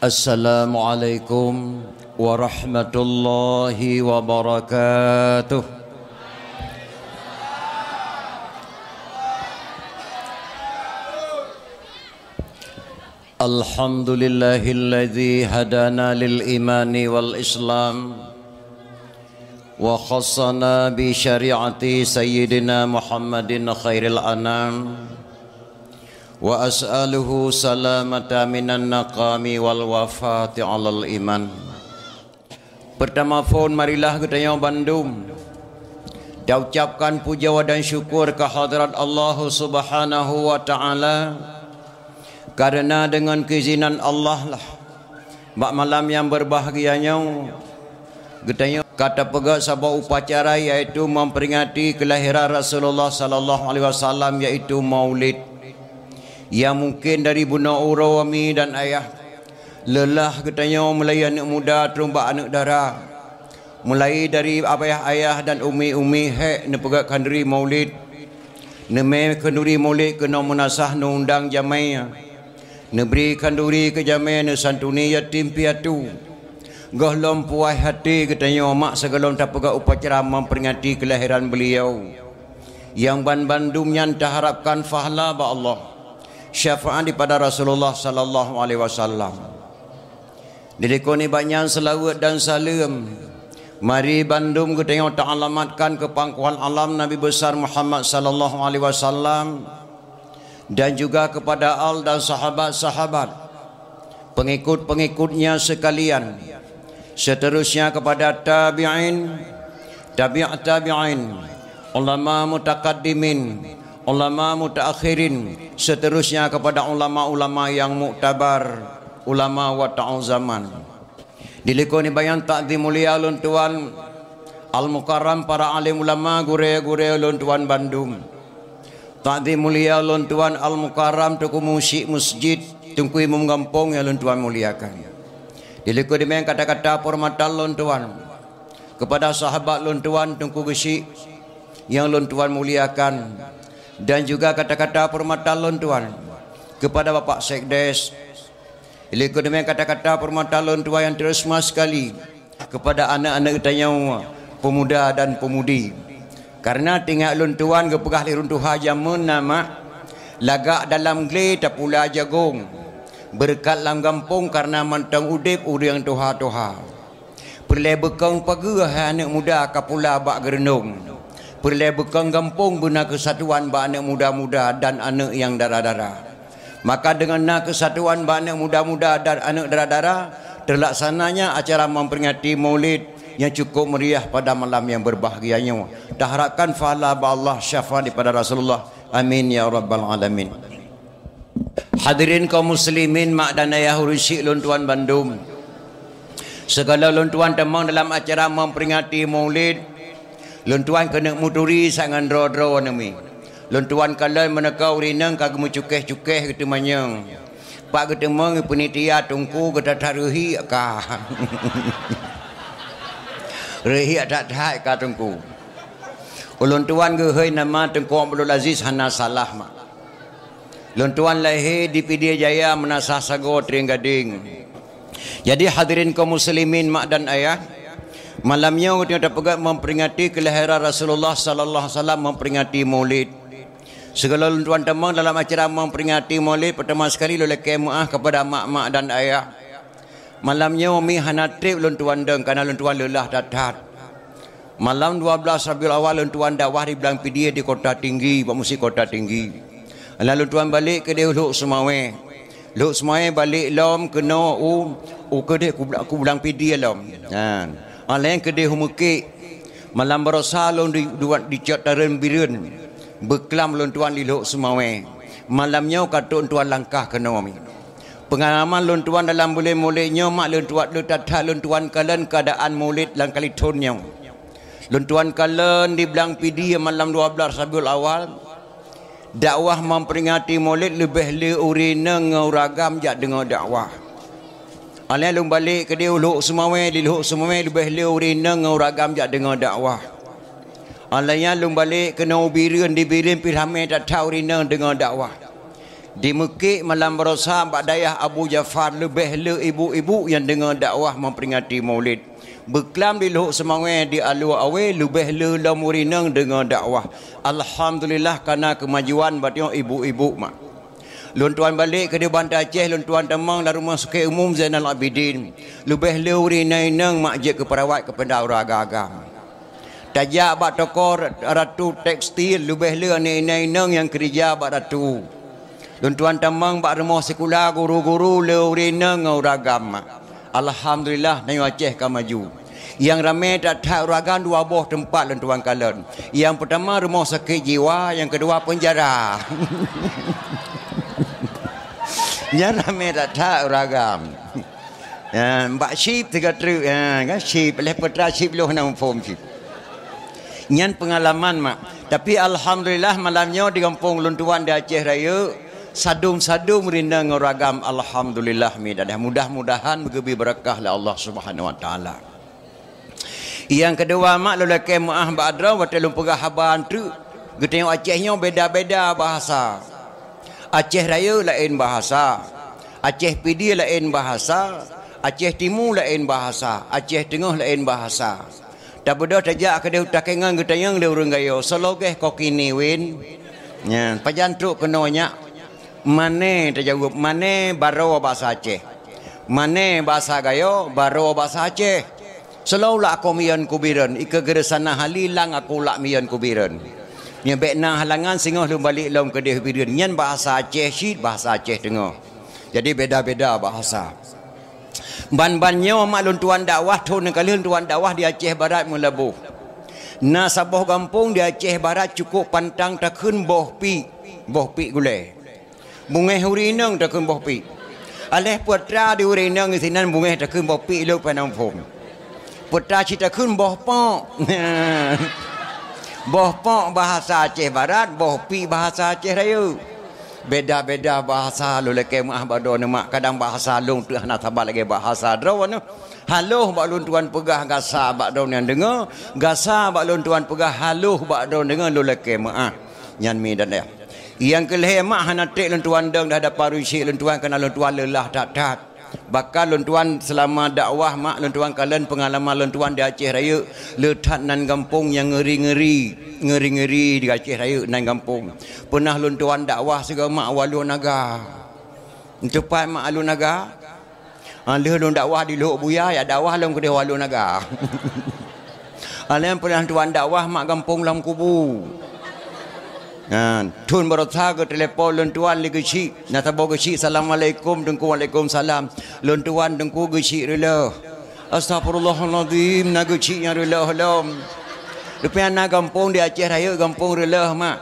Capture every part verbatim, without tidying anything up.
Assalamualaikum warahmatullahi wabarakatuh. Alhamdulillahilladzi hadana lil imani wal islam wa khassana bi syari'ati sayyidina Muhammadin khairil anam, wa as'aluhu salamata minan naqami wal wafati alal iman. Peurtama phon, marilah geutanyoe bandum taucapkan puja dan syukur keu hadrat Allah Subhanahu wa Ta'ala, kareuna deungon keuizinan Allah lah, bak malam nyang beubahgia nyoe, geutanyoe ka tapeugah saboh upacara, yaitu memperingati kelahiran Rasulullah sallallahu alaihi wasallam, yaitu Maulid. Ya, mungkin dari bunoe uroe mi dan ayah, leulah geutanyoe mulai aneuëk muda troh bak aneuëk dara. Mulai dari ayah-ayah dan umi-umi hék neupeugah khanduri Maulid. Neumé khanduri Maulid keunoe meunasah neuundang jamé. Neubri khanduri keu jamé, neusantuni yatim piatu. Gohlom puas até geutanyoe mak sigohlom tapeugah upacara memperingati kelahiran beliau. Nyang ban bandum nyan taharapkan pahala bak Allah, syafaat daripada Rasulullah sallallahu alaihi wasallam. Dilikot nibak nyan seulaweuet dan saleuem, mari bandum geutanyoe taalamatkan keu pangkuan alam Nabi Besar Muhammad sallallahu alaihi wasallam, dan juga kepada al dan sahabat-sahabat, pengikut-pengikutnya sekalian, seterusnya kepada tabi'in, tabi' tabi'in, ulama mutakaddimin, ulama mutaakhirin, seterusnya kepada ulama-ulama yang muktabar, ulama wata'u zaman. Dilikot nibak nyan takzim mulia lôn tuan Al-Mukarram, para alim ulama, gurée-gurée lôn tuan bandum. Takzim mulia lôn tuan Al-Mukarram, Teungku Musyik Masjid, Teungku Imum Gampông nyang lôn tuan muliakan. Dilikot nibak nyan kata-kata peurhormatan lôn tuan kepada sahabat lôn tuan Teungku Geusyik nyang lôn tuan muliakan, dan juga kata-kata peurhormatan lôn tuan kepada Bapak Sekdes. Dilikot nibak nyan kata-kata peurhormatan lôn tuan nyang teureusma sekali kepada aneuk-aneuk geutanyoe, peumuda dan peumudi. Kareuna teuingat lôn tuan geupeugah lé ureuëng tuha jameun na mak, lagak dalam glé tapula jagong, beureukat lam gampông kareuna mantong udeb ureuëng tuha-tuha. Peureulée beukong pageue hai aneuk muda kapula bak geureunong. Peureulée beukong gampông beuna keusatuan bak aneuk muda-muda dan aneuk nyang dara-dara. Maka deungon na keusatuan bak aneuk muda-muda dan aneuk dara-dara, teulaksananya acara memperingati Maulid nyang cukup meriah pada malam nyang beubahgia nyoe. Taharapkan pahala bak Allah, syafaat daripada Rasulullah. Amin ya rabbal alamin. Hadirin kaum muslimin, mak dan ayah ureuëng syik lôn tuan bandum. Sigohlom lôn tuan tamong dalam acara memperingati Maulid, lôn tuan keuneuk meuturi sagai droe-droe neumi. Lôn tuan kalon meuneuka ureuëng inong ka geumeucukéh-cukéh geuteumanyong. Pak geuteumong panitia teungku geutata reuhiek ka. Reuhiek that-that ka teungku. Ulôn tuan geuhôi nama Teungku Abdul Aziz hana salah mak. Lôn tuan lahé di Pidie Jaya meunasah sagoe Trienggadeng. Jadi hadirin kaum muslimin mak dan ayah, malam nyoe geutanyoe tapeugah memperingati kelahiran Rasulullah sallallahu alaihi wasallam, memperingati Maulid. Sigohlom lôn tuan tamong dalam acara memperingati Maulid, pertama sekali lôn lakée meuáh kepada mak-mak dan ayah. Malam nyoe mi hana treb lôn tuan dong kareuna lôn tuan leulah that-that. Malam dua belas Rabiul Awal lôn tuan dakwah di Blang Pidie di Kota Tinggi, bak Meuseujid Kota Tinggi. Lôn tuan balek keudeh u Lhok Seumawée. Lhok Seumawée balek lom keunoe u, u keudeh ku Bla-, ku Blang Pidie lom. Nyan. Aleng keudeh u Meukek. Malam baroesa lôn di, di, dicok tareueng bireuen. Beuklam lôn tuan di Lhok Seumawée. Malam nyoe ka trok lôn tuan langkah keunoe mi. Peungalaman lôn tuan dalam buleuen Maulid nyoe mak lôn tuan, lôn that-that lôn tuan kalon keuadaan Maulid lam kali thon nyoe. Lôn tuan kalon di Blang Pidie malam dua belas Rabiul Awal, dakwah memperingati Maulid leubeh le ureuëng inong ngon ureuëng agam jak deungoe dakwah. Aleng lôn balek keudeh u Lhok Seumawée, di Lhok Seumawée leubeh le ureuëng inong ngon ureuëng agam jak deungoe dakwah. Aleng nyan lôn balek keunoe u Bireuen, di Bireuen pih ramé that-that ureuëng inong deungoe dakwah. Di Meukek malam baroesa bak dayah Abu Jafar leubeh le ibu-ibu nyang deungoe dakwah memperingati Maulid. Beuklam di Luhok Seumawé di Alue Awé leubeh le lom ureueng inong deungoe dakwah. Alhamdulillah, kana keumajuan bak tanyoe ibu-ibu mak. Lôn tuan balek keudeh Banda Aceh, lôn tuan tamong lam Rumoh Sakét Umum Zainal Abidin. Leubeh le ureueng inong-inong mak jeuet keu peurawat keupada ureueng agam-agam. Tajak bak toko ratu tekstil, leubeh le aneuk inong-inong nyang keurija bak ratu. Lôn tuan tamong bak rumoh sikula guru-guru le ureueng inong ngon ureueng agam. Alhamdulillah, tanyoe Aceh ka maju. Nyang ramé that-that ureueng agam dua boh teumpat lôn tuan kalon. Nyang peutama rumoh sakét jiwa, nyang keudua peunjara. Nyan ramé that-that ureueng agam. Ya, bak chip tiga truk, ya, kan chip, leh petra chip loh na muphom chip. Nyan peungalaman mak. Tapi alhamdulillah malam nyoe di gampông lôn tuan di Aceh Rayeuk, sadum-sadum rinda ngon ragam alhamdulillah mi dadah. Mudah-mudahan geubri beureukah lé Allah Subhanahu Wa Taala. Nyang keudua mak lôn lakée meuáh bak droe watée lôn peugah haba treuk. Geutanyoe Aceh nyoe beda-beda bahasa. Aceh Rayeuk laén bahasa, Aceh Pidie laén bahasa, Aceh Timu laén bahasa, Aceh Teungoh laén bahasa. Tabeudôh tajak keudeh u Takengon geutanyong lé ureueng Gayo, "Soe lagée koki ni win?" Nyan, pajan trok keunoe nyak? Mané tajaweueb, mané baroe bahasa Aceh. Mané bahasa Gayo, baroe bahasa Aceh. Seulaweulah akoe miyeuen kubireuen, ikeue geureusanah hali lang aku lak miyeuen kubireuen. Nyoe bék na halangan singoh lôn balek lom keudeh bireuen. Nyan bahasa Aceh cit, bahasa Aceh Teungoh. Jadi beda-beda bahasa. Ban-ban nyoe mak lôn tuan dakwah, thon nyang ka lheueh lôn tuan dakwah di Aceh Barat Meulaboh. Na saboh gampông di Aceh Barat cukôp pantang takheun boh piek, boh piek gulée. Bungéh ureueng inong takheun boh piek. Aléh peue atra di ureueng inong sinan bungéh takheun boh piek lôn pih na muphom. Peue atra cit takheun boh pok. Boh pok bahasa Aceh Barat, boh piek bahasa Aceh Rayeuk. Beda-beda bahasa lôn lakée meuáh bak droeneuh mak, kadang bahasa lôn teuh hana saban lagée bahasa droeneuh. Haloh bak lôn tuan peugah gasa bak droeneuh nyang deungoe, gasa bak lôn tuan peugah haloh bak droeneuh deungoe lôn lakée meuáh. Nyan mi dan ayah. Nyang keu lhée mak hana treb lôn tuan dong dah dapa runcék lôn tuan, keunan lôn tuan leulah that-that. Bahkan lôn tuan seulama dakwah mak lôn tuan kalon peungalaman lôn tuan di Aceh Rayeuk, le that nan gampông nyang ngeuri-ngeuri, ngeuri-ngeuri di Aceh Rayeuk nan gampông. Peunah lôn tuan dakwah sigoe mak u Alue Naga. Teupat mak Alue Naga? Ha, lheueh lôn dakwah di Lhok Buya, ya dakwah lom keudeh u Alue Naga. Alèh peunah tuan dakwah mak gampông lam kubu. Ha, thon baroesa geutelepon lôn tuan lé geuchik. Na saboh geuchik, "Assalamualaikum Teungku." "Waalaikumsalam." "Lôn tuan Teungku geuchik reuloh." "Astagfirullahalazim, na geuchik nyang reuloh lom." Rupanya na gampông di Aceh Rayeuk gampông reuloh mak.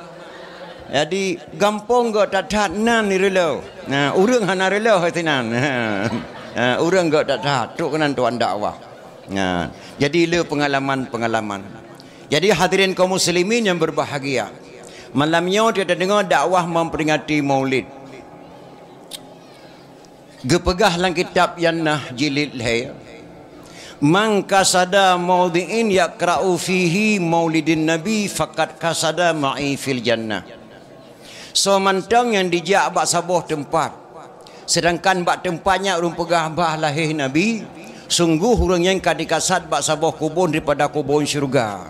Jadi, gampông gét that-that nan reuloh. Nah, ureueng hana reuloh sinan. Ha, ureueng gét that-that, trok keunan tuan dakwah. Nah, jadi le peungalaman-peungalaman. Jadi hadirin kaum muslimin yang berbahagia, malam nyoe kita deungoe dakwah memperingati Maulid. Geupeugah lam kitab Jannah jilid lhée, "Man qasada maudhi'in yaqra'u fihi maulidin nabi faqad qasada ma'i fil jannah." Soe mantong nyang dijak bak saboh teumpat, seudangkan bak teumpat nyan ureueng peugah bah lahé Nabi, sunggoh ureueng nyan ka dikasad bak saboh kubon daripada kubon syeuruga.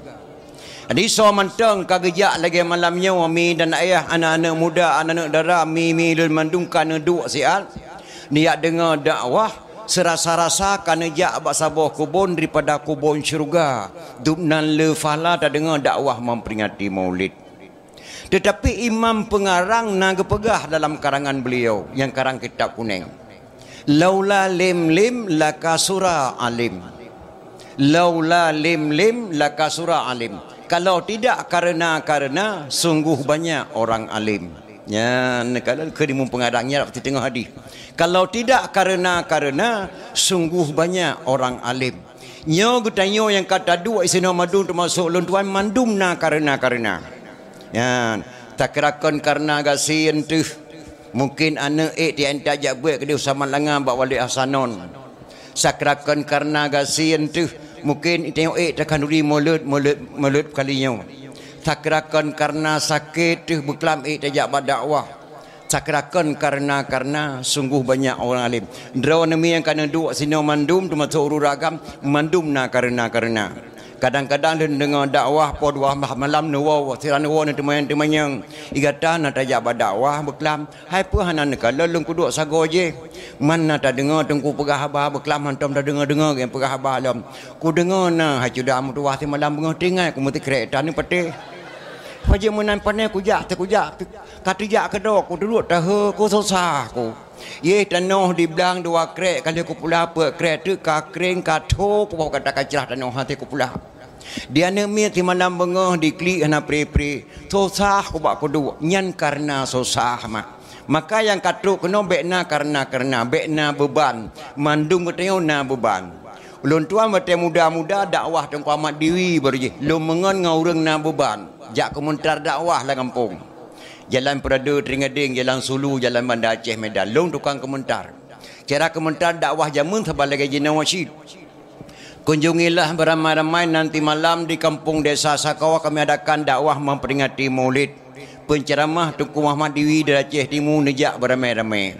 Di soe mantong ka geujak lagée malam nyoe, mi dan ayah, aneuk-aneuk muda, aneuk-aneuk dara, mi-mi lôn mandum ka neuduek siat, neujak deungoe dakwah, seurasa-rasa ka neujak bak saboh kubon daripada kubon syeuruga, dubnan le pahala tadeungoe dakwah memperingati Maulid. Teutapi imam peungarang na geupeugah dalam karangan beuliau nyang karang kitab kunéng, "Laula lim-lim lakasura alim." Laula lim-lim lakasura alim. Kalau tidak karena-karena, sungguh banyak orang alim. Nyan, kalau keu di mumpung adang nyan, teungoh hadih. Kalau tidak karena-karena, sungguh banyak orang alim. Nyoe geutanyoe nyang ka taduek sinoe mandum teumasok lôn tuan mandum na karena-karena. Nyan, takrakon karena gasien teuh. Mungkin aneuk ék tian tajak buet keudeh saman langa bak Walid Hasanon. Sakrakon karena gasien teuh, mungkin tanyoe ék takhanduri mulod, mulod, mulod kali nyoe. Sakrakon karena sakét teuh beuklam ék tajak bak dakwah. Sakrakan kareuna-kareuna, sunggoh banyak ureuëng alim. Droeneuh mi nyang ka neuduek sinoe mandum, teumasok ureuëng agam, mandum na kareuna-kareuna. Kadang-kadang lôn deungoe dakwah poh dua malam neuwoe, siran neuwoe neuteumanyong-teumanyong. Di gata na tajak bak dakwah beuklam, hai peue hana neukalon lôn kuduek sagoe jih. Man na tadeungoe teungku peugah haba beuklam, hántom tadeungoe-deungoe nyang peugah haba lom. Kudeungoe na hai cuda meutuwah simalam beungoh tinggai kumeusikrek tan patéh. Pajan meunan pané kujak, teukujak, ka teujak keudroe, kuduek tahe, kususah ku. Yeh tanoh di blang dua krek, ka lheueh kupula peuet krek, teuk ka kring, ka tho, kuboh gata ka crah tanoh hase kupula. Di aneuëk miet simalam beungoh diklik hana pri-pri, susah kubak kuduek, nyan kareuna susah mak. Maka nyang ka trok keunoe bék na kareuna-kareuna, bék na beuban, mandum geutanyoe na beuban. Ulôn tuan watée muda-muda dakwah Teungku Ahmad Diwi baru jih, lôn meungon ngon ureuëng na beuban, jak keumeuntar dakwah lam gampông. Jalan Peurade Teuringadeng, Jalan Sulu, Jalan Banda Aceh Medan, lôn tukang keumeuntar. Cara keumeuntar dakwah jameun saban lagée jinoe cit. Kunjungilah beramai-ramai nanti malam di kampung desa Sakoe kami adakan dakwah memperingati Maulid. Penceramah Teungku Muhammad Diwi dari Aceh Timu neujak beramai-ramai.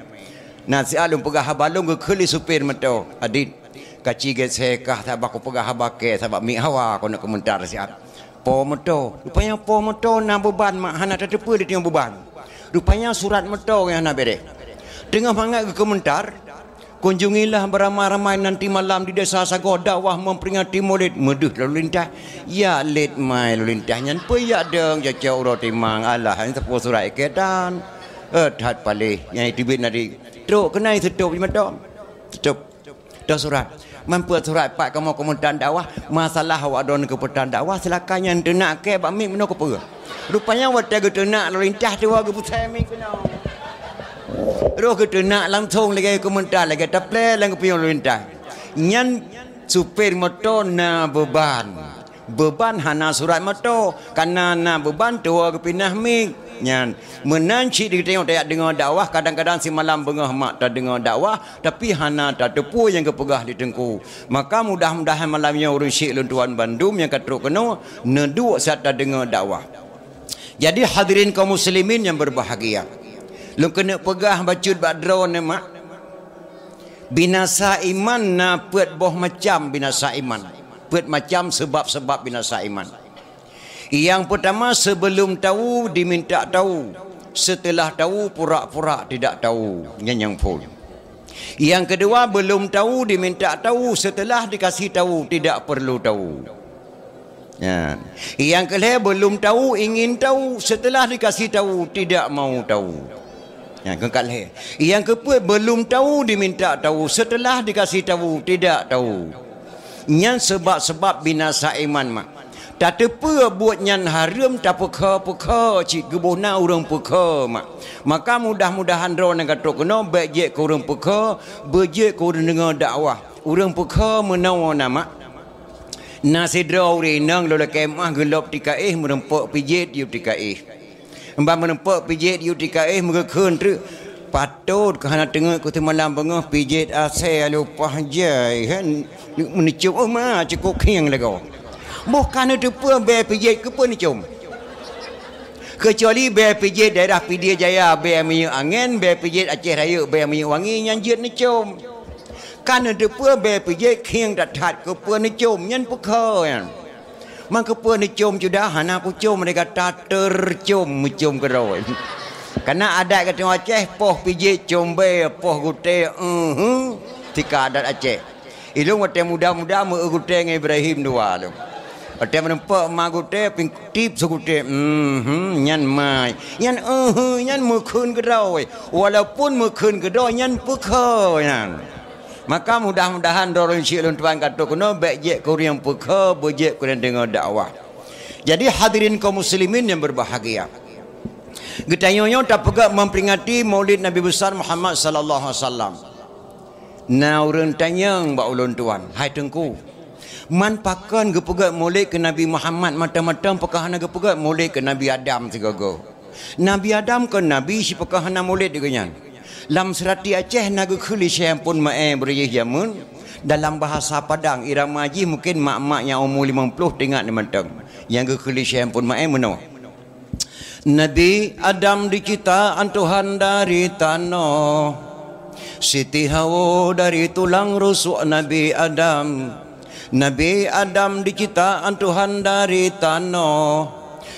Na siat lôn peugah haba lôn geukheun lé supir moto, "Adit, kaci geusé kah sabab kupeugah haba kée sabab miet hawa keuneuk keumeuntar siat." Po moto. Rupanya po moto na beuban mak hana tateupeue di tanyoe beuban. Rupanya surat moto nyang hana bereh. Teungoh mangat geukeumeuntar, kunjungilah beramai-ramai nanti malam di desa Sagoe dakwah memperingati Maulid. Meudeuh lalu lintas. Ya lét mai lalu lintas nyan peue yak dong cocok uroe timang alah hana teupeue surat iketan. Eh that paléh nyang teubiet nadi. Trok keunai seutop di mata. Seutop. Toh surat. Man peuet surat pat kamoe keumeuntar dakwah, masalah awak droeneuh keupeuntar dakwah, silakan nyan teunak kée bak miet meunoe keupeue. Rupanya watée geuteunak lalu lintas tuwoe geupusai miet keunoe. Roh geuteunak langsong lagée keumeuntar lagée taplée lam geupiôh lalu lintas. Nyan supir moto na beuban. Beuban hana surat moto, kana na beuban tuwoe geupinah miet. Nyan, meunan cit di geutanyoe tajak deungoe dakwah, kadang-kadang simalam beungoh mak tadeungoe dakwah, tapi hana tateupeue nyang geupeugah lé teungku. Maka mudah-mudahan malam nyoe ureuëng syik lôn tuan bandum nyang ka trok keunoe neuduek saat tadeungoe dakwah. Jadi hadirin kaum muslimin yang berbahagia, lôn keuneuk peugah bacut bak droeneuh mak, binasa iman na peuet boh macam binasa iman, peuet macam sebab-sebab binasa iman. Yang pertama, sebelum tahu diminta tahu, setelah tahu pura-pura tidak tahu. Nyan nyang phon. Yang kedua, belum tahu diminta tahu, setelah dikasih tahu tidak perlu tahu. Nyan. Yang kelhée, belum tahu ingin tahu, setelah dikasih tahu tidak mau tahu. Nyang keempat lhée. Yang keupeuet, belum tahu diminta tahu, setelah dikasih tahu tidak tahu. Nyan sebab-sebab binasa iman mak. Tateupeue buet nyan hareuem tapeukha-peukha cit geuboh na ureuëng peukha mak. Maka mudah-mudahan droeneuh ka trok keunoe bék jeuet keu ureuëng peukha, beujeuet keu ureuëng deungoe dakwah. Ureuëng peukha meunoe na mak. Na sidroe ureuëng inong lôn lakée meuah geulop tikaéh meureumpok pijet yub tikaéh. Ban meureumpok pijet yub tikaéh meugeukeuen treuk. Patot keu hana teungeut keu teumalam beungoh pijet asée lupah jai han meuneucok oh ma cukôp khieng lagoe. Boh ka neuteupeue bée pijet keupeue neucom. Keucuali bée pijet daerah Pidie Jaya bée minyeuk angén, bée pijet Aceh Rayeuk bée minyeuk wangi nyan jeuet neucom. Ka neuteupeue bée pijet khieng that-that keupeue neucom nyan peukha nyan. Man keupeue neucom cuda hana kucom lé gata tercom meucom keudroe. Kana adat geutanyoe Aceh poh pijet com bée poh gutée, ehe, tika adat Aceh. Ilôn watée muda-muda meu-eu gutée ngon Ibrahim dua lôn. Watée meureumpok ma gutée pingtip sigutée, ehe, nyan mai. Nyan ehe, nyan meukheun keudroe. Walaupun meukheun keudroe nyan peukha nyan. Maka mudah-mudahan droe ureuëng syik lôn tuan ka trok keunoe bék jeuet keu ureuëng peukha, beujeuet keu ureuëng deungoe dakwah. Jadi hadirin kaum muslimin yang berbahagia, geutanyoe nyoe tapeugah memperingati Maulid Nabi Besar Muhammad sallallahu alaihi wasallam. Na ureuëng tanyong bak ulôn tuan, "Hai Teungku, man pakon geupeugét Maulid keu Nabi Muhammad mantong-mantong, pakon hana geupeugét Maulid keu Nabi Adam sigoe-goe?" Nabi Adam kon nabi sipeukah hana mulod di geuhnyan. Lam seurati Aceh na geukheun lé Syekh Ampôn Maé beureujih jameun, dalam bahasa Padang, irama jih mungken mak-mak nyang umu limong ploh teuingat lé mantong. Nyang geukheun lé Syekh Ampôn Maé meunoe, Nabi Adam diciptaan Tuhan dari tanoh. Siti Hawa dari tulang rusuk Nabi Adam. Nabi Adam diciptaan Tuhan dari tanoh.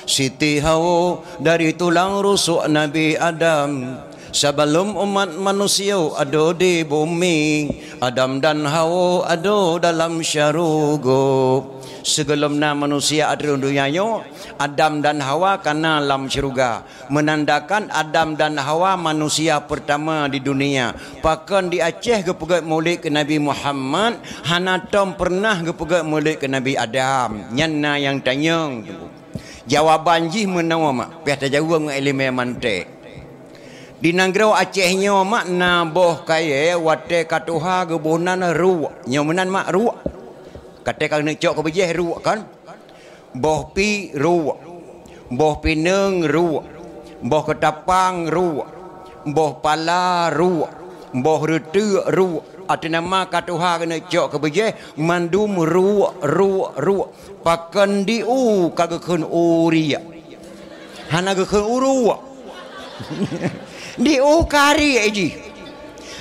Siti Hawa dari tulang rusuk Nabi Adam. Sebelum umat manusia ada di bumi, Adam dan Hawa ada dalam syurga. Sebelum na manusia ada di dunia nyoe, Adam dan Hawa ka na lam syurga. Menandakan Adam dan Hawa manusia pertama di dunia. Pakon di Aceh geupeugét mulod keu Nabi Muhammad, hana tom pernah geupeugét mulod keu Nabi Adam. Nyan na nyang tanyong. Jawaban jih meunoe mak, piah tajaweueb ngon ileumèe mantek. Di nanggroe Aceh nyoe mak na boh kayèe watèe ka tuha geuboh nan ruek. Nyoe meunan mak ruek. Ka teuka keuneuk cok keu beujèh ruek kan? Boh pik ruek, boh pineung ruek, boh keutapang ruek, boh pala ruek, boh reuteuk ruek. Ateueh nama ka tuha keuneuk cok keu beujèh mandum ruek, ruek, ruek. Pakon di u ka geukheun uriek. Hana geukheun uruek. Di u ka riek jih.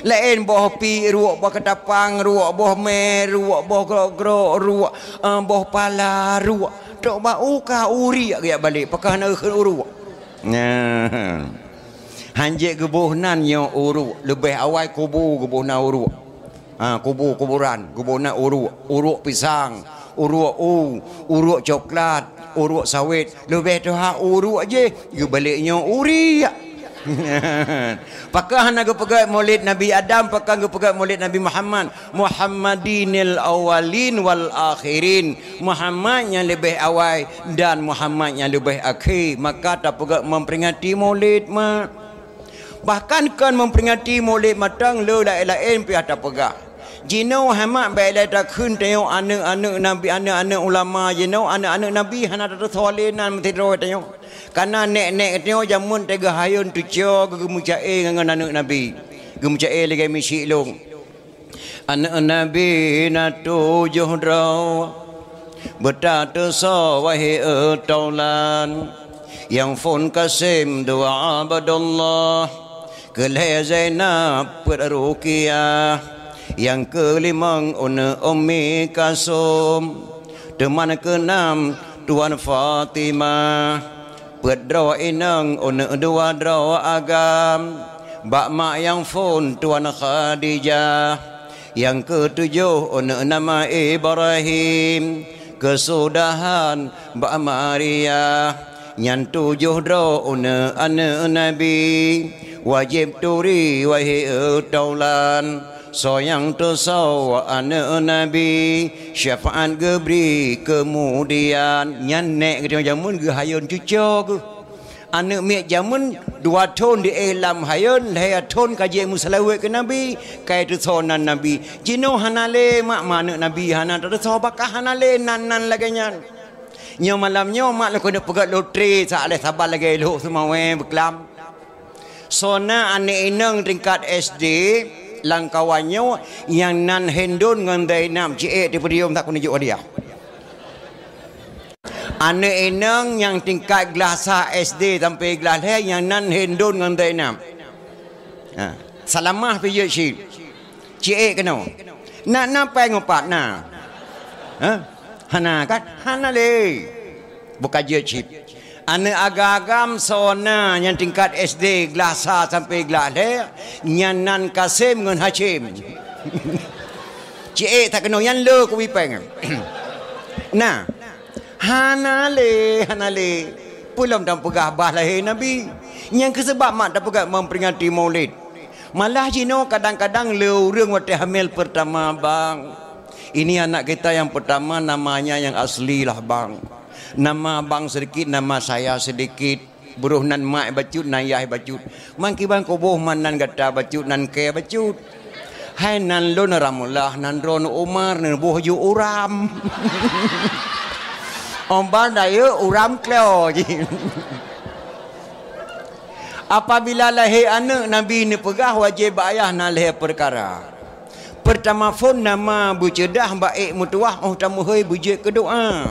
Laén boh pik ruek, boh keutapang ruek, boh mè ruek, boh grok-grok ruek, eh, boh pala ruek. Trok bak u ka uriek geujak balek, pakon hana geukheun uruek. Nah. Hanjeuet geuboh nan nyoe uruek, leubeh awai kubu geuboh nan uruek. Ha, kubu-kuburan, geuboh nan uruek, uruek pisang, uruek u, uruek coklat, uruek sawét, leubeh tuha uruek jih, geubalek nyoe uriek. Pakon hana geupeugét mulod Nabi Adam, pakon geupeugét mulod Nabi Muhammad? Muhammadinil awwalin wal akhirin. Muhammad nyang leubeh awai dan Muhammad nyang leubeh akhé. Maka tapeugét memperingati mulod mak. Bahkan kon memperingati mulod mantong, le laén-laén pih tapeugah. Jinoe hai mak bèk lé takheun tanyoe aneuëk-aneuëk nabi, aneuëk-aneuëk ulama, jinoe aneuëk-aneuëk nabi hana tateusoe lé nan meusidroe tanyoe. Kana nèk-nèk tanyoe jameun teuga hayôn teucok geumeuca'e ngon aneuëk nabi. Geumeuca'e lagèe miseuk lôn. Aneuëk Nabi na tujoh droe, beutateusoe wahé taulan. Nyang phôn Qasim dua Abdullah, keu lhèe Zainab peuet Ruqayyah, nyang keulimong aneuëk Ummi Kalsum, teuma keunam Tuan Fatimah. Peuet droe inong aneuëk dua droe agam, bak mak nyang phôn Tuan Khadijah. Nyang keutujoh aneuëk nama Ibrahim, keusudahan bak Maria. Nyan tujoh droe aneuëk-aneuëk Nabi, wajéb turi wahé taulan. Soe nyang teusoe aneuëk Nabi, syafaat geubri keumudian. Nyan nèk geutanyoe jameun geuhayôn cuco geuh. Aneuëk miet jameun dua thon di éh lam hayôn, lhèe thon ka jeuet meuseulaweuet keu Nabi, ka teusoe nan Nabi. Jinoe hana lé mak, ma aneuëk Nabi hana tateusoe, baka hana lé nan-nan lagèe nyan. Nyoe malam nyoe mak lôn keuneuk peugét lotre sa lhèe saban lagèe lhok seumawé beuklam. Soe na aneuëk inong tingkat S D lam kawan nyoe nyang nan Hindun ngon Zainab, ciek di podium, tak keuneuk jok hadiah. Aneuëk inong nyang tingkat glah sa S D sampoe glah lhèe nyang nan Hindun ngon Zainab. Ha, Salamah pih jeuet cit. Ciek keunoe. Na, na péng upat na. Ha? Hana kan? Hana lé. Buka jeuet cit. Aneuëk agam-agam soe na nyang tingkat S D glah sa sampoe glah lhèe, nyan nan Kasem ngon Hacem. Ciek tak keunoe nyan le kubi péng. Na. Hana lé, hana lé. Peulom tapeugah bah lahé Nabi. Nyang keuh seubab mak tapeugah memperingati Maulid. Malah jinoe kadang-kadang le ureuëng watée hamil pertama, bang. Ini anak kita yang pertama, namanya yang asli lah, bang. Nama abang sedikit, nama saya sedikit. Broh nan mak bacut, nan yah bacut. Mangkiban kuboh man nan gata bacut, nan kée bacut. Hai nan lôn Ramlah, nan droeneuh Umar, neuboh ju Uram. Oban dayeuek Uram Klo jih. Apabila lahé aneuëk, Nabi neupeugah wajéb bak ayah na lhée peukara. Peurtama phon nama beuceudah, baék meutuwah, óh tameuhôi beujeuet keu doá.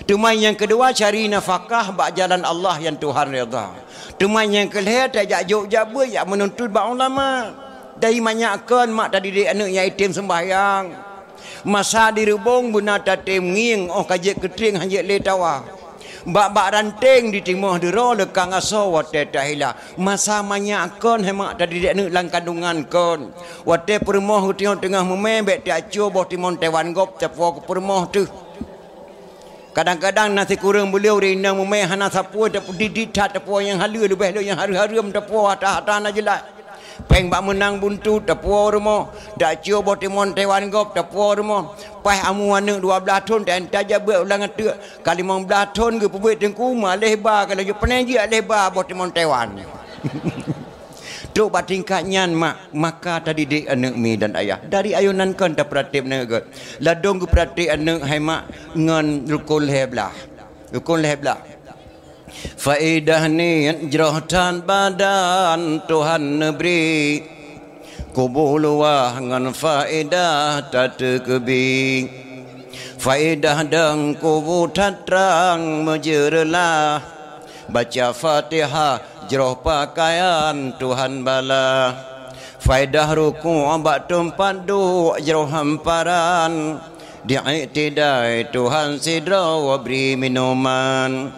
Teuma nyang keudua, cari nafakah bak jalan Allah nyang Tuhan redha. Teuma nyang keulhèe, tajak jok jak beuet, jak meununtut bak ulama. Dari manyak kon mak tadidik aneuk nyang item seumbahyang. Masa di reubông beuna tatem ngieng, óh ka jeuet keutrieng hana jeuet lé tawa. Bak-bak ranteng ditimoh duro leukang asoe watèe tahila. Masa manyak kon hai mak tadidik aneuk lam kandungan kon. Watèe peurumoh geutanyoe teungoh meumè, bèk tacoe boh timon Taiwan gob tapuwoe keu peurumoh teuh. Kadang-kadang na sikureueng beuleue ureueng inong meumè hana sapeue, tapeudit-dit that tapuwoe nyang haleue, leubeh lom nyang hareuem-hareuem tapuwoe, hata-hata hana jeulaih. Péng bak meunang buntu tapuwoe rumoh, tacoe boh timon Taiwan gob tapuwoe rumoh. Paih amu aneuk dua blaih thon, ta-, tajak beuet ulang ateueh. Ka limong blaih thon geupeubeuet teungku, malèh ba ka laju, pane jeuet lé ba boh timon Taiwan. Trok bak tingkat nyan mak, maka tadidik aneuk mi dan ayah. Dari ayoe nan kon tapeuratéb aneuk geuh. Ladôm geupeuratéb aneuk hai mak ngon rukon lhèe blaih. Rukon lhèe blaih. Faedah niet jroh that badan Tuhan neubri. Kubu luwah ngon faedah tateukeubie. Faedah dong kubu that trang meujeureulah. Baca Fatihah jroh pakaian Tuhan bala. Faedah ruku' bak teumpat duek jroh hamparan. Di iktidai Tuhan sidroe bri minuman.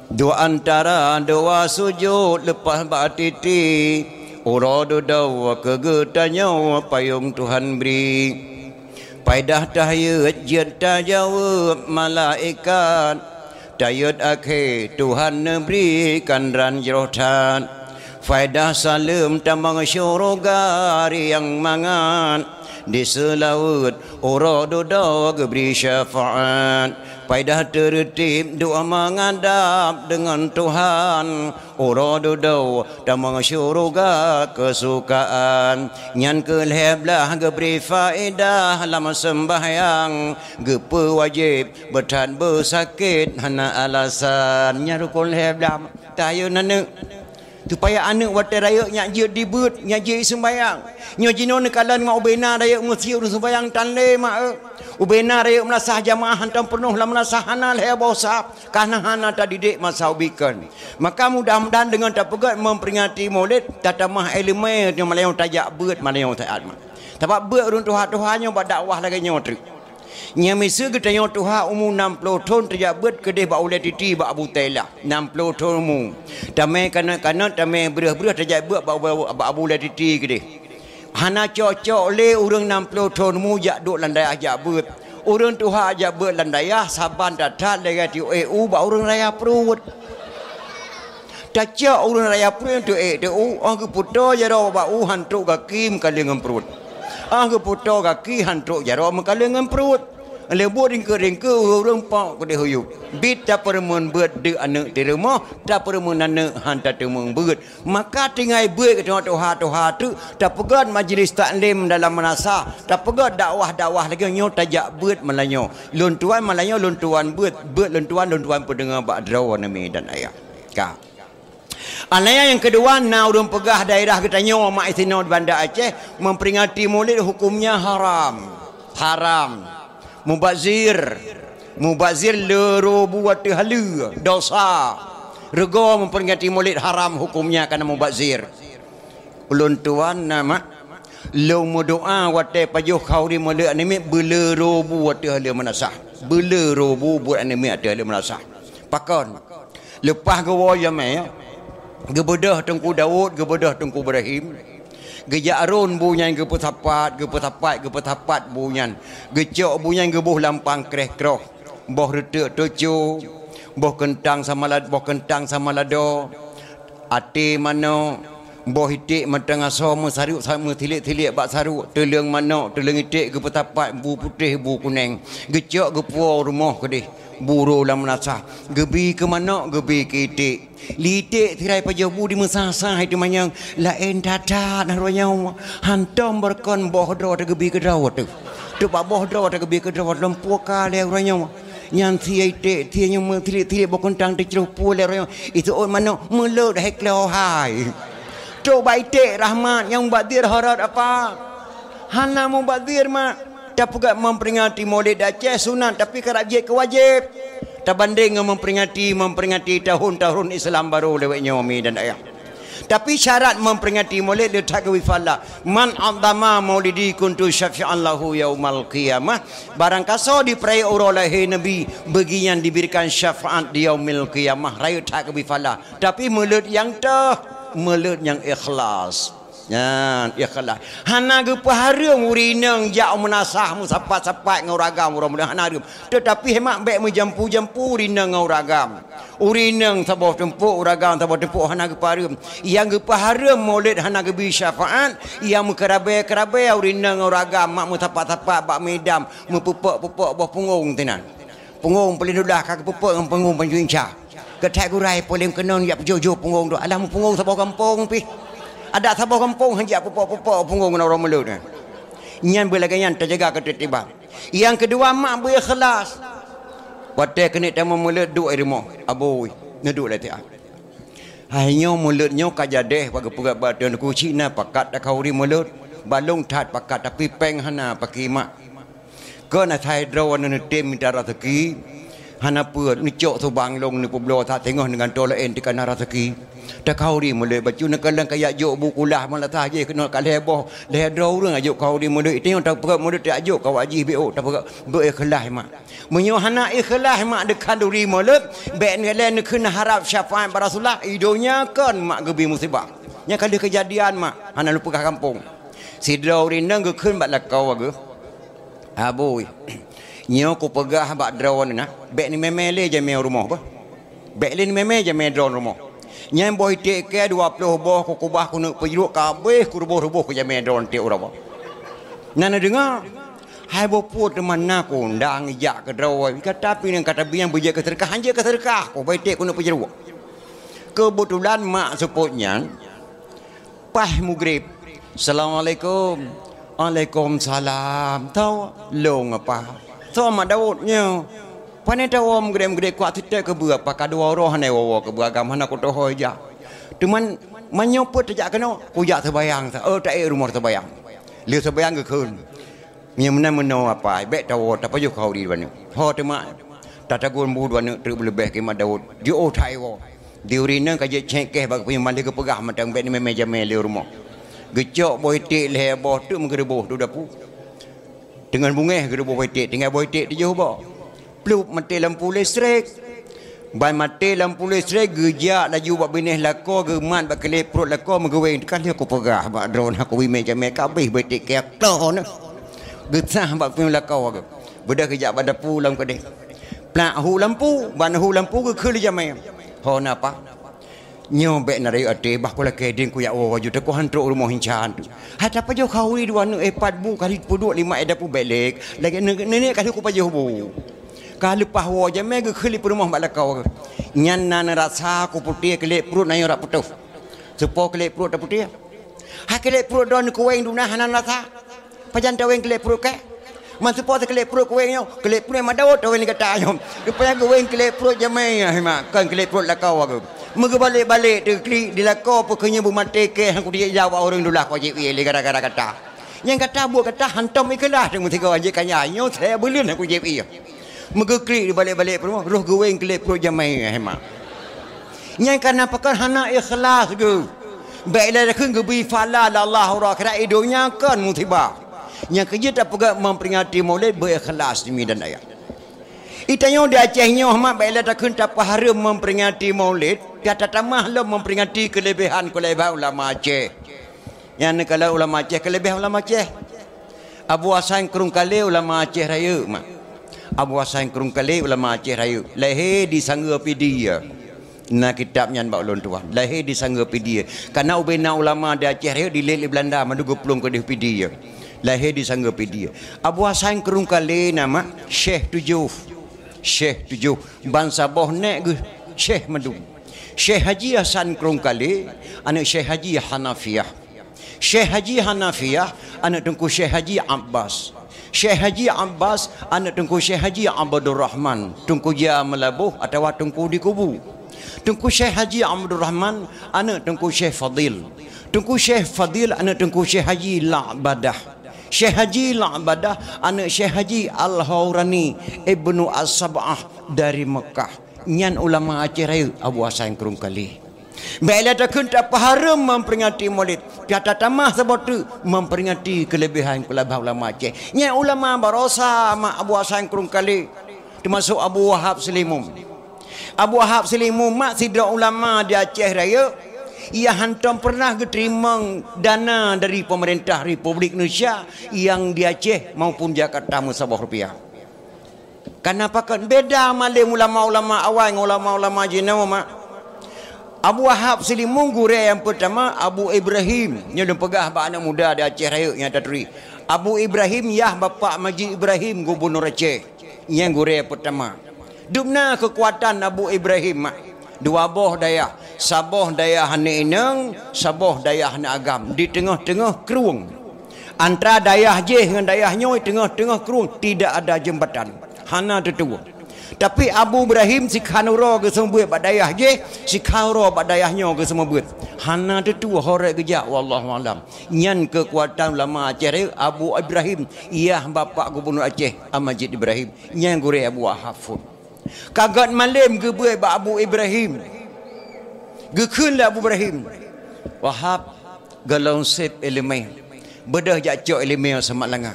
Dua antara dua sujut leupah bak titi. Uroe dudoe keu geutanyoe payong Tuhan bri. Paedah tahiyeuet jeuet tajaweueb malaikat. Tayeuet akhé Tuhan neubri kandran jroh that. Faedah saleuem tamong syuruga riang mangat. Di seulaweuet uroe dudoe geubri syafaat. Paedah teureutib doa mangadab deungon Tuhan. Uroe dudoe tamong syuruga keusukaan. Nyan keuh lhèe blaih geubri faedah lam seumbahyang. Geupeuwajéb beuthat beusakét hana alasan. Nyan rukon lhèe blaih. Tayoe aneuk. Supaya aneuk watèe rayeuk nyak jeuet dibeuet, nyak jeuet seumbahyang. Nyoe jinoe neukalon ngon ubena rayeuk meuseujid ureueng seumbahyang tan lé mak eu. Ubena rayeuk meulasah jamaah hantom peunoh lam meulasah hana lhèe boh saf, kana hana tadidik masa ubit kon. Maka mudah-mudahan deungon tapeugöt memperingati Maulid, tatamah ileumèe nyoe malam nyoe tajak beuet malam nyoe saat mak. Sabab beuet ureueng tuha-tuha nyoe bak dakwah lagèe nyoe treuk. Nyang miseue geutanyoe tuha umu nam ploh thon tajak beuet keudeh bak ulèe titi bak Abu Tailah, nam ploh thon umu. Tamè kanot-kanot, tamè breuh-breuh tajak beuet bak, bak, bak Abu ulèe titi keudeh. Hana cocok lé ureueng nam ploh thon umu jak duek lam dayah jak beuet. Ureueng tuha jak beuet lam dayah saban that-that lagèe tiup ék u bak ureueng raya pruet. Tacok ureueng raya pruet tiup ék u, óh geupeutoe jaroe bak u han trok gaki meukalon ngon pruet. Óh geupeutoe gaki han trok jaroe meukalon ngon pruet. Lé buet ringkeu-ringkeu ureueng pok keudeh u yup. Bit tapeureumeun beuet deuk aneuk di rumoh, tapeureumeun aneuk han tateumeung beuet. Maka tinggai beuet keu tuha-tuha teuk, tapeugöt majlis taklim dalam meunasah, tapeugöt dakwah-dakwah lagèe nyoe tajak beuet malam nyoe. Lôn tuan malam nyoe, lôn tuan beuet, beuet lôn tuan, lôn tuan peudeungoe bak droeneuh mi dan ayah. Ka. Alèh nyang keudua, na ureueng peugah daerah geutanyoe mak isinoe di Banda Aceh memperingati Maulid hukumnya haram. Haram. Mubazir. Mubazir le robu ateueh haleue, dosa. Rego memperingati Maulid haram hukumnya karena mubazir. Ulôn tuan na mak, lôn meudoa watèe pajoh khauri Maulid aneuk miet beule robu ateueh haleue meunasah. Beule robu buet aneuk miet ateueh haleue meunasah. Pakon? Leupah geuwoe jamèe, geubeudôh Teungku Daud, geubeudôh Teungku Ibrahim. Geujak rôn bu nyan geupeusapat, geupeusapat, geupeusapat bu nyan. Geucok bu nyan geuboh lam pangkreh kroh. Boh reuteuk tucu, boh keuntang sama lad-, boh keuntang sama lado, até manok, boh iték mantong asoe meusarok sa-, meusilék-silék bak sarok, teuleueng manok, teuleueng iték geupeusapat bu putéh, bu kunèng. Geucok geupuwoe u rumoh keudeh. Buro lam meunasah, geubi keu manok, geubi keu iték. Lé iték sirai pajoh bu dimeusa-sa hai teumanyong, laén that-that na uroe nyoe. Hantom beureukoh boh droe teuh geubi keu droe teuh. Teuk bak boh droe teuh geubi keu droe teuh lom puka lé uroe nyoe. Nyan sie iték, sie nyoe meusilék-silék boh keuntang teucroh puwoe lé uroe nyoe. Iseuôt manok meulot hai klo hai. Trok bak iték rahmat nyang mubazir horot apa? Hana mubazir mak. Tapeugah memperingati Maulid di Aceh sunat, tapi karab jeuet keu wajéb. Tabandéng ngon memperingati, memperingati tahun-tahun Islam baru lewat nyoe, mi dan ayah. Tapi syarat memperingati Maulid le that geubri fadla. "Man 'azzama maulidi kuntu syafi'an lahu yaumal qiyamah." Barang kasoe di peuraya uroe lahé Nabi, bagi nyan diberikan syafaat di yaumil qiyamah, rayeuk that geubri fadla. Tapi meuleuet nyang teuh, meuleuet nyang ikhlas. Nyan, ikhlas. Hana geupeuhareuem ureueng inong jak u meunasah meusapat-sapat ngon ureueng agam uroe Maulid, hana hareuem. Teutapi hemat bék meujampu-jampu ureueng inong ngon ureueng agam. Ureueng inong saboh tumpok, ureueng agam saboh tumpok, hana geupeuhareuem. Nyang geupeuhareuem Maulid hana geubri syafaat, nyang meukeurabée-keurabée ureueng inong ngon ureueng agam, mak meusapat-sapat bak meudam, meupeupok-peupok boh punggong sinan. Punggong paléng dulah ka geupeupok ngon punggong pancuri insa. Keuthai geurai paléng keunong jak peujoh-joh punggong tu. Alah, meupunggong saboh gampông pih. Adak saboh gampông han jak peupok-peupok punggong ngon uroe Maulid nyan. Nyan beulagée nyan tajaga keuteutiban. Nyang keudua, mak beu ikhlas. Watée keuneuk tamong Maulid duek di rumoh, abui, neuduek lam tieb. Hai nyoe Maulid nyoe ka jadeh bak geupeugah bak teungku cit na pakat takhauri Maulid. Balong that pakat, tapi péng hana paké mak. Kon asai droe neutem mita raseuki, hana peue, neucok subang lôn neupeubloe that teungoh neugantoe laén teuka na raseuki. Takhauri Maulid bacut neukalon kajak jok bu kulah malasah jih keunoe ka lhée boh, lhée droe ureueng ajok khauri Maulid. Tanyoe tapeugah Maulid tajok kawak jih B O, tapeugah beu ikhlas mak. Meunyoe hana ikhlas mak deukhanduri Maulid, bék neukalon neukheun harab syafaat bak Rasulullah, i donya kon mak geubri musibah. Nyan ka lheueh keujadian mak, hana lôn peugah gampông. Sidroe ureueng inong geukheun bak lakoe geuh, "Abui, nyoe kupeugah bak droeneuh na, bék neumé-mé lé jamé u rumoh beuh. Bék lé neumé-mé jamé droeneuh u rumoh. Nyan boh iték kée dua ploh boh kukubah keuneuk peujruek ka abéh kuruboh-ruboh keu jamé droeneuh tieb uroe." Na neudeungoe? Hai boh pue teuma na kuundang ijak keu droe, gata pih nyang ka tabi nyang beujeuet keu seudeukah, han jeuet keu seudeukah, kubah iték keuneuk peujruek. Keubeutulan mak seupôt nyan, Paih mugreb. "Assalamualaikum." "Waalaikumsalam." "Tho, lôn apa?" "Tho Mak Daud nyoe." "Pane tawoe mugreb-mugreb kuat siteuk keubeue apa ka dua uroe hana woe-woe keubeue agam hana kutohôi jak. Teuma meunyoe peuet tajak keunoe, kujak seubayang sa, oh, taék rumoh seubayang." Lheueh seubayang geukheun. Meunyoe meunan meunoe apa, bék tawoe, tapajoh khauri dua neuk. Ho teuma, tatagun bu dua neuk treuk beuleubeh keu Mak Daud. Jiôh that iwoe. Di ureueng inong ka jeuet cék keh bak geupeue nyoe, man lheueh geupeugah mantong bék neumé-mé jamé lé u rumoh. Geucok boh iték lhée boh teuk meugeureuboh di dapu. Teungoh beungéh geureuboh boh iték, tinggai boh iték tujoh boh. Plup, maté lampu listrik. Ban maté lampu listrik, geujak laju bak binéh lakoe, geumat bak kilét pruet lakoe, meugeuwéng. Ka lheueh kupeugah bak droeneuh, kubri mé jamé, ka abéh boh iték keu lakoe neuh. Geusah bak piôh lakoe geuh. Beudôh geujak bak dapu lom keudeh. Plak hu lampu, ban hu lampu geukheun lé jamé. Ho na apa? Nyoe bék na rayeuk até, bah kulakée ding kujak woe baju teuh, kuhan trok rumoh incan tu. Hai tapajoh khauri dua neuk, eh, pat bu kali peuduek lima eh dapu bék lé. Lagée nenek ka lheueh kupajoh bu. Ka leupah woe jamé geukheun lé peurumoh bak lakoe geuh. Nyan na neurasa kuputéh kilét pruet na nyang rab putôh. Soe po kilét pruet taputéh? Hai kilét pruet droeneuh kuwéng duna hana neurasa. Pajan tawéng kilét pruet kah? Man soe po kilét pruet kuwéng nyoe, kilét pruet Mak Daud tawéng lé gata nyoe. Rupanya kuwéng kilét pruet jamé nyan, hima, kon kilét pruet lakoe geuh. Meugeubalek-balek teuklik di lakoe, peu keuh nyoe beumaté keh, han kujak jak bak ureueng dula kujak ié lé gara-gara gata. Nyang gata buet gata hantom ikheulaih teuma sigoe jih ka nyan, nyoe seubeuleueng han kujak ié. Meugeuklik di balek-balek peurumoh, roh geuwéng kilét pruet jamé, hema. Nyang kana pakon hana ikhlas geuh. Bék ilée takheun geubri pahala lé Allah uroe akhirat, i donya kon musibah. Nyang keujeuet tapeugah memperingati Maulid beu ikhlas, mi dan ayah. Itanyoe di Aceh nyoe, hema, bék ilée takheun tapeuhareuem memperingati Maulid, pih tatamah lom memperingati keuleubehan-keuleubehan ulama Aceh. Nyang neukalon ulama Aceh, keuleubeh ulama Aceh. Abu Hasan Krueng Kalé ulama Aceh Rayeuk, mak. Abu Hasan Krueng Kalé ulama Aceh Rayeuk. Lahé di Sanggeue Pidie. Na kitab nyan bak ulôn tuan. Lahé di Sanggeue Pidie. Kana ubena ulama di Aceh Rayeuk dilét lé Beulanda, mandum geuplueng keudeh Pidie. Lahé di Sanggeue Pidie. Abu Hasan Krueng Kalé na, mak, Syekh tujoh. Syekh tujoh. Ban saboh nèk geuh Syekh mandum. Syekh Haji Hasan Krueng Kalé, aneuk Syekh Haji Hanafiah. Syekh Haji Hanafiah, aneuk Teungku Syekh Haji Abbas. Syekh Haji Abbas, aneuk Teungku Syekh Haji Abdurrahman, Teungku Jia Meulaboh atawa Teungku di Kubu. Teungku Syekh Haji Abdurrahman, aneuk Teungku Syekh Fadil. Teungku Syekh Fadil, aneuk Teungku Syekh Haji La'badah. Syekh Haji Al-Abadah, aneuk Syekh Haji Al-Haurani Ibnu As-Sab'ah dari Mekah. Nyan ulama Aceh Rayeuk, Abu Hasan Krueng Kalé. Bèk lé takheun tapeuhareuem memperingati Maulid, pih tatamah saboh teuk memperingati keuleubèhan-keuleubèhan ulama Aceh. Nyan ulama barosa mak Abu Hasan Krueng Kalé, teumasok Abu Wahab Seulimum. Abu Wahab Seulimum mak sidroe ulama di Aceh Rayeuk, ia hántom peureunah geuteurimong dana dari peumeurintah Republik Indonesia nyang di Aceh maupun Jakarta meusaboh rupiah. Kana pakon beda malém ulama-ulama awai ngon ulama-ulama jinoe mak. Abu Wahab Seulimum gurèe nyang peutama Abu Ibrahim, nyoe lôn peugah bak aneuk muda di Aceh Rayeuk nyang taturi. Abu Ibrahim yah bapak Majid Ibrahim gubunur Aceh. Nyan gurèe peutama. Dum na keukuatan Abu Ibrahim mak. Dua boh dayah, saboh dayah aneuk inong, saboh dayah aneuk agam, di teungoh-teungoh krueng. Antara dayah jéh ngon dayah nyoe teungoh-teungoh krueng tidak ada jeumbatan. Hana teutuwoe. Tapi Abu Ibrahim sikhan uroe geuseumeubeuet bak dayah jéh, sikhan uroe bak dayah nyoe geuseumeubeuet. Hana teutuwoe horek geujak, wallahu alam. Nyan keukuatan ulama Aceh Rayeuk, Abu Ibrahim, yah bapak gubunur Aceh, Al-Majid Ibrahim. Nyan gurèe Abu Wahab phôn. Ka göt malém geubeuet bak Abu Ibrahim. Geukheun lé Abu Ibrahim, "Wahab, gohlom sép iéleumé. Beudôh jak cok iéleumé Samat Langa."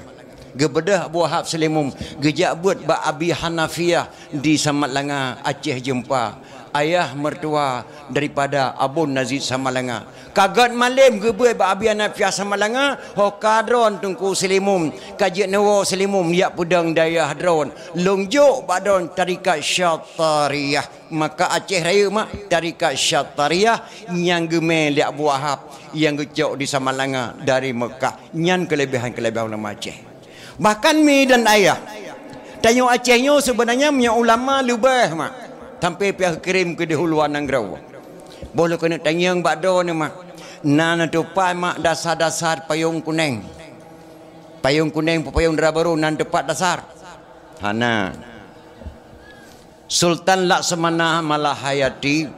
Geubeudôh Abu Wahab Seulimum, geujak beuet bak Abi Hanafiah di Samat Langa, Aceh Jeumpa, ayah meutuwa daripada Abon Nazid Samat Langa. Ka göt malém geubeuet bak Abi Hanafiah Samat Langa, ho ka droen Teungku Seulimum, ka jeuet neuwoe Seulimum jak peudong dayah droen. Lôn jok bak droen tarekat Syatariyah. Maka Aceh Rayeuk mak tarekat Syatariyah nyang geumé lé Abu Wahab nyang geucok di Samat Langa dari Mekah. Nyan keuleubèhan-keuleubèhan ulama Aceh. Bahkan mi dan ayah, tanyoe Aceh nyoe seubeunanya meunyoe ulama leubeh mak, sampai pih geukirém keudéh u luwa nanggroe. Boh lôn keuneuk tanyong bak droeneuh mak, na neutupat mak dasar-dasar payong kunéng. Payong kunéng, payong dara barô na neutupat dasar? Hana. Sultan Laksamana Malahayati,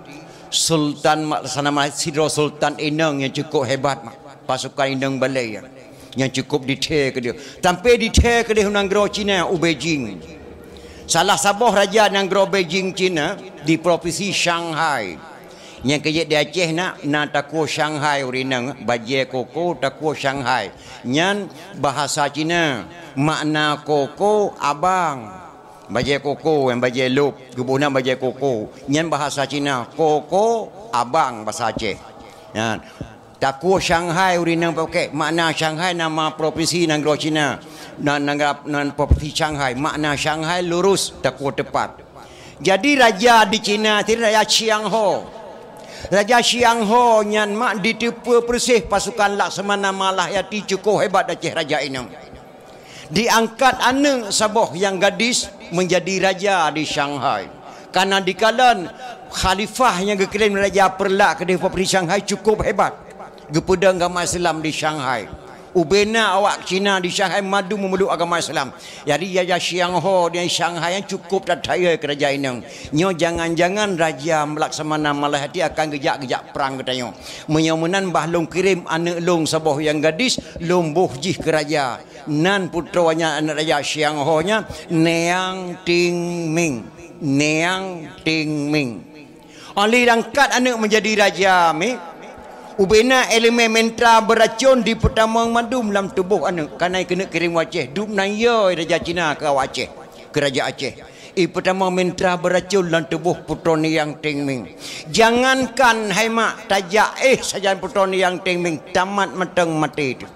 Sultan Laksamana Malahayati, sidroe sultan inong nyang cukup hebat mak. Pasukan inong balèe nyan, nyang cukup dithèe keudéh. Sampai dithèe keudéh u nanggroe Cina, u Beijing. Salah saboh raja nanggroe Beijing Cina di provinsi Shanghai. Nyang keujeuet di Aceh na, na takue Shanghai ureueng inong, bajèe koko takue Shanghai. Nyan bahasa Cina, makna koko abang. Bajèe koko, nyang bajèe lôb, geuboh nan bajèe koko. Nyan bahasa Cina, koko abang bahasa Aceh. Nyan. Takue Shanghai ureueng inong peuke, makna Shanghai nama provinsi nanggroe Cina. Nan, nanggroe, nan provinsi Shanghai, makna Shanghai lurus, takue teupat. Jadi raja di Cina tadi Raja Xiang Ho. Raja Xiang Ho nyan mak diteupeue peureuseh pasukan Laksamana Malahayati cukup hebat Aceh raja inong. Diangkat aneuk saboh nyang gadis menjadi raja di Shanghai. Karena dikalon khalifah nyang geukirém raja Peureulak keudéh provinsi Shanghai cukup hebat. Geupeudong agama Islam di Shanghai. Ubena awak Cina di Shanghai mandum memeluk agama Islam. Jadi Raja Xiang Ho di Shanghai nyan cukup that hayeu keu raja inong. Nyoe jangan-jangan Raja Laksamana Malahayati akan geujak-geujak prang geutanyoe. Meunyoe meunan bah lôn kirém aneuk lôn saboh nyang gadis, lôn boh jih keu raja. Nan putroe nyan aneuk Raja Xiang Ho nyan, Niang Ting Ming. Niang Ting Ming. Óh lheueh angkat aneuk menjadi raja mi, ubena elemen mantra beuracon dipeutamong mandum lam tuboh aneuk, kana keuneuk kirém u Aceh, dum nan yo raja Cina keu awak Aceh, keu raja Aceh. Ipeutamong mantra beuracon lam tuboh putroe Niang Ting Ming. Jangankan hai mak tajak éh sajan putroe Niang Ting Ming, tamat mantong maté teuh.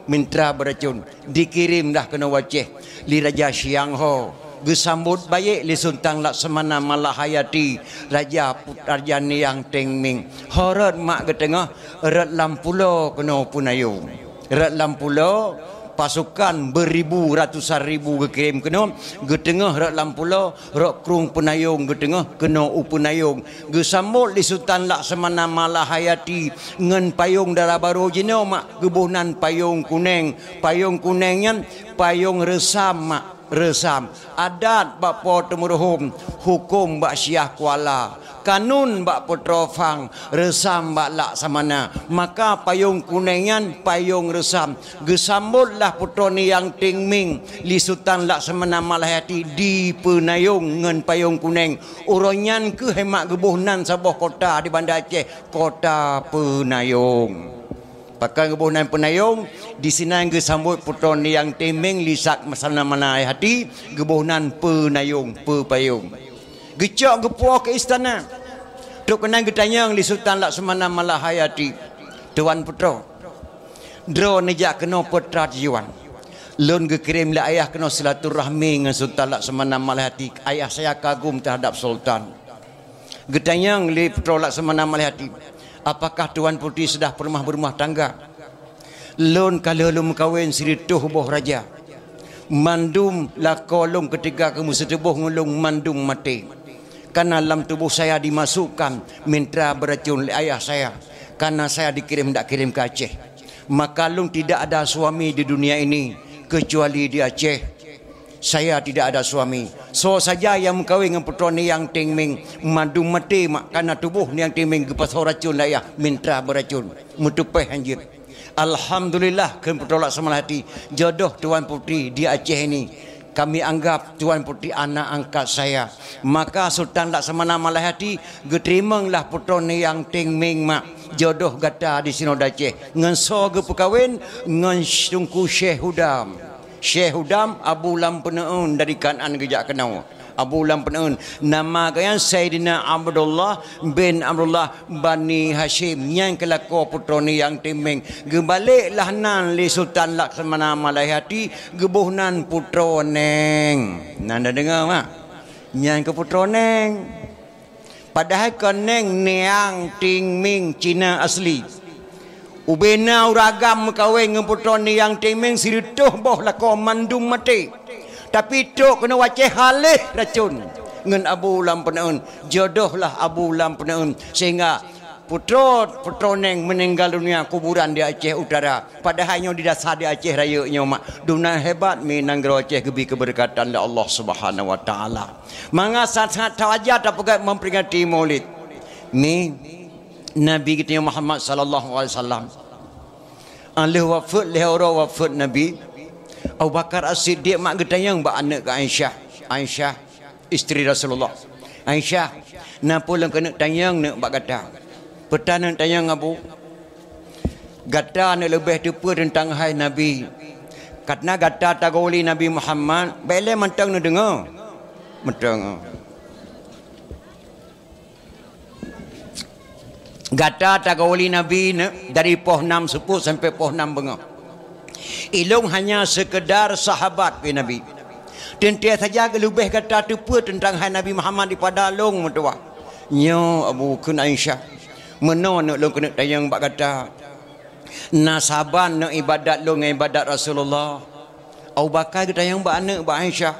Mantra beuracon dikirém dah keunoe u Aceh lé Raja Xiang Ho, geusambot baék lé Sultan Laksamana Malahayati, Raja Put-, Raja Niang Ting Ming. Ho rot mak geuteungoh, rot lam pulo keunoe peunayong. Rot lam pulo, pasukan beuribu, ratusan ribu geukirém keunoe, geuteungoh rot lam pulo, rot krueng peunayong geuteungoh keunoe u peunayong. Geusambot lé Sultan Laksamana Malahayati ngon payong dara barô jinoe mak, geuboh nan payong kuneng. Payong kuneng nyan payong reusam mak, reusam. Adat bak po teumeuruhom, huköm bak Syiah Kuala, Kanun bak putroe Fang, reusam bak Laksamana. Maka payông kuneng nyan payông reusam. Geusambot lah putroe Niang Tingming lé Sultan Laksamana Malhayati di Peunayong ngon payông kuneng. Uroe nyan kheueh mak geuboh nan saboh kota di Banda Aceh, Kota Peunayong. Pakon geuboh nan Peunayong, disinan geusambot putroe Niang Tingming lé Laksamana Malhayati, geuboh nan Peunayong, Peupayong. Geucok geupuwoe keu istana. Trok keunan geutanyong lé Sultan Laksamana Malhayati, "Tuan Putroe, droeneuh jak keunoe peue teuma tujuan?" "Lôn geukirém lé ayah keunoe silaturahmi ngon Sultan Laksamana Malhayati. Ayah saya kagum terhadap Sultan." Geutanyong lé putroe Laksamana Malhayati, "Apakah Tuan Putri sudah pernah berumah tangga?" "Lôn ka lheueh lôn meukawen sireutôh boh raja. Mandum lakoe lôn keutika keuh meuseuteuboh ngon lôn mandum maté. Karena lam tuboh saya dimasukkan mintra beuracon lé ayah saya, karena saya dikirim dak kirim ke Aceh. Maka lôn tidak ada suami di dunia ini kecuali di Aceh. Saya tidak ada suami. Soe saja nyang meukawen ngon putroe Niang Tingming, mandum maté mak, karena tuboh Niang Tingming geupasoe racon lé ayah, mintra beuracon, meuteupeh hanjeuet." "Alhamdulillah," kheun putroe Laksamana Malhayati, "jodoh Tuan Putri di Aceh ini. Kami anggap Tuan Putri anak angkat saya." Maka Sultan Laksamana Malhayati geuteurimong lah putroe Niang Tingming mak, jodoh gata di sinoe di Aceh. Ngon soe geupeukawen? Ngon Teungku Syekh Hudam. Syekh Hudam, Abu Lam Peuneuen dari Kanaan geujak keunoe. Abu Lam Peuneuen, nama geuh nyan Saidina Abdullah bin Abdullah Bani Hasyim, nyang keu lakoe putroe Niang Tingming. Geubalek lah nan lé Sultan Laksamana Malhayati, geuboh nan Putroe Neng. Nan tadeungoe mak? Nyan keuh Putroe Neng. Padahai kon Neng, Niang Tingming Cina asli. Ubena ureueng agam meukawen ngon putroe Niang Tingming sireutôh boh lakoe mandum maté. Tapi trok keunoe u Aceh haleh racon ngon Abu Lam Peuneuen. Jodoh lah Abu Lam Peuneuen. Sehingga putroe, Putroe Neng meuninggal dunia kuburan di Aceh Utara. Padahai nyoe di dasar di Aceh Rayeuk nyoe mak. Dum nan hebat mi nanggroe Aceh geubri keubeureukatan lé Allah Subhanahu Wa Taala. Maka sangat-sangat tawaja tapeugah memperingati Maulid. Mi Nabi geutanyoe Muhammad sallallahu alaihi wasallam. Lheueh wafeuet, lheueh uroe wafeuet Nabi, Abu Bakar As-Siddiq mak geutanyong bak aneuk geuh Aisyah. Aisyah, isteri Rasulullah. "Aisyah, na peue lôn keuneuk tanyong neuk bak gata?" "Peue ta neuk tanyong, Abu?" "Gata neuk leubeh teupeue teuntang hai Nabi. Karena gata tagoe lé Nabi Muhammad, bèk lé mantong neudeungoe." Mantong. "Gata tagoe lé Nabi ne, dari poh nam seupôt sampoe poh nam beungoh. Ilôn hanya sekedar sahabat," kheun Nabi. "Teuntèe saja geuleubeh gata teupeue teuntang hai Nabi Muhammad daripada lôn meutuwah." "Nyoe, Abu," kheun Aisyah, "meunoe neuk lôn keuneuk tanyong bak gata. Na saban neuk ibadat lôn ngon ibadat Rasulullah?" Abu Bakar geutanyong bak aneuk bak Aisyah.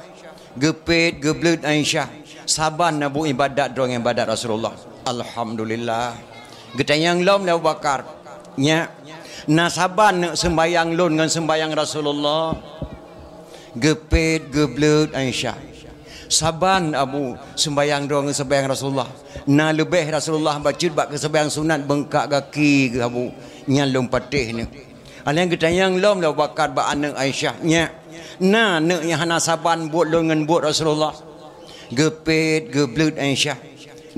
Geupet, geubleuet Aisyah. "Saban, Abu, ibadat droe ngon ibadat Rasulullah." "Alhamdulillah." Geutanyong lom lé Abu Bakar. "Nyak, na saban neuk seumbayang lôn ngon seumbayang Rasulullah?" Geupet, geubleuet Aisyah. "Saban, Abu, seumbayang droe ngon seumbayang Rasulullah. Na leubeh Rasulullah bacut bak keu seumbayang sunat beungkak gaki geuh, Abu. Nyan lôn patéh neuk." Alèh nyan geutanyong lom lé Abu Bakar bak aneuk Aisyah, "Nyak, na neuk nyang hana saban buet lôn ngon buet Rasulullah?" Geupet, geubleuet Aisyah.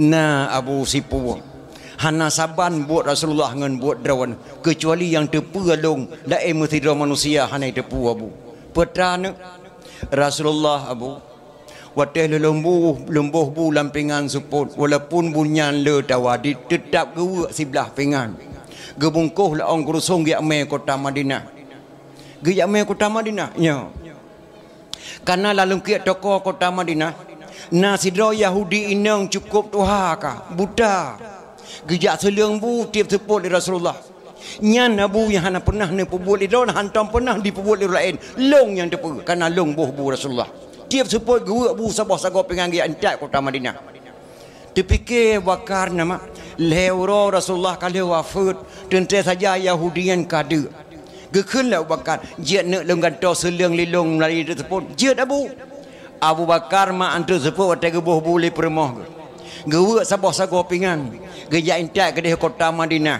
"Na, Abu, sipeue. Hana saban buet Rasulullah ngon buet droeneuh, keucuali nyang teupeue lôn, laén meusidroe manusia hana teupeue, Abu." "Peue ta neuk?" "Rasulullah, Abu, watèe lôn boh, lôn boh bu lam pingan seupôt, walaupun bu nyan le tawadit, teutab geuweuek siblah pingan. Geubungkôh lé ôn keurusong geujak mè kota Madinah." "Geujak mè kota Madinah?" "Nyo." "Kana lam lungkiek toko kota Madinah, na sidroe Yahudi inong cukôp tuha ka, buta. Geujak seuleueng bu tiep seupôt lé Rasulullah. Nyan na bu nyang hana peunah neupeubuet lé droe, hántom peunah jipeubuet lé ureueng laén. Lôn nyang teupeue, kana lôn boh bu Rasulullah. Tiep seupôt geuweuek bu saboh sagoe pingan geujak intat kota Madinah." Teupike Abu Bakar, "Na mak, lhèe uroe Rasulullah ka lheueh wafeuet, teuntèe saja Yahudi nyan ka deuek." Geukheun lé Abu Bakar, "Jeuet neuk lôn gantoe seuleueng lé lôn meulari teuk seupôt." "Jeuet, Abu." Abu Bakar mak anteuk seupôt watèe geuboh bu lé peurumoh geuh. Geuweuek saboh sagoe pingan, geujak intat keudeh kota Madinah.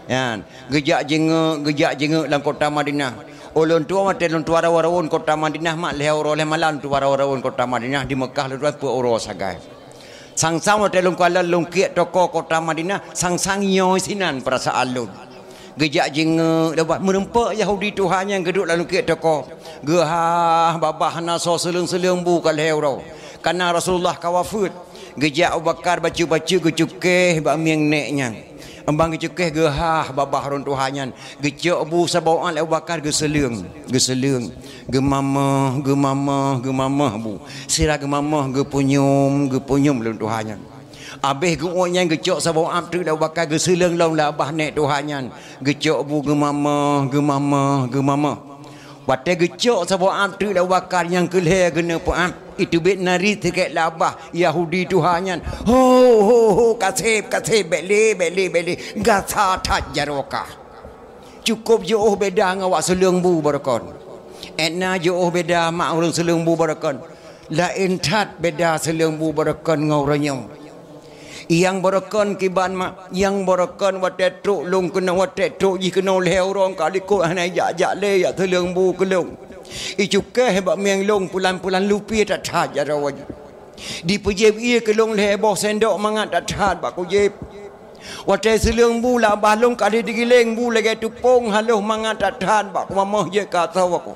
Nyan, geujak jingeuk, geujak jingeuk lam kota Madinah. Ulôn tuan watée lôn tuan rawon-rawon kota Madinah, mak lhée uroe lhée malam tuan rawon-rawon kota Madinah, di Meukah lôn tuan peuet uroe sagai. Sang-sang watée lôn kalon lôn kiek toko kota Madinah, sang-sang nyoe sinan peurasaan lôn. Geujak jingeuk, dak bah meureumpok Yahudi tuha nyan geuduek lam lôn kiek toko. Geuhah babah hana soe seuleueng-seuleueng bu ka lhée uroe. Kana Rasulullah ka wafeuet. Geujak Abu Bakar bacut-bacut geucukéh bak mieng nék nyan. Ban geucukéh geuhah babah ureuëng tuha nyan. Geucok bu saboh uat lé Abu Bakar geuseuleueng, geuseuleueng, geumamoh, geumamoh, geumamoh bu. Sira geumamoh, geupunyuem, geupunyuem lé ureuëng tuha nyan. Abéh geuuet nyan geucok saboh uat treuk lé Abu Bakar geuseuleueng lom lam babah nék tuha nyan. Geucok bu geumamoh, geumamoh, geumamoh. Watée geucok saboh uat treuk lé Abu Bakar nyang keu lhée geuneuk peuat, iteubiet nari sikét lam babah Yahudi tuha nyan. Ho, ho, ho, kaseb, kaseb, bék lé, bék lé, bék lé. Gasa that jaroe kah. Cukôp jiôh beda ngon awak seuleueng bu baroekon. Étna jiôh beda mak ureuëng seuleueng bu baroekon. Laén that beda seuleueng bu baroekon ngon uroe nyoe. Nyang baroekon kiban mak, nyang baroekon watée trok lôn keunoe, watée trok jih keunoe lhée uroe ka likot hana jak-jak lé jak seuleueng bu keu lôn. Icukéh bak mieng lôn pulan-pulan lupieh that-that jaroe. Dipeujieb ié keu lôn lhée boh sendok mangat that-that bak kujieb. Watée seuleueng bu lam babah lôn ka lheueh digiléng bu lagée teupông haloh mangat that-that bak kumamoh jeuet ka asoe ku.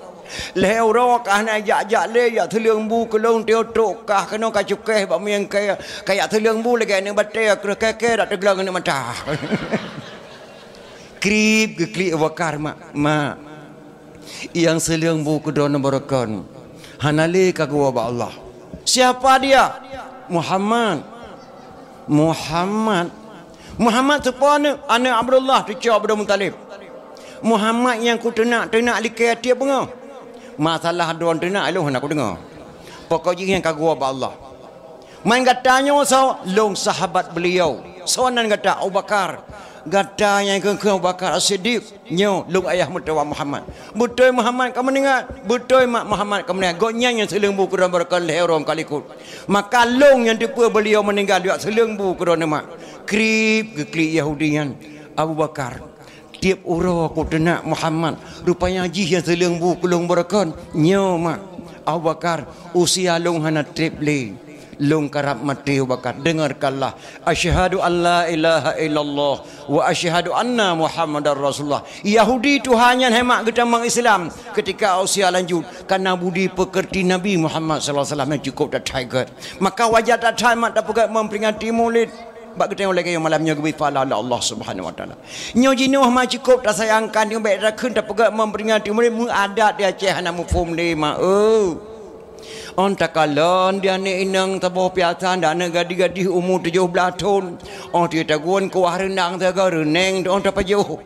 Lhée uroe ka hana jak-jak lé jak seuleueng bu keu lôn, teuk trok kah keunoe ka cukéh bak mieng kée, ka jak seuleueng bu lagée aneuëk batée kreueh kée-kée dak teugleng aneuëk mata. Krieb geuklik Abu Bakar, "Mak, mak, nyang seuleueng bu keu droeneuh baroekon hana lé ka geuwoe bak Allah." "Siapa dia?" "Muhammad." "Muhammad? Muhammad soe po aneuëk?" "Aneuëk Abdullah, cucoe Abdul Muthalib." "Muhammad nyang kuteunak-teunak likée tieb beungoh?" "Masalah droe teunak lôn hana kudeungoe. Pokok jih nyan ka geuwoe bak Allah." "Man gata nyoe soe?" "Lôn sahabat beliau." "Soe nan gata?" "Abu Bakar." "Gata nyang kheun-kheun Abu Bakar As-Siddiq?" "Nyoe, lôn ayah meutuwah Muhammad." "Beutôi Muhammad ka meuninggai?" "Beutôi mak Muhammad ka meuninggai. Gobnyan nyang seuleueng bu keu droeneuh baroekon lhée uroe ka likot. Maka lôn nyang teupeue beliau meuninggai, jak seuleueng bu keu droeneuh mak." Krieb geuklik Yahudi nyan, "Abu Bakar, tieb uroe kuteunak Muhammad, rupanya jih nyang seuleueng bu keu lôn baroekon." "Nyoe mak." "Abu Bakar, usia lôn hana treb lé. Lôn karab maté Abu Bakar. Dengarkanlah. Asyhadu an la ilaha illallah wa asyhadu anna Muhammadar Rasulullah." Yahudi tuha nyan hai mak geutamong Islam ketika usia lanjut, karena budi pekerti Nabi Muhammad sallallahu alaihi wasallam nyang cukup that-that gét. Maka wajar that-that mak tapeugét memperingati Maulid. Bak geutanyoe lagée nyoe malam nyoe geubri pahala lé Allah Subhanahu wa Taala. Nyoe jinoe ma cukup tasayangkan, nyoe bék takheun tapeugét memperingati Maulid, meu adat di Aceh hana muphom lé ma eu. Ôn takalon di aneuëk inong saboh piasan, di aneuëk gadih-gadih umu tujoh blaih thon. Ôn teuh tagun kuah reundang saga reuneng ôn tapajoh.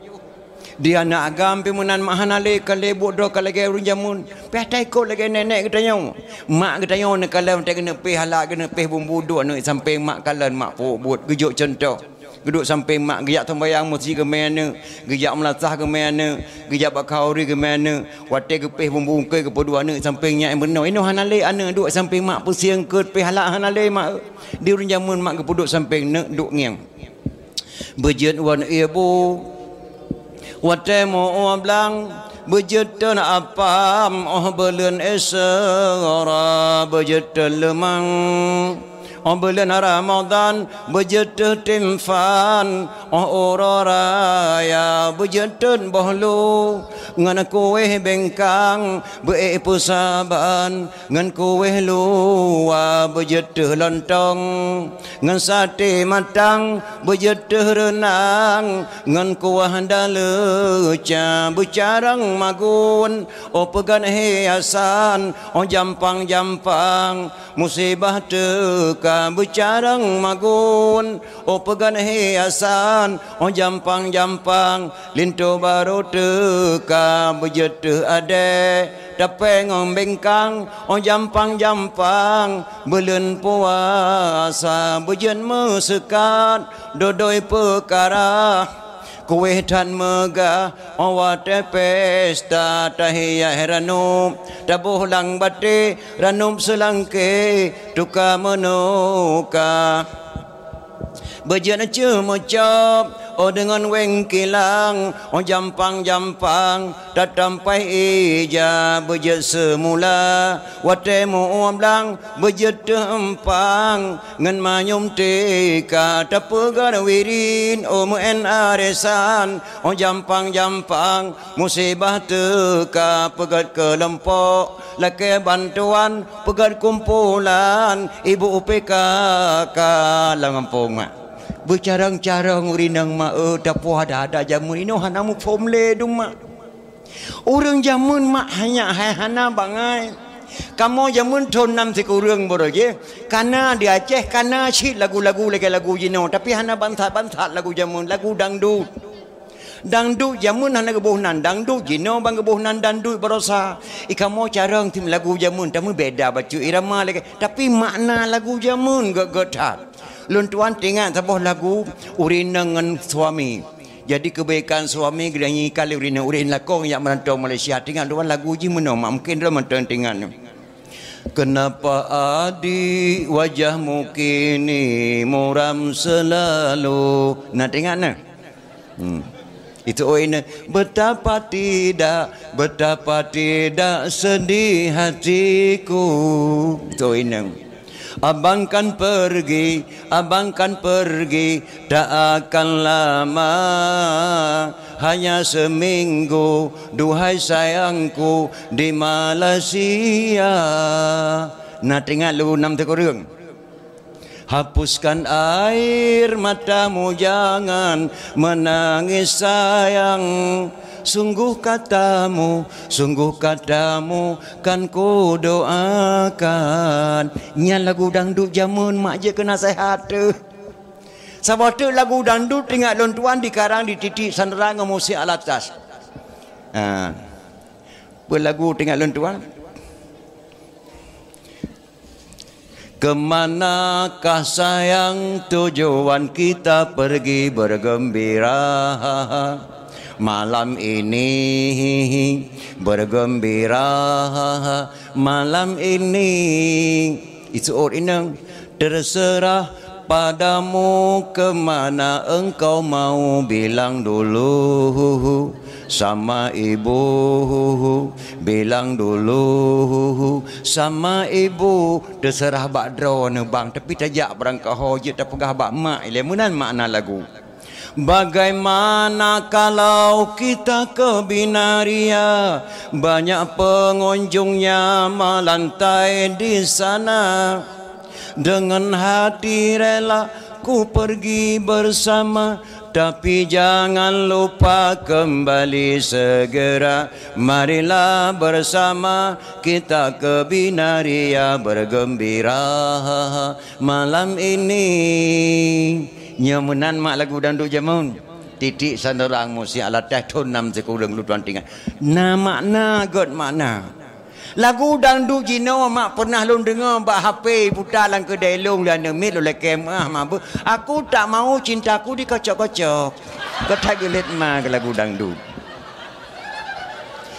Di aneuëk agam pih meunan mak hana lé, ka lé buet droe ka lagée ureuëng jameun. Pih taikot lagée nék-nék geutanyoe. Mak geutanyoe neukalon watée geuneuk péh hala, geuneuk péh bumbu duek aneuëk sampéng mak kalon mak peubuet. Geujok cuntoh. Geuduek sampéng mak, geujak sumbayang meuseujid geumé aneuëk, geujak meulasah geumé aneuëk, geujak bak khauri geumé aneuëk. Watée geupéh bumbu ungkée geupeuduek aneuëk sampéng nyan meunoe. Inoe hana lé aneuëk duek sampéng mak peusieng keut péh hala hana lé mak. Di ureuëng jameun mak geupeuduek sampéng neuk duek ngieng. Beujeuet wan ié bu, watée meu-ueh blang, beujeuet teun apam, óh buleuen Isra, beujeuet teun leumang. Óh buleuen Ramadhan, beujeuet teuh timphan, óh uroe raya, beujeuet teun boh lu, ngon kuéh bengkang, beu-ék peusaban, ngon kuéh luwa, beujeuet teuh lontong, ngon saté matang, beujeuet teuh reunang, ngon kuah daleuca, beucarang magun, óh peugan hiasan, óh jampang-jampang, musibah teuka, beucarang magun, óh peugan hiasan, óh jampang-jampang, linto barô teuka, beujeuet teuh adée, tapée ngon bengkang, óh jampang-jampang, buleuen puasa, beujeuet meuseukat, dodoi peukara. Kueh that meugah, 'oh watèe pesta, tahiya ranup, taboh lam batèe, ranup seulangké, tuka meunuka. Beujeuet ceuh meucôb, 'oh deungon wéng kilang, 'oh jampang-jampang, tatampai ija. Beujeuet seumula, watèe meu-uem blang, beujeuet teuh eumpang, ngon manyum tika tapeugah wirin, 'oh meu'en arisan, 'oh jampang-jampang, musibah teuka peugèt keulompok, lakèe bantuan peugèt kumpulan, ibu UPKK lam gampông mak. Beucarông-carông ureueng inong mak, eu, tapuih ada-ada jameun inoe hana muphom lé dum mak. Ureueng jameun mak hanya hai hana bangai. Kamoe jameun thon nam sikureueng baroe jih. Kana di Aceh, kana cit lagu-lagu lagèe lagu jinoe, tapi hana bansat-bansat lagu jameun, lagu dangdut. Dangdut jameun hana geuboh nan, dangdut jinoe ban geuboh nan dangdut baroesa. I kamoe carông tim lagu jameun, tapi beda bacut irama lagèe, tapi makna lagu jameun gèt-gèt that. Lôn tuan teuingat saboh lagu ureueng inong ngon suami. Jadi keubaikan suami geutanyoe ikalon ureueng inong, ureueng lakông jak meurantau Malaysia. Teuingat lôn tuan lagu jih meunoe mak, mungken droe mantong teuingat nyoe. Kenapa adik wajahmu kini muram selalu? Na teuingat na? Hmm. Itu oh ini. Betapa tidak, betapa tidak sedih hatiku. Itu oh ini. Abang kan pergi, abang kan pergi, tak akan lama, hanya seminggu, duhai sayangku, di Malaysia. Na teuingat lagu nam sikureueng. Hapuskan air matamu, jangan menangis sayang. Sungguh katamu, sungguh katamu kan kudoakan. Nyan lagu dangdut jameun mak jeuet keu naseuhat teuh. Saboh teuk lagu dangdut teuingat lôn tuan dikarang di Titik Sandra ngon Musi Alatas. Ha. Peue lagu teuingat lôn tuan? Kemanakah sayang tujuan kita pergi bergembira? Malam ini bergembira, malam ini. Iseuôt inong, terserah padamu ke mana engkau mau, bilang dulu sama ibu, bilang dulu sama ibu. Terserah bak droeneuh bang, tapi tajak barangkaho jeuet tapeugah bak mak ilèe, meunan makna lagu. Bagaimana kalau kita ke Binaria, banyak pengunjungnya melantai di sana. Dengan hati rela ku pergi bersama, tapi jangan lupa kembali segera. Marilah bersama kita ke Binaria bergembira malam ini. Nyoe meunan mak lagu dangdut jameun. Titik Sandra ngon Musi Alatas thon nam sikureueng lôn tuan teuingat. Na makna, gèt makna. Lagu dangdut jinoe mak pernah lôn deungoe bak H P puta lam keudè lôn, lé aneuk miet lôn lakèe meu'ah mabeuet. Aku tak mau cintaku dikocok-kocok. Keu that geulet ma keu lagu dangdut.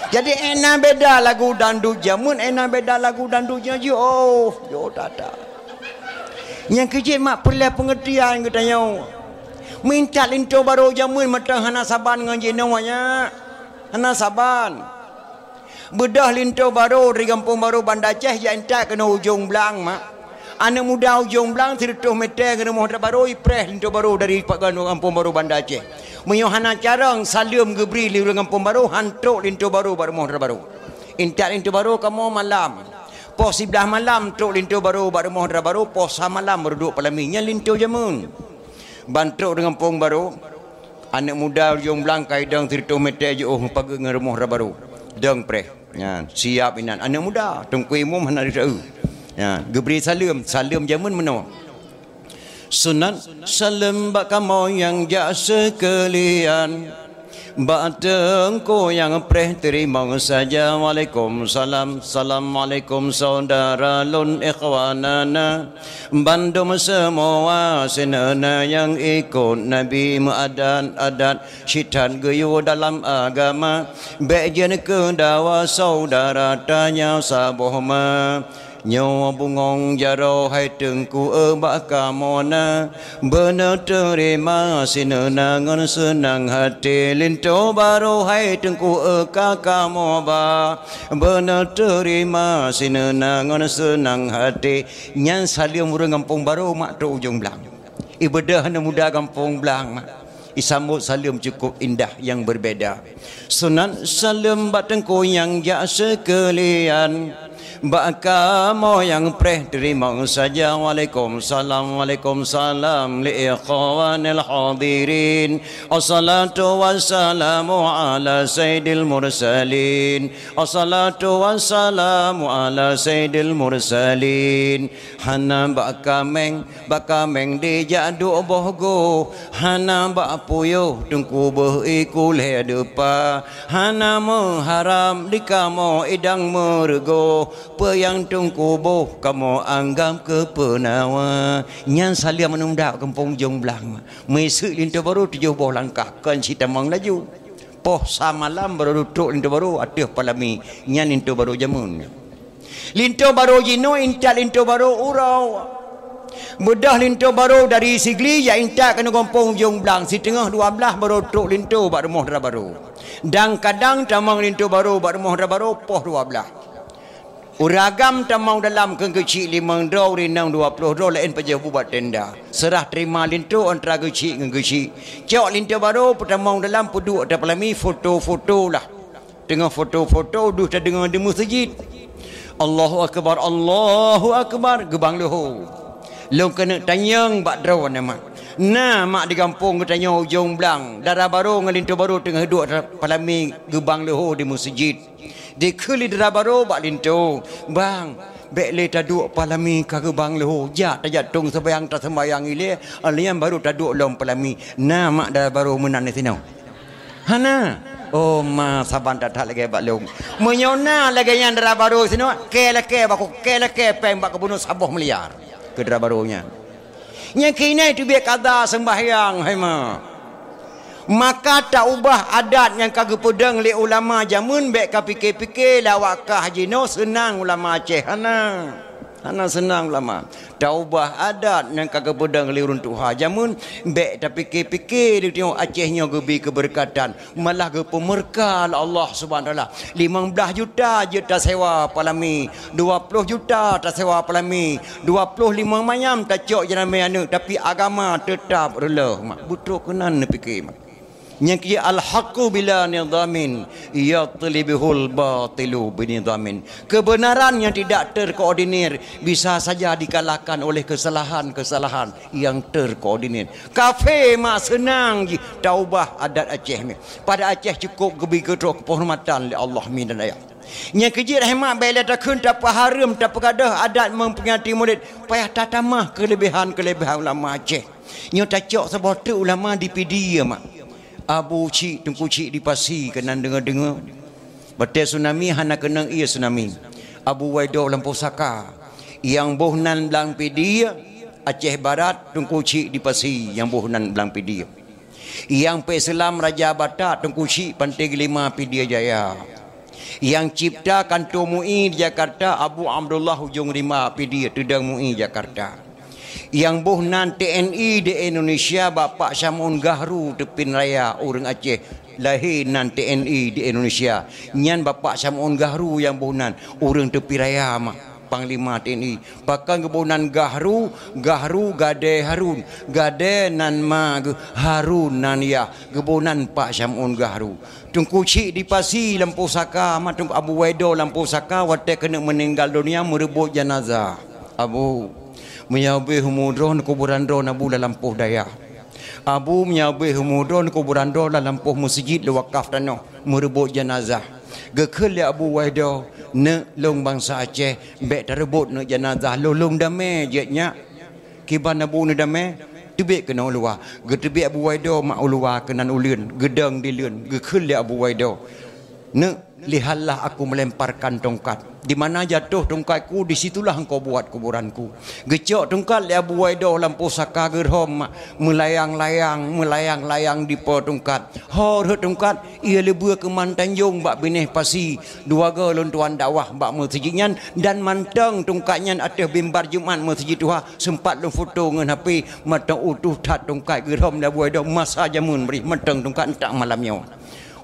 Jadi, éh na beda lagu dangdut jameun, éh na beda lagu dangdut nyoe jih, oh, jôh that-that. Nyang keu jeuet mak peureulèe peungeurtian geutanyoe. Meuintat linto barô jameun mantong hana saban ngon jinoe nyan. Hana saban. Beudôh linto barô dari Gampông Barô Banda Aceh jak intat keunoe Ujong Blang mak. Aneuk muda Ujong Blang sireutôh mètè ngon rumoh Dara Barô, ipreh linto barô dari Gampông Barô Banda Aceh. Meunyoe hana carông saleuem geubri lé ureueng Gampông Barô, han trôk linto barô bak rumoh Dara Barô. Intat linto barô kamoe malam. Poh siblaih malam trôk linto barô bak rumoh Dara Barô, poh sa malam baru duek peulami. Nyan linto jameun. Ban trôk di Gampông Barô, aneuk muda Ujong Blang ka idong sireutôh mètè jiôh meupageut ngon rumoh Dara Barô. Dong preh. Nyan, siap inan aneuk muda, Teungku Imum hana jisaeu. Nyan, geubri saleuem, saleuem jameun meunoe. Sunat saleuem bak kamoe nyang jak seukeulian. Bak teungku nyang preh teurimong saja. Waalaikumsalam. Assalamualaikum saudara lôn ikhwanana. Bandum seumua sineuna nyang ikot Nabi meuadat-adat sithat geuyue dalam agama. Bék jeuet keu dawa saudara tanyoe saboh ma. Nyoe bungong jaroe hai teungku e bak kamoe na. Beuneuteurima sineuna ngon seunang hati linto barô hai teungku e ka kamoe ba. Beuneuteurima sineuna ngon seunang hati. Nyan saleuem ureuëng gampông barô mak trok ujong blang. Ibeudôh aneuk muda gampông blang mak. Isambot saleuem cukup indah nyang berbeda. Sunat saleuem bak teungku nyang jak seukeulian. Bak kamoe nyang preh teurimong saja. Waalaikumsalam, waalaikumsalam li ikhwanil hadirin. Assalatu wassalamu ala sayyidil mursalin. Assalatu wassalamu ala sayyidil mursalin. Hana bak kaméng, bak kaméng dijak duek boh goh. Hana bak puyôh teungku beuh iku lhée deupa. Hana meuharab di kamoe idang meureugoh. Peue nyang teungku boh kamoe anggab keu peunawa. Nyan saleuem aneuk muda gampông ujong blang. Meuiseuk linto barô tujoh boh langkah kon cit tamong laju. Poh samalam barô duek trok linto barô ateueh palami. Nyan linto barô jameun. Linto barô jinoe intat linto barô uroe. Beudôh linto barô dari Sigli jak intat keunoe gampông ujong blang, siteungoh dua blaih barô trok linto bak rumoh dara barô. Dan kadang tamong linto barô bak rumoh dara barô poh dua blaih. Ureuëng agam tamong dalam keu geuchik limong droe, ureuëng inong dua ploh droe, laén pajoh buet bak tenda. Seurah teurima linto antara geuchik ngon geuchik. Cok linto barô peutamong dalam peuduek ateueh palami foto-foto lah. Teungoh foto-foto deuh tadeungoe di meuseujid. Allahu akbar, Allahu akbar, geubang leuho. Lôn keuneuk tanyong bak droeneuh mak. Na mak di gampông geutanyoe ujong blang, dara barô ngon linto barô teungoh duek ateueh palami geubang leuho di meuseujid. Dikheun lé dara barô bak linto, "Bang, bék lé taduek palami ka geubang leuho, jak tajak tông seumayang taseumbayang ilée, alheuh nyan barô taduek lom palami." Na mak dara barô meunan di sinoe? Hana. Oh ma, saban that-that lagée bak lôn. Meunyoe na lagée nyan dara barô sinoe, kée lakée bak, kée lakée péng bak geubunoe saboh miliar keu dara barô nyan. Nyang keuinai teubiet kada seumbahyang hai ma. Maka taubah adat nyang ka geupeudong lé ulama jameun, bék ka pike-pike lawak kah jinoe seunang ulama Aceh, hana. Hana seunang ulama. Taubah adat nyang ka geupeudong lé ureuëng tuha jameun, bék tapike-pike di tanyoe Aceh nyoe geubi keubeureukatan, malah geupeumeurka lé Allah Subhanahu Wa Taala. Limong blaih juta jeuet tasewa palami, dua ploh juta tasewa palami, dua ploh limong manyam tacok jeuramé aneuëk, tapi agama teutab reuloh mak. Beutrok keunan neupike mak. Nyang keu al-haqqu bila nidhamin, yatlibihul batilu binidhamin. Kebenaran yang tidak terkoordinir bisa saja dikalahkan oleh kesalahan-kesalahan yang terkoordinir. Kafé mak seunang jih taubah adat Aceh nyoe. Pada Aceh cukup geubi geutroh keuhormatan lé Allah mi dan ayah. Nyang keu jih rahmat bék lé takheun tapeuhareuem tapeugadôh adat memperingati Maulid, payah tatamah keuleubiehan-keuleubiehan ulama Aceh. Nyoe tacok saboh treuk ulama di Pidie mak. Abu Chik, Teungku Chik di Pasi keunan deungoe-deungoe. Watée tsunami hana keunong ié tsunami. Abu Waido Lampôh Saka. Nyang boh nan blang Pidie, Aceh Barat, Teungku Chik di Pasi nyang boh nan blang Pidie. Nyang peuislam Raja Batak Teungku Chik Panté Geulima Pidie Jaya. Nyang cipta kanto MUI di Jakarta Abu Abdullah Ujong Rimba Pidie Teudong MUI Jakarta. Nyang boh nan TNI di Indonesia Bapak Syam'un Gahru Teupin Raya ureuëng Aceh lahé nan TNI di Indonesia. Nyan Bapak Syam'un Gahru nyang boh nan ureuëng Teupin Raya mak. Panglima TNI. Pakon geuboh nan Gahru, Gahru gadée Harun, gadée nan ma geuh, Harun nan yah, geuboh nan Pak Syam'un Gahru. Teungku Chik di Pasi Lampôh Saka, ma Teungku Abu Waido Lampôh Saka watée keuneuk meuninggal donya meureubot janazah. Abu, meunyoe ubé umu droe kuburan droe Abu lam lampôh dayah. Abu, meunyoe ubé umu droe kuburan droe lam lampôh meuseujid lé wakaf tanoh meureubot janazah. Geukheun lé Abu Waido, neuk lôn bansa Aceh, bék tareubot neuk janazah lôn, lôn damé jeuet nyak. Kiban Abu neudamé, Teubiet keunoe u luwa, geuteubiet Abu Waido mak u luwa keunan uleuen, geudong dileuen, geukheun lé Abu Waido, "Neuk, lihatlah aku melemparkan tongkat." Di mana jatuh tongkatku, di situlah engkau buat kuburanku. Geucok tongkat lé Abu Waido lam pusaka geurhom mak, meulayang-layang, meulayang-layang dipo tongkat. Ho rhot tongkat, ia leubeh keu Man Tanjong bak binéh pasi, dua goe lôn tuan dakwah bak meuseujid nyan, dan mantong tongkat nyan ateueh mimbar Jumat meuseujid tuha, sempat lôn foto ngon H P, mantong utuh that tongkat geurhom lé Abu Waido masa jameun brih mantong tongkat entak malam nyoe.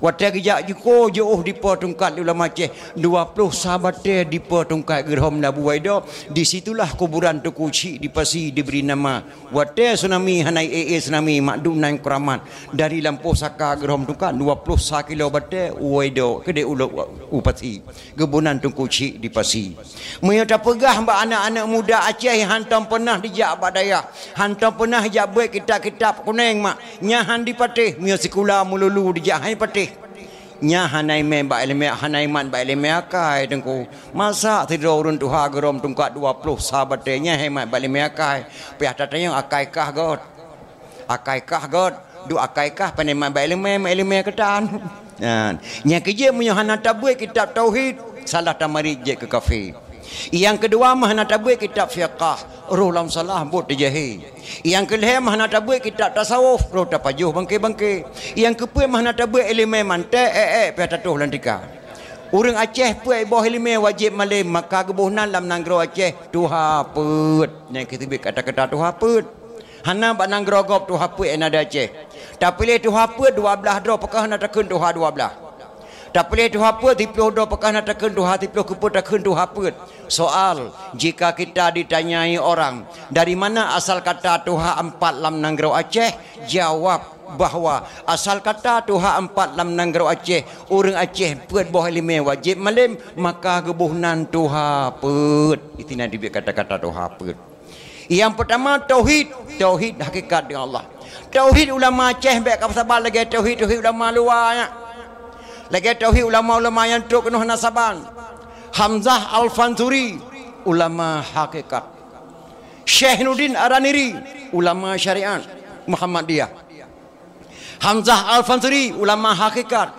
Watée geujak jiko jiôh dipo tongkat lé ulama Aceh, dua ploh sa batée dipo tongkat geurhom lé Abu Waido, di situlah kuburan Teungku Chik di Pasi dibri nama. Watée tsunami hana ék-ék tsunami mak dum nan keuramat, dari lampôh saka geurhom tungkat dua ploh sa kilo batée u Waido keudeh ulôk u Pasi, geuboh nan Teungku Chik di Pasi. Meunyoe tapeugah bak aneuk-aneuk muda Aceh hantom peunah dijak bak dayah, hantom peunah jak beuet kitab-kitab kunéng mak, nyan han dipatéh, meunyoe sikula meululu dijak han patéh. Nyan hana imé bak iéleumé, hana imat bak iéleumé akai Teungku. Masa sidroe ureuëng tuha geurhom tungkat dua ploh sa batée nyan han imat bak iéleumé akai. Piah tatanyong akai kah göt. Akai kah göt, duek akai kah pane mat bak iéleumé, mat iéleumé keutan. Nyan, nyang keujeuet meunyoe hana tabeuet kitab tauhid, salah tamarit jeuet keu kafé. Nyang keudua mah hana tabeuet kitab fiqah, roh lam salah buet teujahé. Nyang keulhée mah hana tabeuet kitab tasawuf, roh tapajoh bangké-bangké. Nyang keupeuet mah hana tabeuet iéleumé manté, ék-ék piah tatoh lam tika. Ureuëng Aceh peuet boh iéleumé wajéb malém, maka geuboh nan lam nanggroe Aceh tuha peuet. Nyang keuteubiet kata-kata tuha peuet. Hana bak nanggroe gob tuha peuet nyang na di Aceh. Tapiléh tuha peuet dua blaih droe, pakon hana takheun tuha dua blaih. Tapiléh tuha peuet siploh droe, pakon hana takheun tuha siploh, keupeue takheun tuha peuet. Soal, jika kita ditanyai orang, "Dari mana asal kata tuha empat lam nanggroe Aceh?" Jawab bahwa asal kata tuha empat lam nanggroe Aceh, ureuëng Aceh peuet boh iéleumé wajéb malém, maka geuboh nan tuha peuet. Itu nan teubiet kata-kata tuha peuet. Nyang peutama tauhid, tauhid hakikat deungon Allah. Tauhid ulama Aceh bék ka saban lagée tauhid-tauhid ulama luwa nyan. Lagée tauhid ulama-ulama nyang trok keunoe hana saban. Hamzah Al-Fansuri, ulama hakikat. Syekh Nurdin Araniri, ulama syariat Muhammadiyah. Hamzah Al-Fansuri, ulama hakikat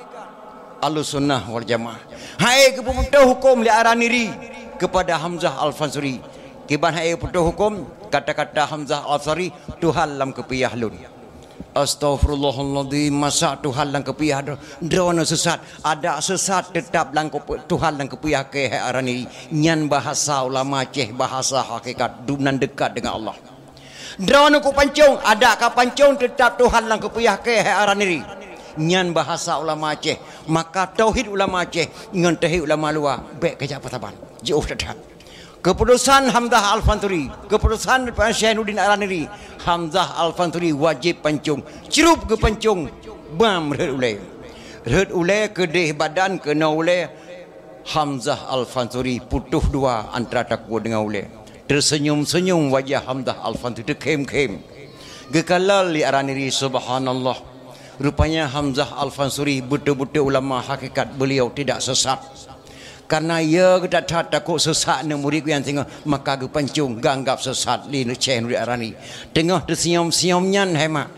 Ahlussunnah wal Jamaah. Hai geupeutoh huköm lé Araniri kepada Hamzah Al-Fansuri. Kiban hai geupeutoh huköm, kata-kata Hamzah Al-Fansuri, "Tuhan lam keupiah lôn." Astaghfirullahaladzim, masa Tuhan lam keupiah droe, droeneuh sesat. Adak sesat teutap lam keupe-, Tuhan lam keupiah keu hai Araniri. Nyan bahasa ulama Aceh, bahasa hakikat, dum nan dekat deungon Allah. Droeneuh kupancong, adak kapancong teutap Tuhan lam keupiah keu hai Araniri. Nyan bahasa ulama Aceh. Maka tauhid ulama Aceh ngon tauhid ulama luwa bék kajak peusaban. Jiôh that-that. Keuputusan Hamzah Al-Fansuri, keuputusan Syekh Nurdin Araniri, Hamzah Al-Fansuri wajéb pancong. Crup geupancong, bam rhot ulée. Rhot ulée keudeh badan keunoe ulée, Hamzah Al-Fansuri putôh dua antara takue deungon ulée. Teuseunyum-seunyum wajah Hamzah Al-Fansuri, teukhém-khém. Geukalon lé Araniri, subhanallah. Rupanya Hamzah Al-Fansuri beutôi-beutôi ulama hakikat, beliau tidak sesat. Karena ya geutat-that takot sesat ngon murit geuh nyang singoh, maka geupancong, geuanggap sesat lé Syekh Nurdin Araniri. Teungoh teusiyom-siyom nyan hai mak,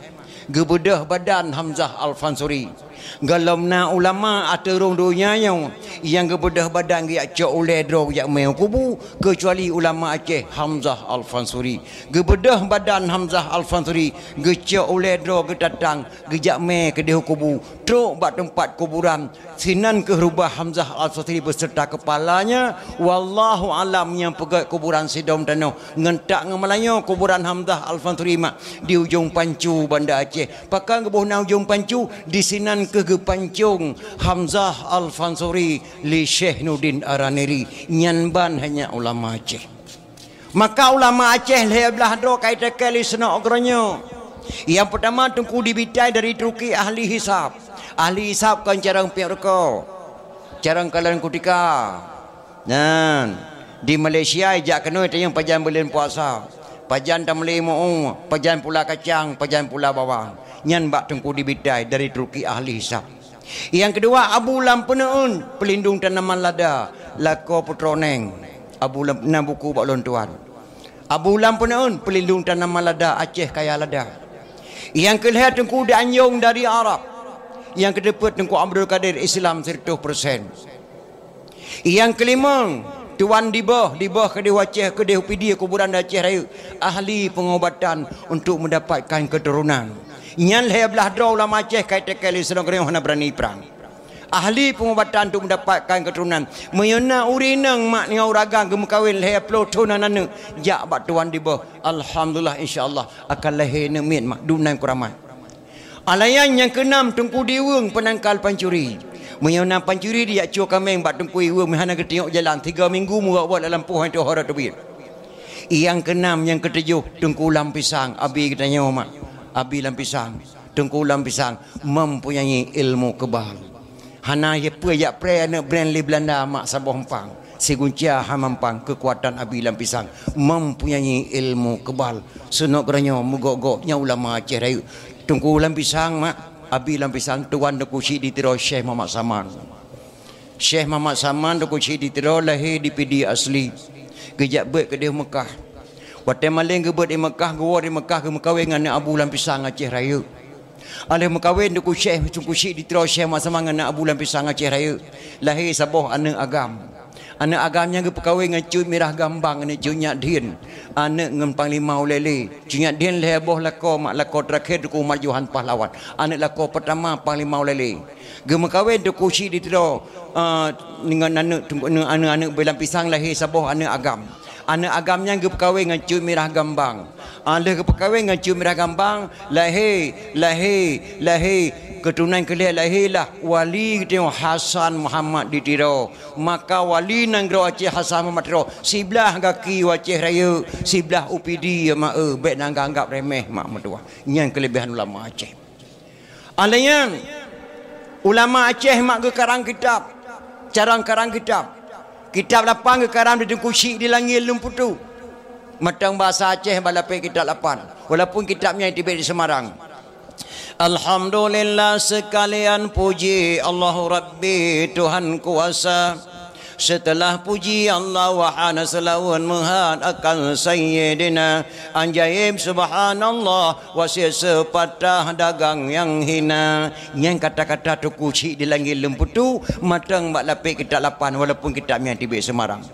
geubeudôh badan Hamzah Al-Fansuri. Gohlom na ulama ateueh rhueng donya nyoe nyang geubeudôh badan geujak cok ulée droe geujak mé u kubu, keucuali ulama Aceh Hamzah Al-Fansuri. Geubeudôh badan Hamzah Al-Fansuri, geucok ulée droe geutatang, geujak mé keudeh u kubu, trok bak teumpat kuburan. Sinan keuh rubah Hamzah Al-Fansuri beuseurta keupalanya. Wallahu alam nyang peugét kuburan sidom tanoh ngon tak ngon meulayeue kuburan Hamzah Al-Fansuri mak di Ujong Pancu Banda Aceh. Pakon geuboh na Ujong Pancu, disinan keuh geupancong Hamzah Al-Fansuri lé Syekh Nurdin Araniri. Nyan ban hanya ulama Aceh. Maka ulama Aceh lhée blaih droe ka itakée lé seunok geuronyoe. Nyang peutama Teungku Dibitai dari Turki ahli hisab. Ahli hisab kon carông piep ruko. Carông kalon kutika. Nyan, di Malaysia ijak keunoe tanyong pajan buleuen puasa, pajan tameuli mu'u, pajan pula kacang, pajan pula bawang. Nyan bak Teungku Dibitai dari Turki ahli hisab. Nyang keudua Abu Lam Peuneu'eun, peulindong tanaman lada, lakoe putroe neng. Abu Lam, na buku bak lôn tuan. Abu Lam Peuneuen, pelindung tanaman lada, Aceh kaya lada. Nyang keulhèe Teungku Danjong dari Arab. Nyang keuteupeue Teungku Abdul Kadir, Islam seratus persen. Nyang keulimong, Tuan Diboh, Diboh keudeh Aceh, keudeh Pidie, kuburan di Aceh Rayeuk, ahli pengobatan untuk mendapatkan keturunan. Nyan lhèe blaih droe ulama Aceh ka iteuka lé sidroe geutanyoe hana beurani prang. Ahli pengobatan untuk mendapatkan keturunan. Meunyoe na ureueng inong mak ngon ureueng agam geumeukawen lhèe ploh thon hana aneuk, jak bak Tuan Diboh. Alhamdulillah, insya Allah akan lahé aneuk miet mak, dum nan keuramat. Alayan nyang keunam, Teungku Diweueng, penangkal pancuri. Meunyoe na pancuri, dijak cue kaméng bak Teungku Diweueng, meuhana geutunyok jalan, tiga minggu meuwot-wot lam lampôh, han teuhôi teubiet. Nyang keunam, nyang keutujoh, Teungku Lam Pisang, abi geutanyoe mak, abi Lam Pisang. Teungku Lam Pisang mempunyai ilmu kebal. Hana peue jak preh aneuk brand lé Belanda mak saboh empang. Sigunca hana mampang keukuatan abi Lam Pisang mempunyai ilmu kebal. Sunok geutanyoe meugok-gok nyan ulama Aceh Rayeuk. Teungku Lam Pisang mak, abi Lam Pisang, tuan Teungku Chik di Tiro Syekh Muhammad Saman. Syekh Muhammad Saman Teungku Chik di Tiro lahé di Pidie asli. Geujak beuet keudeh Mekah. Watèe maleng geubeuet di Mekah, geuwoe di Mekah geumeukawen ngon aneuk Abu Lam Pisang Aceh Rayeuk. Alheuh meukawen Teungku Syekh, Teungku Chik di Tiro Syekh Muhammad Saman ngon aneuk Abu Lam Pisang Aceh Rayeuk, lahé saboh aneuk agam. Aneuk agam nyan geupeukawen ngon Cut Mirah Gambang, aneuk Cut Nyak Dhien, aneuk ngon Panglima Ulèe Lheue. Cut Nyak Dhien lhèe boh lakoe mak, lakoe teurakhé Teungku Umar Johan Pahlawan. Aneuk lakoe peurtama Panglima Ulèe Lheue. Geumeukawen Teungku Chik di Tiro, eh, ngon aneuk, aneuk, aneuk Abu Lam Pisang lahé saboh aneuk agam. Aneuk agam nyan geupeukawen ngon Cut Mirah Gambang. Ah, lheuh geupeukawen ngon Cut Mirah Gambang, lahé, lahé, lahé, keuturonan keulhèe lahé lah wali geutanyoe Hasan Muhammad di Tiro. Maka wali nanggroe Aceh Hasan Muhammad Tiro, siblaih gaki u Aceh Rayeuk, siblaih u Pidie mak, eh, bèk neuanggap remeh mak meutuah. Nyan keuleubehan ulama Aceh. Alheuh nyan, ulama Aceh mak geukarang kitab, carông karang kitab. Kitab lapan geukarang di Teungku Chik di Langèt Leumputue. Mantong bahasa Aceh bak lapék kitab lapan, walaupun kitab nyan teubiet di Semarang. Alhamdulillah, seukalian puji Allahu Rabbi Tuhan kuasa. Seuteulah puji Allah, wahana seulaweuet meuhat akan Sayyidina. Ajaéb subhanallah, wasiet seupatah dagang nyang hina. Nyan kata-kata Teungku Chik di Langèt Leumputue, mantong bak lapék kitab lapan, walaupun kitab nyan teubiet Semarang.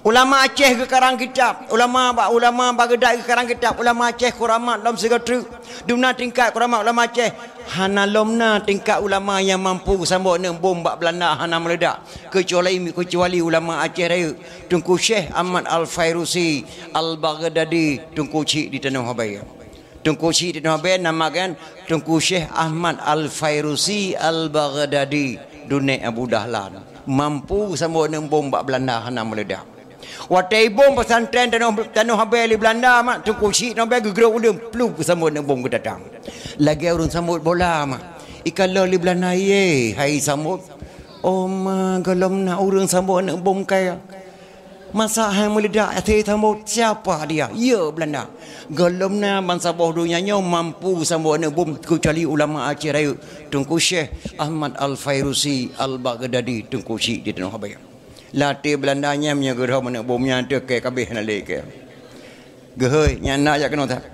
Ulama Aceh geukarang kitab, ulama ba-, ulama Baghdad geukarang kitab, ulama Aceh kuramat lom sigoe treuk. Dum na tingkat kuramat ulama Aceh, hana lom na tingkat ulama nyang mampu geusambot aneuk bom bak Belanda hana meuleudak, keucuali, keucuali ulama Aceh Rayeuk, Teungku Syekh Ahmad Al-Fairusi Al-Baghdadi, Teungku Chik di Tanoh Abee. Teungku Chik di Tanoh Abee nama geuh Teungku Syekh Ahmad Al-Fairusi Al-Baghdadi, dunek Abu Dahlan. Mampu geusambot aneuk bom bak Belanda hana meuleudak. Watèe ibom pesantren Tanoh, Tanoh Abee lé Belanda mak, Teungku Chik Tanoh Abee geugrôp u deueng, plup geusambot aneuk bom geutatang. Lagèe ureueng sambot bola mak. Ikalon lé Belanda, "Ye, hai sambot." "Oh ma, gohlom na ureueng sambot aneuk bom kaya." "Masa hai meuleudak até sambot, siapa dia?" "Ye, Belanda." Gohlom na bansaboh donya nyoe mampu sambot aneuk bom keucuali ulama Aceh Rayeuk, Teungku Syekh Ahmad Al-Fairusi Al-Baghdadi, Teungku Chik di Tanoh Abee. Lam até Belanda nyan meunyoe geurhom aneuk bom nyan teuh kèe kabeh hana lé kèe. Geuhôi, nyan na jak keunoe that.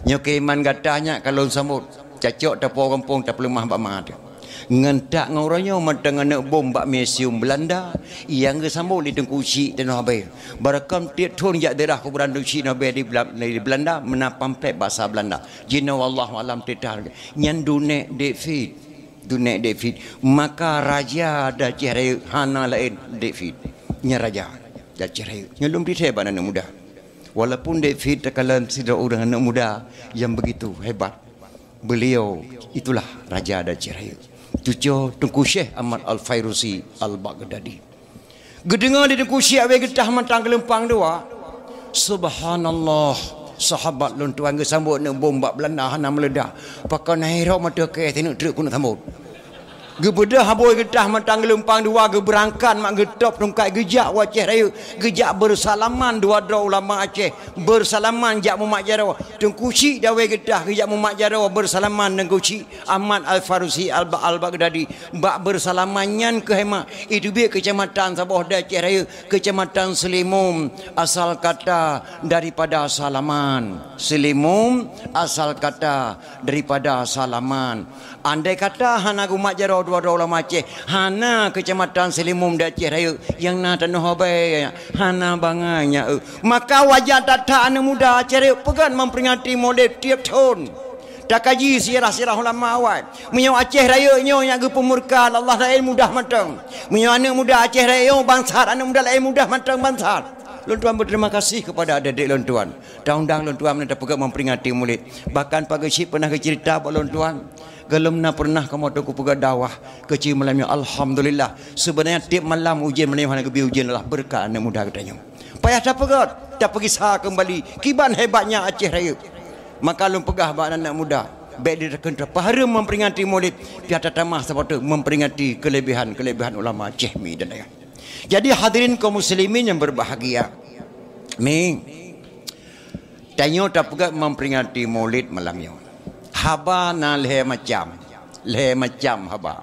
Nyoe keuiman gata nyak ka lôn sambot. Cacok tapuwoe gampông tapeuleumah bak ma teuh. Ngon that ngon uroe nyoe mantong aneuk bom bak museum Belanda nyang geusambot lé Teungku Chik Tanoh Abee. Barokon tiep thon jak ziarah kuburan Teungku Chik Tanoh Abee di Bela-, di Belanda meunan pamflet bahasa Belanda. Jinoe wallahu alam teuh that. Nyan dunek David. Dunek David. Maka raja di Aceh Rayeuk hana laén David. Nyan raja di Aceh Rayeuk. Nyan lôn bri that bak aneuk muda. Walaupun David takalon sidroe ureueng aneuk muda nyang begitu hebat, beliau itulah raja di Aceh Rayeuk. Cuco Teungku Syekh Ahmad Al-Fairusi Al-Baghdadi. Geudeungoe lé Teungku Chik Abee geutah mantong geulumpang dua. "Subhanallah, sahabat lôn tuan geusambot aneuk bom bak Belanda hana meuleudak. Pakon hai rhom ateueh kèe sineuk treuk keuneuk sambot." Geubeudôh abui geutah mantong geulumpang dua, geubeurangkat mak geutôb tungkat geujak u Aceh Rayeuk, geujak beusalaman dua droe ulama Aceh, beusalaman jak mumat jaroe. Teungku Chik dawé geutah geujak mumat jaroe beusalaman Teungku Chik Ahmad Al-Farusi Al-, Al-Baghdadi. Bak beusalaman nyan keuh mak, iteubiet keucamatan saboh di Aceh Rayeuk, Keucamatan Seulimum, asal kata daripada salaman. Seulimum asal kata daripada salaman. Andai kata hana geumat jaroe dua droe ulama Aceh, hana Keucamatan Seulimum di Aceh Rayeuk, nyang na tanoh Abee, hana bangai nyan, eu. Maka wajar that-that aneuk muda Aceh Rayeuk peugah memperingati Maulid tiep thon. Takaji sirah-sirah ulama awai. Meunyoe Aceh Rayeuk nyoe nyang geupeumurka Allah laén mudah mantong. Meunyoe aneuk muda Aceh Rayeuk nyoe bangsat aneuk muda laén mudah mantong bangsat. Lôn tuan berterima kasih kepada adik-adik lôn tuan. Taundang lôn tuan meunan tapeugah memperingati Maulid. Bahkan Pak Geuchik pernah geucerita bak lôn tuan. Gohlom na pernah kamoe teungku peugah dakwah keuchik malam nyoe. Alhamdulillah. Sebenarnya tiep malam ujeuen malam nyoe hana geubri ujeuen adalah beureukat aneuk muda geutanyoe. Payah tapeugah, tapeugisa keumbali kiban hebatnya Aceh Rayeuk. Maka lôn peugah bak aneuk muda, bék ditakheun tapahareuem memperingati Maulid, pih tatamah saboh teuk memperingati keulebihan-keulebihan ulama Aceh mi dan ayah. Jadi hadirin kaum muslimin yang berbahagia, mi, tanyoe tapeugah memperingati Maulid malam nyoe. Haba na lhée macam, lhée macam haba.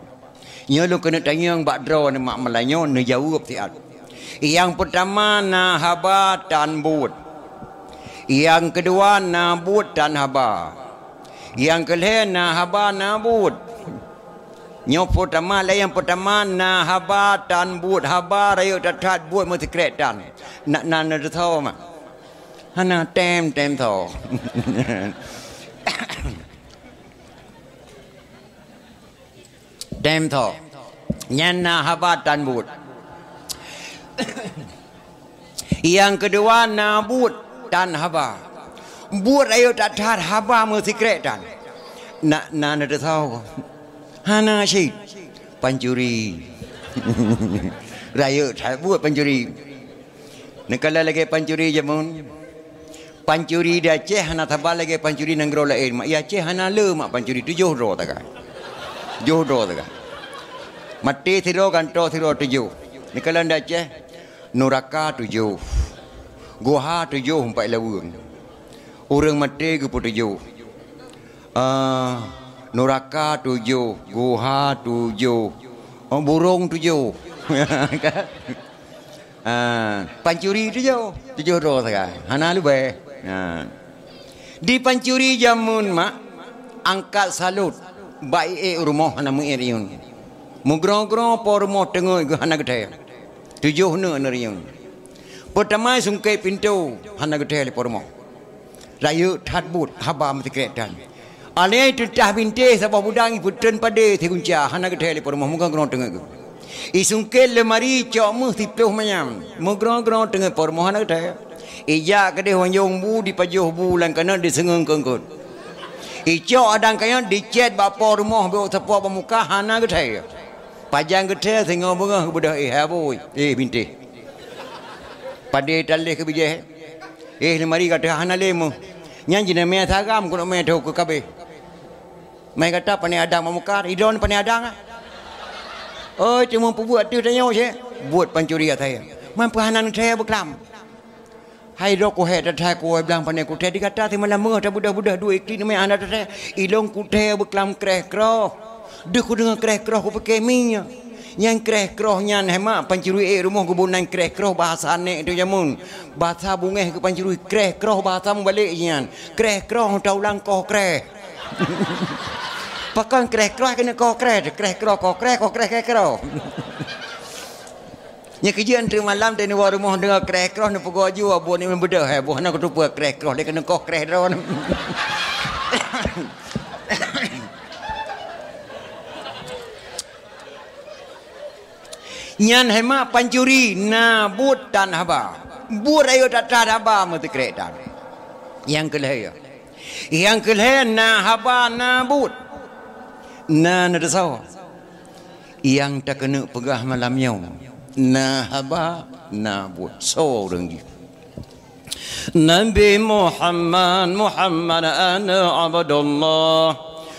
Nyoe lôn keuneuk tanyong bak droeneuh mak malam nyoe neujaweueb siat. Nyang peutama na haba tan buet. Nyang keudua na buet tan haba. Nyang keulhée na haba na buet. Nyoe peutama lé nyang peutama na haba tan buet, haba rayeuk that-that buet meusikrek tan. Nak na neuteusoe mak. Hana tem, tem soe. Tem tho. Nyan na haba tan buet. Nyang keudua na buet tan haba. Buet rayeuk that-that haba meusikrek tan. Nak na neuteusoe. Hana cit. Pancuri. Rayeuk that buet pancuri. Neukalon lagée pancuri jameun. Pancuri di Aceh hana saban lagée pancuri nanggroe laén. Mak, i Aceh hana le mak pancuri, tujoh droe sagai. Tujoh droe sagai. Maté sidroe, gantoe sidroe, tujoh. Neukalon di Aceh, nuraka tujoh. Guha tujoh, empat laweueng. Ureuëng maté geupeutujoh. Ah, nuraka tujoh, guha tujoh, oh, burong tujoh. Ah, pancuri tujoh, tujoh droe sagai. Hana leubeh. Ah. Di pancuri jameun mak, angkat salut, bak iék rumoh hana meuiék riyeun. Meugroe-groe po rumoh teungeut geuh hana geuthée. Tujoh neuk neuriyeun. Peutama sungkét pintoe hana geuthée lé po rumoh. Rayeuk that buet haba meusikrek tan. Alée teutah bintéh saboh budang ipeuteun padé sigunca hana geuthée lé po rumoh meugroe-groe teungeut geuh. Isungkét leumari cok méuh siploh manyam meugroe-groe teungeut po rumoh hana geuthée. Ijak keudeh wanjong bu dipajoh bu lam kaneuk diseungeung keungkot. Icok adang kayong dicet bak po rumoh bék sapoe bak muka hana geuthée. Pajan geuthée singoh beungoh geubeudôh, "Eh, hai abui, eh, bintéh. Padé taléh keu bijéh. Eh, leumari gata hana lé meuh. Nyan jinoe mé saram keuneuk mé tho keu kabéh. Mé gata pané adang bak muka, idon pané adang ah." Oi, teuma peubuet ateueh tanyoe cit. Buet pancuri asai. Man peuhana neuthée beuklam. Hai droe kuhée that-that kuwoe blang pané kuthée di gata simalam meungoh tabeudôh-beudôh duek iklin mé hana tathée. Ilôn kuthée beuklam kreh kroh. Deuh kudeungoe kreh kroh kupike mie. Nyan kreh kroh nyan heuma pancuri ék rumoh geuboh nan kreh kroh bahasa nek tu jameun. Bahasa bungéh keu pancuri kreh kroh bahasa mubalek nyan. Kreh kroh taulang koh kreh. Pakon kreh kroh keuneuk koh kreh, kreh kroh koh kreh, koh kreh kreh kroh. Nyan keujeuet teuk malam teuh nibak rumoh deungoe kreh kroh neupeugoe ju, buet ni beudôh hai, buet hana kuteupeu kreh kroh lé keuneuk koh kreh droe. Nyan heuma pancuri na buet tan haba. Buet rayeuk that-that haba meusikrek tan. Nyang keulhée. Nyang keulhée na haba na buet. Na neuteusoe. Nyang takeuneuk peugah malam nyoe, na haba, na buet. Soe ureuëng jih? Nabi Muhammad, Muhammad aneuk Abdullah.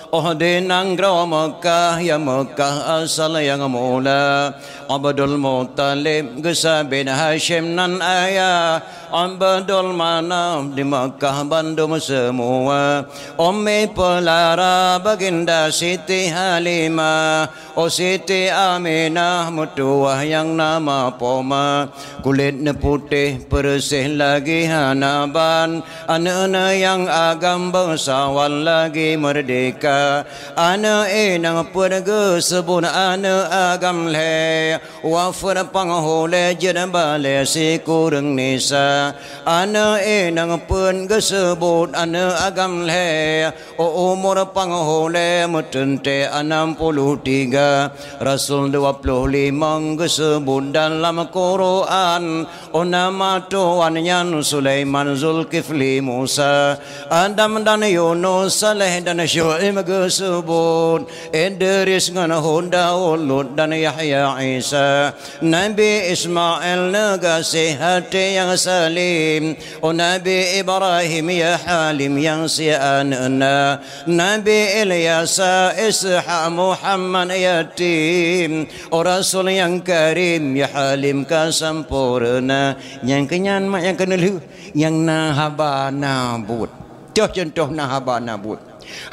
Oh di nanggroe Meukah, ya Meukah asal nyang mula. Abdul Muthalib geusa bin Hasyim nan ayah. Abdul Manaf di Meukah bandum seumua. Ummi Peulara, Baginda Siti Halimah. Oh Siti Aminah meutuwah nyang nama Poma. Kulét neuputéh peureuseh lagée hana ban. Aneuëk-aneuëk nyang agam beusawan lagée meurdéhka. Aneuëk inong peuet geuseubut aneuëk agam lhée. Wafeuet panghulée jeuet balée sikureueng nisa. Aneuëk inong peuet geuseubut aneuëk agam lhée. Oh umur panghulée meuteuntée anam puluh tiga. Rasul dua puluh limong geuseubut dalam Quran. Oh nama tuan nyan Sulaiman, Zulkifli, Musa, Adam dan Yunus, Saleh dan Syu'aib geuseubut. Idris ngon Hud, Daud, Lut dan Yahya, Isa. Nabi Ismail neugaséh até nyang salim. Oh Nabi Ibrahim ya Halim nyang siat aneuëk na. Nabi Ilyasa, Ishak, Muhammad yatim. Oh Rasul nyang karim ya Halim ka sampoereuna. Nyang keunyan mak nyang keuneulheueh nyang na haba na buet. Toh cuntoh na haba na buet.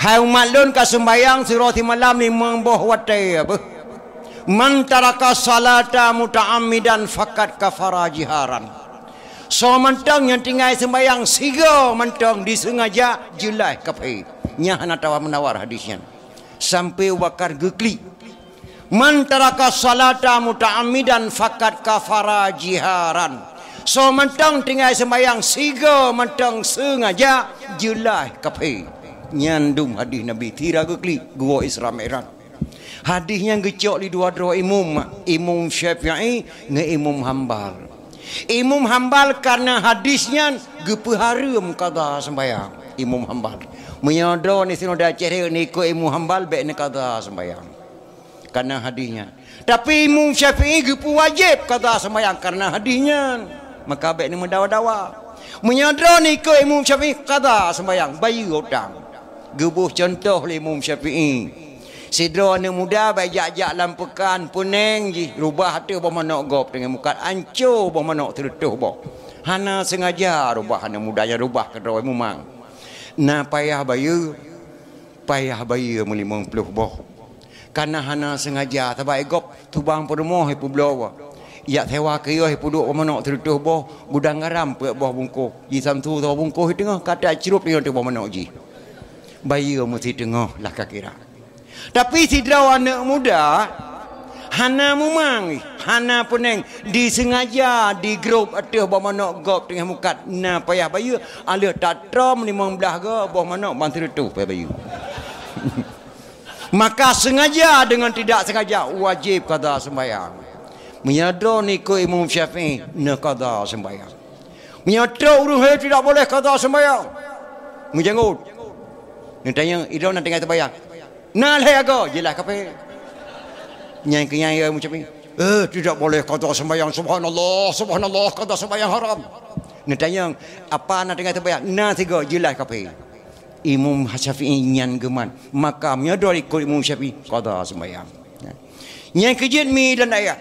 Hai umat lôn ka seumbahyang sidroe simalam limong boh watée beuh. Man taraka salata muta'ammidan faqad kafara jiharan. Soe mantong nyang tinggai seumbahyang sigoe mantong diseungaja jeulaih kafé. Nyan hana tawar-meunawar hadis nyan. Sampai Abu Bakar geuklik. Man taraka salata muta'ammidan faqad kafara jiharan. Soe mantong tinggai seumbahyang sigoe mantong seungaja jeulaih kafé. Nyan dum hadis Nabi sira geuklik geuwoe Isra Mi'raj. Hadis nyan geucok lé dua droe imum, Imum Syafi'i ngon Imum Hambal. Imum Hambal kareuna hadis nyan geupeuhareuem qadha seumbahyang. Imum Hambal. Meunyoe droeneuh sinoe di Aceh Rayeuk ikot Imum Hambal bék neuqadha seumbahyang. Kareuna hadis nyan. Tapi Imum Syafi'i geupeuwajéb qadha seumbahyang kareuna hadis nyan. Maka bék neumeudawa-dawa. Meunyoe droeneuh ikot Imum Syafi'i qadha seumbahyang, bayeue utang. Geuboh cuntoh lé Imum Syafi'i. Sidroe aneuëk muda bak jak-jak lam peukan, peuneng jih, rubah ateueh boh manok gob teungoh mukat, anco boh manok sireutôh boh. Hana seungaja rubah aneuëk muda nyan rubah keudroe mumang. Na payah bayeue, payah bayeue meulimong ploh boh. Kareuna hana seungaja, sabab gob tubang peurumoh ipubloe. Jak sewa kios ipeuduek boh manok sireutôh boh, gudang garam peuet boh bungkôh. Jisamsu saboh bungkôh di teungoh, ka tacrôb di teungoh boh manok jih. Bayeue meusideungoh lah ka kira. Tapi sidroe aneuëk muda hana mumang, hana peuneng, diseungaja digrob ateueh boh manok gob teungoh mukat, na payah bayeue, aleueh tatrom limong blaih go boh manok ban sireutôh payah bayeue. Maka seungaja deungon tidak seungaja wajéb qadha seumbahyang. Meunyoe droeneuh ikot Imum Syafi'i, neuqadha seumbahyang. Meunyoe trok ureuëng hai tidak boleh qadha seumbahyang. Meujanggut. Neutanyong, "Idroeneuh na tinggai seumbahyang?" "Na lhée agoe." "Jeulaih kafé." Nyan keuh nyan ya Imum Syafi'i. "Eh, tidak boleh qadha seumbahyang. Subhanallah, subhanallah, qadha seumbahyang haram." Neutanyong, "Apa na tinggai seumbahyang?" "Na sigoe." "Jeulaih kafé." Imum Syafi'i nyan geuman. Maka meunyoe droe ikot Imum Syafi'i, qadha seumbahyang. Nyang keujeuet mi dan ayah.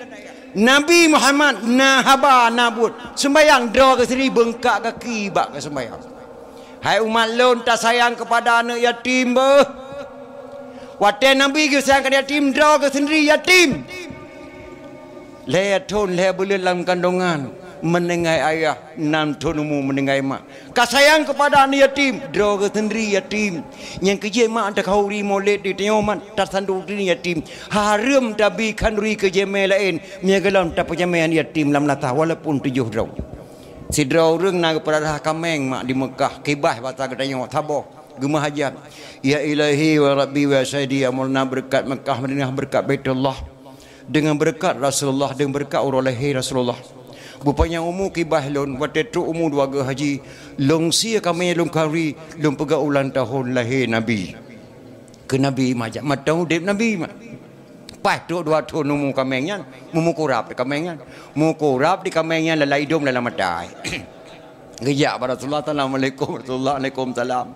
Nabi Muhammad na haba na buet. Seumbahyang droe geuh sendiri beungkak gaki bak geuseumbahyang. Hai umat lôn, tasayang keupada aneuëk yatim beuh. Watée Nabi geusayang keu yatim, droe geuh sendiri yatim. Lhée thon lhée buleuen lam kandongan, meuninggai ayah, nam thon umu meuninggai mak. Ka sayang keupada aneuëk yatim, droe geuh sendiri yatim. Nyang keujeuet mak takhanduri mulod di tanyoe mat, tasanduri yatim. Hareuem tabi khanduri keu jeumaé laén, meunyoe gohlom tapeujamé aneuëk yatim lam latah walaupun tujoh droe. Sidroe ureuëng na geupeurara kaméng mak di Meukah, kibaih basa geutanyoe saboh, geumeuhajat. Ya Ilahi wa Rabbi wa Sayyidi, ya Maulana, beureukat Meukah Madinah, beureukat Baitullah. Deungon beureukat Rasulullah, deungon beureukat uroe lahé Rasulullah. Beupanyang umu kibaih lôn, watée trok umu dua geuh haji, lôn sie kaméng lôn khanduri, lôn peugah ulang tahun lahé Nabi. Keu Nabi mak jak mantong udeb Nabi mak. Paih trok dua thon umu kaméng nyan, meumukurab di kaméng nyan. Mukurab di kaméng nyan lalai idong lalai mata. Geujak bak Rasulullah, "Assalamualaikum." Rasulullah, "Waalaikumsalam."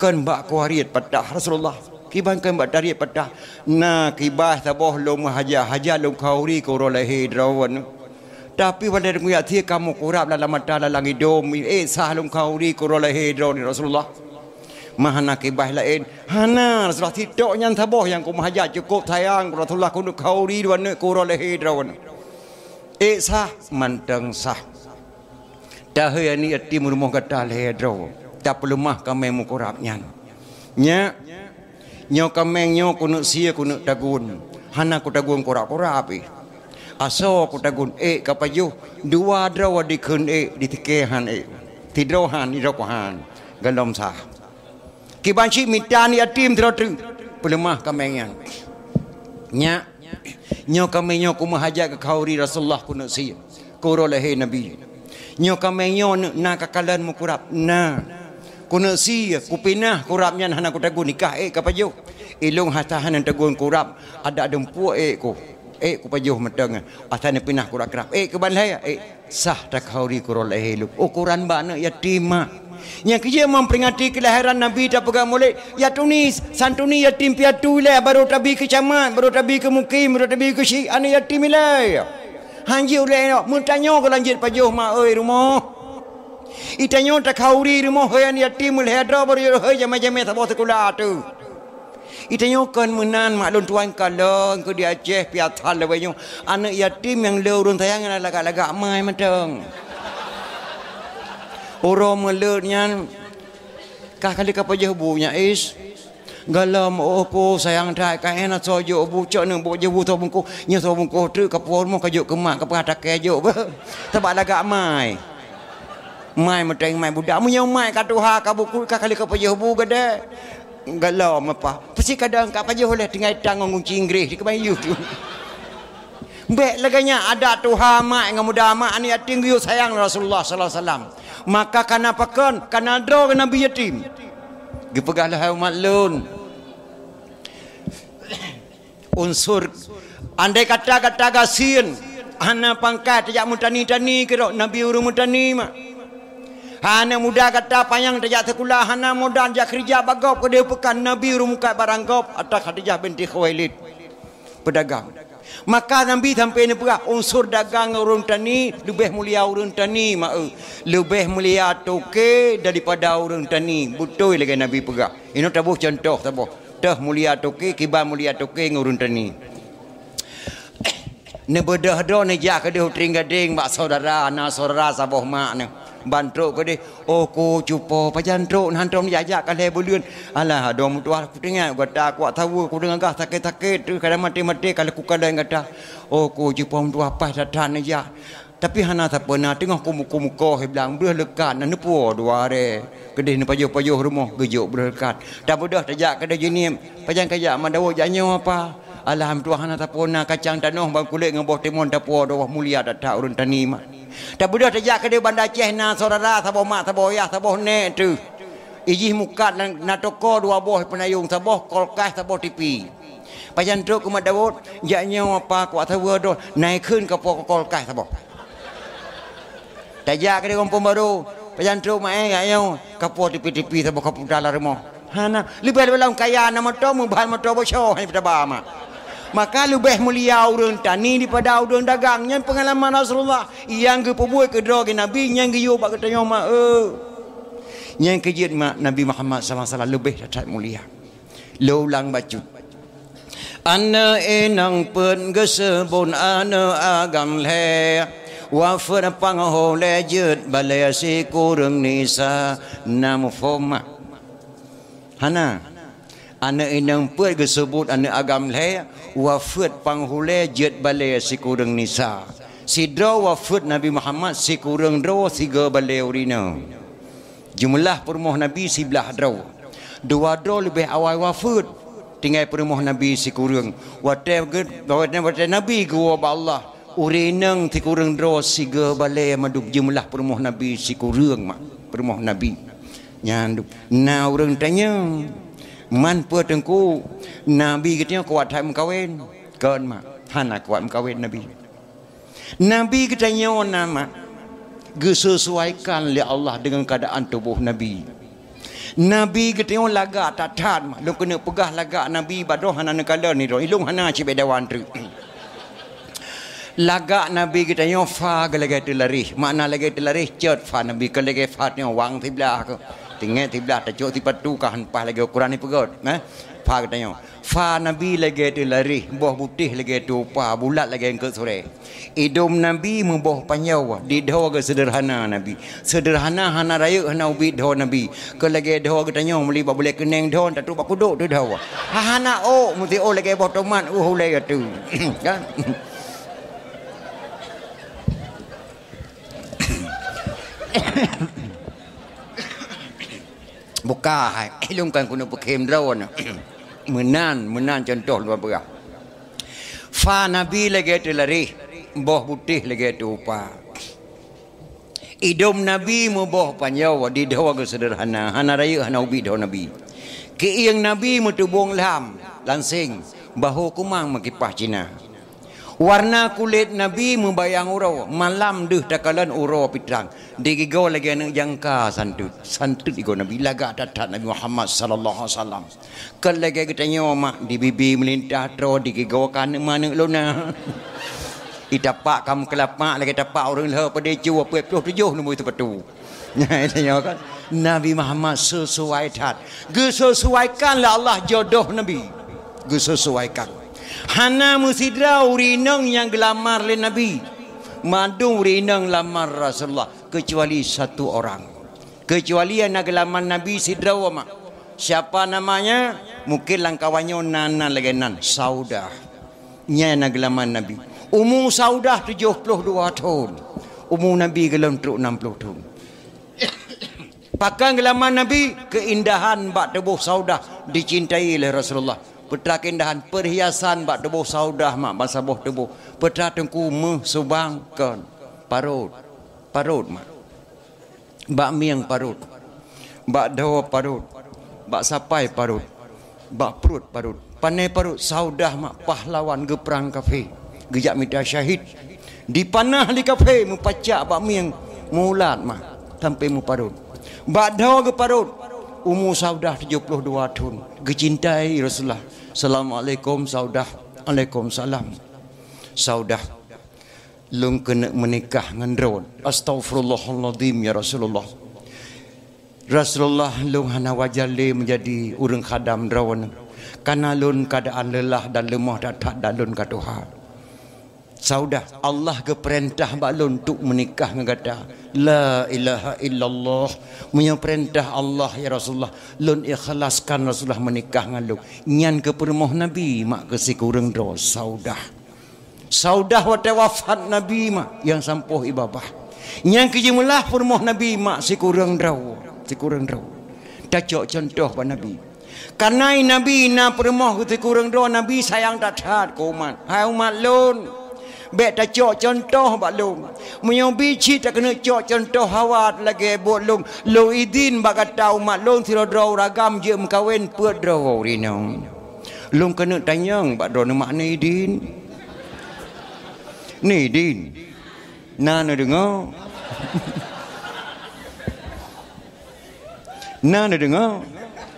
"Kon bak kuah riet patah, Rasulullah?" Kiban kheun bak tariet patah, na kiban saboh lôn meuhajat-hajat lôn khauri keu uroe lahé droeneuh. Tapi watèe teungoh jak sie ka meukurab lam mata lam idông, ék sah lôn khauri keu uroe lahé droeneuh Rasulullah. Mah hana kiban laén. Hana, Rasulullah, sitok nyan saboh nyang kumeuhajat, cukôp sayang Rasulullah keuneuk khauri droeneuh keu uroe lahé droeneuh. Ék sah, mantong sah. Tahôi aneuk yatim rumoh gata lhèe droe, tapeuleumah kaméng meukurab nyan. Nyak, nyoe kaméng nyoe keuneuk sie keuneuk tagun, hana kutagun kurab-kurab pih. Asoe kutagun ék ka pajoh, dua droe dikheun ék, di tikée han ék. Sidroe han, sidroe han, gohlom sah. Kiban cit mita aneuk yatim sidroe teuk, peuleumah kaméng nyan. Nyak, nyoe kaméng nyoe kumeuhajat keu khauri Rasulullah keuneuk sie, keu uroe lahé Nabi. Nyoe kaméng nyoe na kakalon meukurab, na. Keuneuk sie, kupinah kurab nyan hana kutagun nikah ék ka pajoh. Ilôn hata hana tagun kurab, adak deumpuk ék ku. Ék kupajoh mantong, asai neupinah kurab-kurab. Ék kiban lhèe, ék sah takhauri keu uroe lahé lôn. Ukoran bak aneuk yatim, mak. Nyang keujeuet meuperingati keulahiran Nabi tapeugah mulod, ya tuni, santuni yatim piatu ilèe, barô tabi keu camat, barô tabi keu mukim, barô tabi keu syik, aneuk yatim ilèe. Hanjeuet ulèe nyoe, meutanyoe keu lanjut pajoh mak oi rumoh. Itanyoe takhauri rumoh hôi aneuk yatim lhèe droe barô jeuet hôi jamé-jamé saboh sikula teuh. Itanyoe kon meunan mak lôn tuan kalon keu di Aceh piasan lawét nyoe. Aneuk yatim nyang le ureueng sayang nyang lagak-lagak mai mantong. Uroe meuleuet nyan ka kali ka pajoh bu nyak is. Gohlom oh ku sayang that ka éh na soe jok bu cok neuk bu jok bu soe bungkôh. Nyoe soe bungkôh treuk ka puwoe rumoh ka jok keu mak ka peugah takée jok beuh. Sabab lagak mai. Mai meuteng mai budak. Meunyoe mai ka tuha ka buku ka kali ka pajoh bu geude. Gohlom apa? Pasti kadang ka pajoh lé tinggai tang ngon gunci Inggris di keubayu tu. Bèk lagèe nyan adat tuha mak ngon muda mak aneuk yatim geuyue sayang Rasulullah sallallahu alaihi wasallam. Maka kana pakon, kana droe Nabi yatim. Geupeugah lé hai umat lôn. Unsur, andai kata gata gasien, hana pangkat tajak meutani-tani keudroe, Nabi ureueng meutani mak. Hana muda gata panyang tajak sikula, hana modal jak keurija bak gob keudeh peukan, Nabi ureueng mukat barang gob, atra Khadijah binti Khuwailid peudagang. Maka Nabi sampai neupeugah unsur dagang ureueng tani leubeh mulia ureueng tani mak eu. Leubeh mulia toke daripada ureueng tani. Beutôi lagèe Nabi peugah. Inoe taboh contoh saboh. Teuh mulia toke, kiban mulia toke ngon ureueng tani. Neubeudôh droe neujak keudeh u trieng gadeng bak syedara, na syedara saboh mak nyoe. Ban trok keudeh, "Oh ku cupo, pajan trok na hantom jak-jak ka lhèe buleuen." "Alah, adoe meutuah, kuteungat gata kuat saweue, kudeungoe gah sakét-sakét, teuh kadang maté-maté ka lheueh kukalon gata." "Oh ku cupo meutuah, paih that-that neujak." Tapi hana sapeue na, teungoh kumukoh-mukoh i blang, breuh leukat na neupuwoe dua aré. Keudeh neupajoh-pajoh rumoh, geujok breuh leukat. Tabeudôh tajak keudeh jinieb, "Pajan kajak mak Daud jak nyoe apa?" "Alah meutuah hana sapeue na, kacang tanoh ban kulét ngon boh timon tapuwoe dua boh mulia that-that ureueng tani mak." Tabeudôh tajak keudeh Banda Aceh na syedara saboh mak saboh yah saboh nèk teuh. Ijih mukat na, na toko dua boh peunayong saboh kolkah saboh tipi. Pajan trok keu mak Daud, "Jak nyoe apa kuat saweue droe, na ikheun kapoe kolkah saboh." Tajak keudeh gampông barô, "Pajan trok mak eh, jak nyoe kapoe tipi-tipi saboh kaputa lam rumoh." Hana, leubeh-leubeh lom kaya na moto, meuban moto beusoe hana peutaba mak. Maka leubeh mulia ureueng tani daripada ureueng dagang. Nyan peungalaman Rasulullah nyang geupeubuet keudroe geuh Nabi nyang geuyue bak geutanyoe mak eu. Nyang keujeuet mak Nabi Muhammad sallallahu alaihi wasallam leubeh that-that mulia. Lôn ulang bacut. Aneuk inong peuet geuseubut aneuk agam lhèe, wafeuet panghulèe jeuet balèe sikureueng nisa. Na muphom mak? Hana. Aneuk inong peuet geuseubut aneuk agam lhèe, wafeuet panghulèe jeuet balèe sikureueng nisa. Sidroe wafeuet Nabi Muhammad, sikureueng droe sigoe balèe ureueng inong. Jeumeulah peurumoh Nabi siblaih droe. Dua droe leubeh awai wafeuet, tinggai peurumoh Nabi sikureueng. Watèe geu-, watèe, watèe Nabi geuwoe bak Allah, ureueng inong sikureueng droe sigoe balèe mandum jeumeulah peurumoh Nabi sikureueng mak, peurumoh Nabi. Nyan du-, na ureueng tanyong, "Man peue Teungku, Nabi geutanyoe kuat that meukawen?" Kon mak, hana kuat meukawen Nabi. Nabi geutanyoe na mak, geusesuaikan lé Allah deungon keuadaan tuboh Nabi. Nabi geutanyoe lagak that-that, lôn keuneuk peugah lagak Nabi bak droe hana neukalon nibak droe, ilôn hana cit bék dawa treuk. Lagak Nabi geutanyoe fa geulagée teularéh, makna lagée teularéh cot fa Nabi keu lagée fa tanyoe wang siblah keu. Tinggai siblah tacok sipatu ka han paih lagée ukuran ipeugét, eh? Fa geutanyoe. Fa Nabi lagée teularéh, boh butéh lagée tupa, bulat lagée eungkôt surée. Idôm Nabi meuboh panjoe, di dhoe geuh seudeurhana Nabi. Seudeurhana hana rayeuk hana ubit dhoe Nabi. Keu lagée dhoe geutanyoe meuli bak bulée keuneng dhoe, tatrok bak kudok teuh dhoe. Ha, hana ôk, meusti ôk lagée boh tomat, uh, ulée ateueh. Kan? Buka hai, ilôn kan keuneuk peukhém droe na. Meunan, meunan contoh lôn peugah. Fa Nabi lagée teularéh, boh butéh lagée tupa. Idôm Nabi meuboh panjoe, di dhoe geuh seudeurhana, hana rayeuk hana ubit dhoe Nabi. Keuieng Nabi meuteubong lam, lanseng, bahô kumang meukipah Cina. Warna kulét Nabi meubayang uroe, malam deuh takalon uroe pitrang. Digigoe lagée aneuëk jangka santeut. Santeut igoe Nabi, lagak that-that Nabi Muhammad sallallahu alaihi wasallam. Kon lagée geutanyoe mak, di bibi meulintah troe digigoe ka aneuëk maneuëk lôn na. Itapak kam keulapak lagée tapak ureuëng lheueh padé cu peuet ploh tujoh numboi teupatu. Nyan tanyoe kan. Nabi Muhammad seusuai that. Geusesuaikan lé Allah jodoh Nabi. Geusesuaikan. Hana meusidroe ureuëng inong nyang geulamar lé Nabi. Mandum ureuëng inong lamar Rasulullah, keucuali satu orang. Keucuali nyang na geulamar Nabi sidroe mak. Siapa namanya? Mungkin lam kawan nyoe na nan lagée nan, Saudah. Nyan na geulamar Nabi. Umu Saudah tujoh ploh dua thon. Umu Nabi gohlom trok nam ploh thon. Pakon geulamar Nabi? Keuindahan bak tuboh Saudah dicintai lé Rasulullah. Peue teuma keuindahan? Perhiasan bak tuboh Saudah mak, bansaboh tuboh. Peue teuma teungku? Meuh, subang, kon, parot. Parot mak. Bak mieng parot, bak dhoe parot, bak sapai parot, bak pruet parot. Pané parot? Saudah mak pahlawan geuprang kafé, geujak mita syahid. Dipanah lé kafé, meupacak bak mieng, meuulat mak, sampoe meuparot. Bak dhoe geuparot. Umu Saudah tujoh ploh dua thon, geucintai Rasulullah. "Assalamualaikum Saudah." "Alaikumsalam." "Saudah, lôn keuneuk meunikah ngon droe." "Astaghfirullahalazim, ya Rasulullah. Rasulullah, lôn hana wajar lé meujadi ureuëng khadam droe. Kareuna lôn keuadaan leulah dan leumoh that-that dan lôn ka tuha." "Saudah, Allah geupeurintah bak lôn untuk meunikah ngon gata." "La ilaha illallah. Meunyoe peurintah Allah, ya Rasulullah, lôn ikhlaskan Rasulullah meunikah ngon lôn." Nyan geupeurumoh Nabi mak keu sikureueng droe, Saudah. Saudah watée wafat Nabi mak nyang sampoe i babah. Nyang keujeumeulah peurumoh Nabi mak sikureueng droe, sikureueng droe. Tacok contoh bak Nabi. Kareuna Nabi na peurumoh sikureueng droe, Nabi sayang that-that keu umat. "Hai umat lôn, bék tacok contoh bak lôn. Meunyoe bi cit takeuneuk cok contoh hawa lagée buet lôn, lôn idin bak gata umat lôn sidroe-droe ureuëng agam jeuet meukawen peuet droe ureuëng inong." Lôn keuneuk tanyong bak droeneueh mak, "Ni idin? Ni idin? Na neudeungoe? Na neudeungoe?"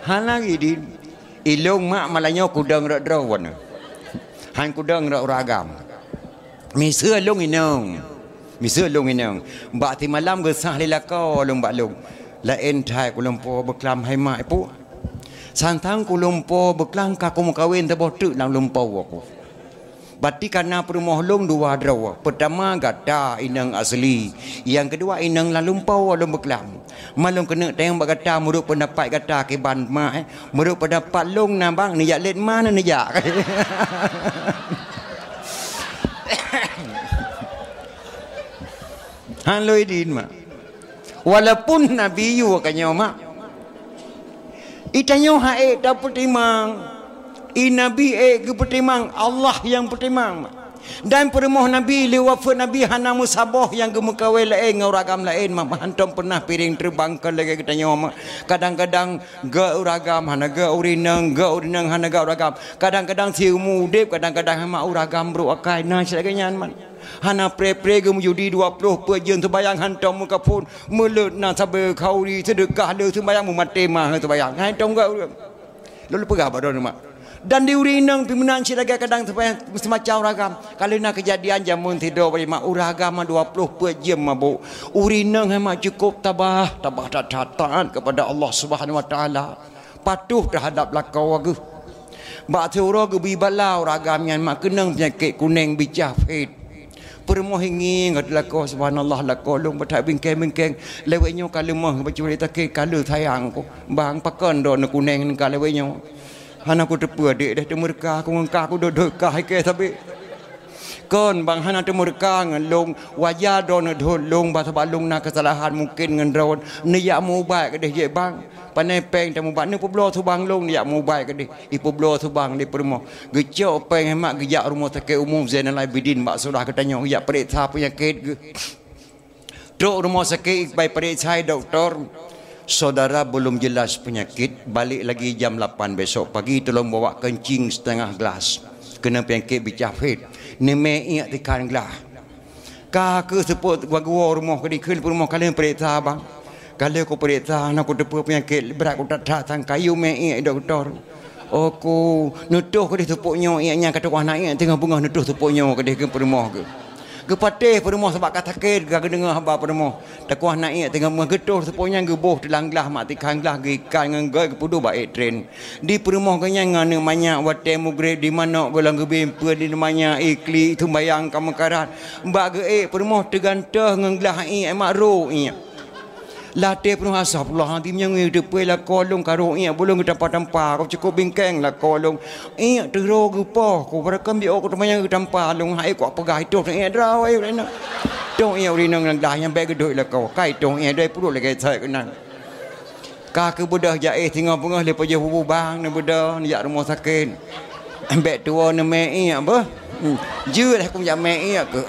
Hana idin. Ilôn mak malam nyoe kudong rot droe wan. Han kudong rot ureuëng agam. Miseue lôn inong. Miseue lôn inong. Bak simalam geusah lé lakoe lôn bak lôn. Laén that kulumpo beuklam hai mak ipuk. Sang-sang kulumpo beuklam ka kumeukawen saboh treuk lam lumpo ku. Berarti ka na peurumoh lôn dua droe. Peutama gata inong asli. Nyang keudua inong lam lumpo lôn beuklam. Ma lôn keuneuk tanyong bak gata meunurot peundapat gata kiban mak, eh. Meunurot peundapat lôn na bang neujak lét ma neujak. Han lôn idin mak. Walaupun Nabi yue ka nyoe mak. I tanyoe han ék tapeutimang. I Nabi ék geupeutimang, Allah nyang peutimang mak. Dan peurumoh Nabi, lé wafeuet Nabi hana meusaboh nyang geumeukawen laén ngon ureueng agam laén, ma-, hantom peunah piréng teubang kon lagée geutanyoe ma-, kadang-kadang geu ureueng agam hana geu ureueng inong, geu ureueng inong hana geu ureueng agam. Kadang-kadang siumu udeb, kadang-kadang hana ureueng agam brok akai. Na cit lagée nyan man. Hana pré-pré geumeujudi dua ploh peuet jeuem seumayang hantom meukaphon, meuleuet na sabe khauri, seudeukah le seumayang, meumaté ma seumayang. Hantom geu ureueng. Lôn peugah bak droeneuh mak. Dan di ureueng inong pih meunan cit lagée kadang seumacam ureueng agam. Ka lheueh na keujadian jameun sidroe bak mak ureueng agam dua ploh peuet jeuem mabök. Ureueng inong hai mak cukôp tabah, tabah that-that taat kepada Allah Subhanahu Wa Taala. Patuh teuhadap lakoe geuh. Bak siuroe geubri bala ureueng agam nyan mak keunong peunyakét kuneng bicah phét. Peurumoh ingieng gata lakoe, subhanallah, lakoe lôn beutak bingkeng-bingkeng. Lewat nyoe ka leumoh bacut sakét, ka lheueh sayang ku. Bang, pakon droeneuh kuneng ka lewat nyoe. Hana kuteupeue dek deh teumeureuka, ku ngon ka kudodoi kah ikée sabe. Kon bang hana teumeureuka ngon lôn, wajar droeneuh dot lôn, bah sabab lôn na keusalahan mungken ngon droeneuh, neujak meu-ubat keudeh jeuet bang. Panai péng tamubat, neupeubloe subang lôn neujak meu-ubat keudeh. Ipeubloe subang lé peurumoh. Geucok péng hai mak geujak rumoh sakét umum Zainal Abidin bak syedara geutanyoe geujak peuriksa peunyakét geuh. Trok rumoh sakét ibai peuriksa dokto, syedara belum jelas penyakit, balik lagi jam lapan besok pagi tolong bawa kencing setengah gelas. Keunong peunyakét bicah phét. Neumè iék tikhan glah. Ka keuh seupôt bagoe rumoh keudikheun peurumoh ka lheueh peuriksa bang. Ka lheueh kupeuriksa hana kuteupeue peunyakét brat kuthat-that sang kayu mè iék dokto. Oh ku neutoh keudeh seupôt nyoe iék nyan ka tukoh na iék teungoh beungoh neutoh seupôt nyoe keudeh keu peurumoh geuh. Geupatéh peurumoh sabab ka sakét ka geudeungoe haba peurumoh. Tukoh na iék teungoh beungoh geutoh seupôt nyan geuboh teulang glah mak tikhan glah geuikat ngon gét geupeuduek bak ék tren. Di peurumoh geuh nyan ngon aneuk manyak watée mugreb di manok gohlom geubri peue di manyak iklik sumbayang ka meukarat. Bak geuék peurumoh teugantoh ngon glah iék mak rhot iék. Latée peurumoh astagfirullahalazim nyang ngieng teupeu lakoe lôn ka rhot iék bulong geutampa-tampa ka cukôp bingkeng lakoe lôn. Iék teuro geupoh ku barakam biôh ku teumanyang geutampa lôn hai ku peugah itoh iék droe iék ureueng inong. Toh iék ureueng inong nyang glah nyang bék geudok lakoe kai toh iék dai puluk lagée sai keunan. Ka keubeudôh jaéh singoh beungoh lé pajoh bubu bang neubeudôh neujak rumoh sakét. Bék tuwoe neumè iék beuh. Hmm. Jeuet hukôm jak mè iék keuh.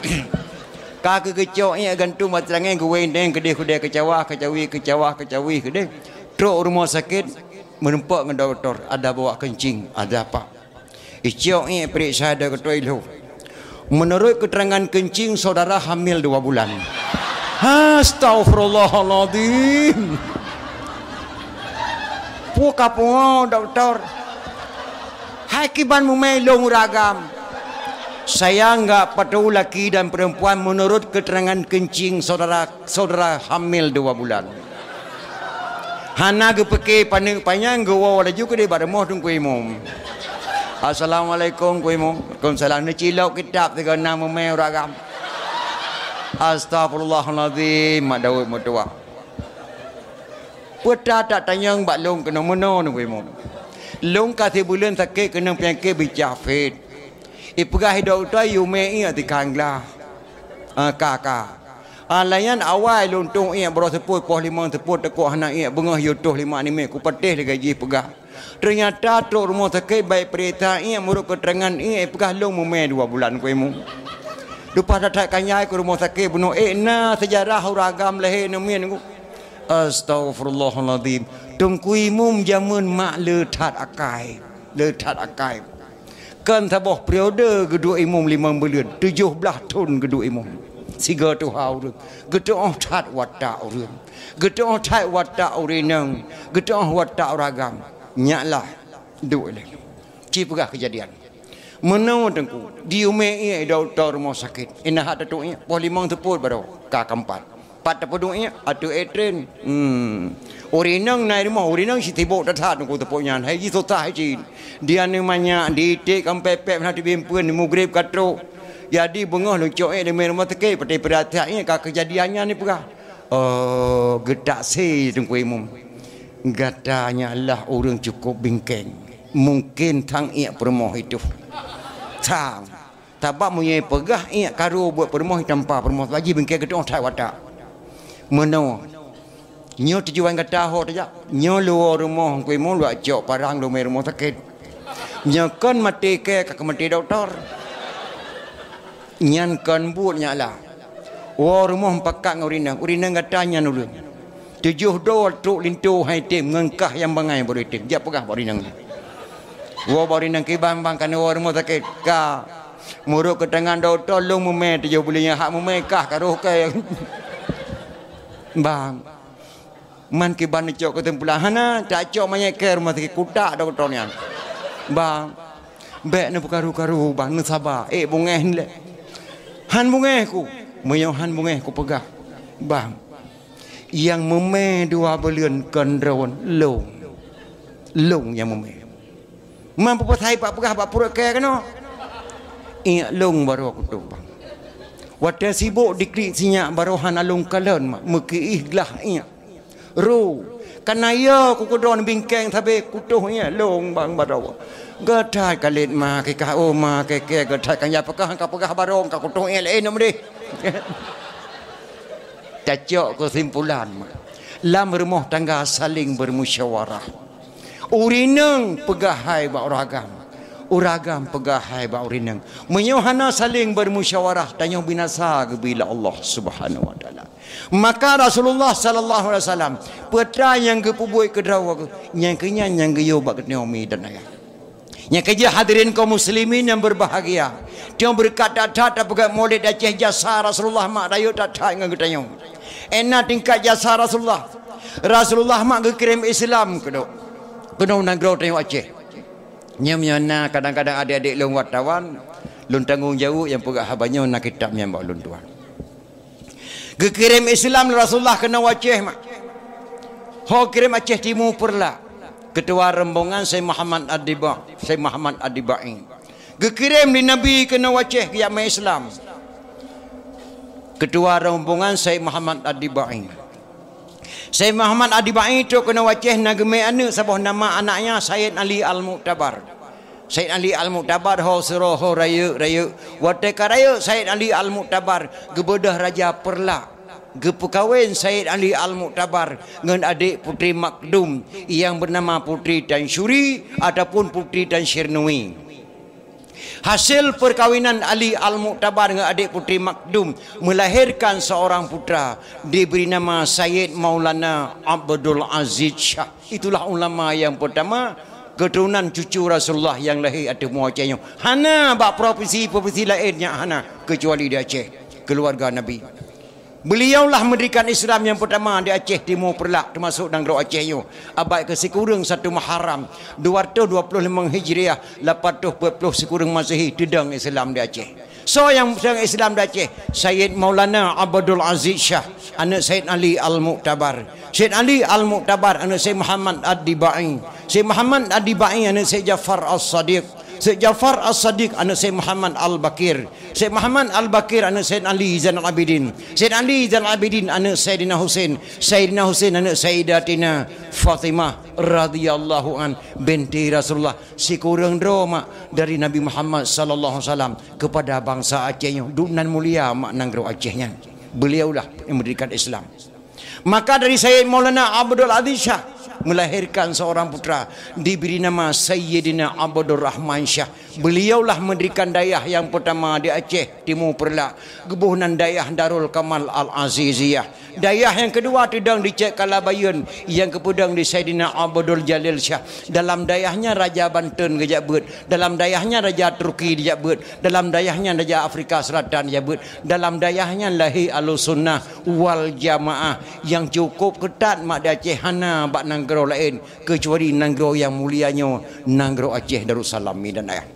Ka keuh geucok iék gantung bak teulangèe geuwéndeng keudeh kudée keucawa keucawi keucawa keucawi keudeh. Trok rumoh sakét meurumpok ngon dokto, ada bawa kencing, ada apa. Icok iék peuriksa dokto ilheuh. Menurut keterangan kencing, saudara hamil dua bulan. Astagfirullahaladzim. Pue ka pungo doktor. Hai kiban mumai lôn uragam. Saya enggak patuh laki dan perempuan menurut keterangan kencing saudara, saudara hamil dua bulan. Hana geupeuke paneuk panyang geuwoe laju keudeh bak rumoh Teungku Imum. Assalamualaikum Teungku Imum. Waalaikumsalam. Neucilok kitab sigoe na mumai uragam. Astagfirullahalazim mak Daud meutuwah. Peue that tanyong bak lôn keunoe meunoe Teungku Imum. Lôn ka sibuleuen sakét keunong peunyakét bicah phét. Ipeugah dokto yue mè iék tikhan glah. Ah, ka ka. Ah, lagée nyan awai lôn toh iék baroe seupôt poh limong seupôt teukok hana iék beungoh yue toh lima nimit kupatéh lagée jih peugah. Teunyata trok rumoh sakét bék peuriksa iék meunurot keuteurangan iék peugah lôn mumè dua bulan Teungku Imum. Leupah that-that kanyai keu rumoh sakét bunoe ék na seujarah uragam lahé neumiet Teungku. Astagfirullahalazim. Teungku Imum jameun mak le that akai. Le that akai. Kon saboh periode geuduek imum limong buleuen, tujoh blaih thon geuduek imum. Sigoe tuha ureuëng, geutuoh that watak ureuëng, geutuoh that watak ureuëng inong, geutuoh watak ureuëng agam. Nyak lah duek lé. Ci peugah keujadian. Meunoe teungku, di umé ié idok rumoh sakét. Inah hak teutôk ié, poh limong teupot baroe ka keumpat. Pat tapeuduek ié ateueh ék tren. Hmm. Ureuëng inong na i rumoh, ureuëng inong sitibok that-that teungku teupok nyan. Hai jisusah hai cit. Di aneuk manyak, di iték kampée pék hana teubieng peuen, mugreb ka trok. Jadi beungoh lôn cok ié leumé rumoh sakét, patéh peuratian ié ka keujadian nyan ipeugah. Oh, geutaksi teungku imum. Gata nyan lah ureuëng cukôp bingkeng. Mungken thang ié peurumoh itu. Thang. Sabab meunyoe peugah ié karu buet peurumoh tampa peurumoh laju bingkeng geutuoh that watak. Meunoe. Nyoe tujuan gata ho tajak. Nyoe luwoe rumoh Teungku Imum luwah cok parang lumé rumoh sakét. Nyoe kon maté kée ka keu maté doktor. Nyan kon buet nyak lah. Woe rumoh pakat ngon ureueng inong, ureueng inong gata nyan ulôn. Tujoh droe trok linto hai tem ngon kah nyang bangai baru item. Jak peugah bak ureueng inong nyan. Woe bak ureueng inong, "Kiban bang, ka neuwoe rumoh sakét." "Ka." Meurok keu tangan dokto, lôn meumè tujoh buleuen nyan, hak meumè kah ka roh kèe. Bang, man kiban neucok keusimpulan, hana tacok manyét kèe rumoh sakét, kutak dokto nyan. Bang, bèk neupeukaru-karu bang, neusaba. Eh, bungéh lé. Han bungéh ku. Meunyoe han bungéh kupeugah, bang, nyang meumè dua buleuen kon droen, lôn. Lôn nyang meumè. Man peue pasai pat peugah bak pruet kèe keunoe? Iék lôn baroe kutoh bang. Watèe sibok diklik sinyak baroe hana lôn kalon mak, meukiih glah iék. Ru, kana yo ku keudroe bingkeng sabe kutoh iék lôn bang baroe. Geuthai ka lét ma kikah, oh ma kèe-kèe geuthai ka nyan peugah, ka peugah baroe ka kutoh iék lé nyoe meudeh. Tacok keusimpulan mak. Lam rumoh tangga saling bermusyawarah. Ureueng inong peugah hai bak ureueng agam, ureueng agam peugah hai bak ureueng inong. Meunyoe hana saling bermusyawarah, tanyoe binasa geubri lé Allah Subhanahu wa Taala. Maka Rasulullah sallallahu alaihi wasallam, peue nyang geupeubuet keu droe geuh, nyang keu nyan nyang geuyue bak geutanyoe mi dan ayah. Nyang keujeuet hadirin kaum muslimin nyang berbahagia, tanyoe beureukat that-that tapeugah Maulid Aceh, jasa Rasulullah mak rayeuk that-that ngon geutanyoe. Ena tingkat jasa Rasulullah. Rasulullah mak geukirém Islam keunoe, keunoe nanggroe tanyoe Aceh. Nyoe meunyoe na kadang-kadang adék-adék lôn wartawan, lôn tanggong jaweueb nyang peugah haba nyoe na kitab nyang bak lôn tuan. Geukirém Islam lé Rasulullah keunoe Aceh mak. Ho kirém Aceh Timu Peureulak. Keutua rombongan Syekh Muhammad Ad-Diba, Syekh Muhammad Ad-Dibai. Geukirém lé Nabi keunoe Aceh geujak mé Islam. Keutua rombongan Syekh Muhammad Ad-Dibai. Syekh Muhammad Ad-Dibai trok keunoe Aceh na geumé aneuk saboh nama anaknya Sayyid Ali Al-Mu'tabar. Sayyid Ali Al-Mu'tabar ho seuroh ho rayeuk-rayeuk. Watée ka rayeuk Sayyid Ali Al-Mu'tabar geubeudôh Raja Peureulak. Geupeukawen Sayyid Ali Al-Mu'tabar ngon adék Putri Makdum nyang beunama Putri Tansyuri ataupun Putri Tansyirnui. Hasil peukawinan Ali Al-Mu'tabar ngon adék Putri Makdum meulahirkan seorang putra diberi nama Sayyid Maulana Abdul Aziz Syah. Itulah ulama nyang peutama keuturonan cucu Rasulullah nyang lahé ateueh muwa Aceh nyoe. Hana bak propinsi-propinsi laén nyan hana, keucuali di Aceh, keuluwarga Nabi. Beuliaulah meundirikan Islam nyang peutama di Aceh Timu Peureulak, teumasok nanggroe Aceh nyoe. Abad keusikureueng satu Muharram, dua ratus dua puluh limong Hijriah, lapan ratus empat puluh sikureueng Masehi, teudong Islam di Aceh. Soe nyang teudong Islam di Aceh? Sayyid Maulana Abdul Aziz Syah, aneuk Sayyid Ali Al-Mu'tabar. Sayyid Ali Al-Mu'tabar, aneuk Sayyid Muhammad Ad-Dibai. Sayyid Muhammad Ad-Dibai, aneuk Sayyid Ja'far As-Sadiq. Sayyid Ja'far As-Sadiq, aneuk Sayyid Muhammad Al-Baqir. Sayyid Muhammad Al-Baqir, aneuk Sayyid Ali Zainal Abidin. Sayyid Ali Zainal Abidin, aneuk Sayyidina Husain. Sayyidina Husain, aneuk Sayyidatina Fatimah radhiyallahu an, binti Rasulullah. Sikureueng droe mak dari Nabi Muhammad sallallahu alaihi wasallam kepada bangsa Aceh nyoe. Duek nan mulia mak nanggroe Aceh nyan. Beliaulah yang mendirikan Islam. Maka dari Sayyid Maulana Abdul Aziz Syah melahirkan seorang putra diberi nama Sayyidina Abdul Rahman Syah. Beliaulah mendirikan dayah yang pertama di Aceh Timu Peureulak, geuboh nan dayah Darul Kamal Al-Aziziyah. Dayah yang kedua teudong di Cek Kalabayeuen, yang geupeudong di Sayyidina Abdul Jalil Syah. Dalam dayahnya Raja Banten geujak beuet, dalam dayahnya Raja Turki geujak beuet, dalam dayahnya Raja Afrika Selatan geujak beuet, dalam dayahnya lahé Ahlussunnah wal Jamaah nyang cukup keutat mak di Aceh, hana bak nanggroe laén keucuali nanggroe nyang mulia nyoe, nanggroe Aceh Darussalam mi dan ayah.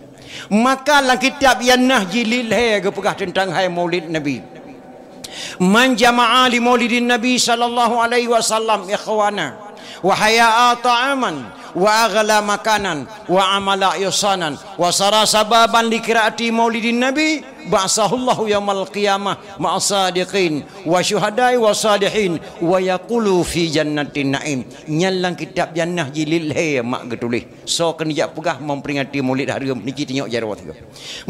Maka lam kitab Yan-Nahji jilid lhèe geupeugah teuntang hai Maulid Nabi. Man jama'a li Maulidin Nabi sallallahu alaihi wasallam ikhwana wa hayya'a ta'aman wa aghla makanan wa amala ihsanan wa sara sababan li qiraati Maulidin Nabi ba'atsahullahu yaumal qiyamah ma'as sadiqin wa syuhada'i was salihin wa yaqulu fi jannatin na'im. Nyan lam kitab Yan-Nahji jilid lhèe mak geutuléh. Soe keuneuk jak peugah memperingati Maulid hareuem, niki tunyok jaroe sigoe.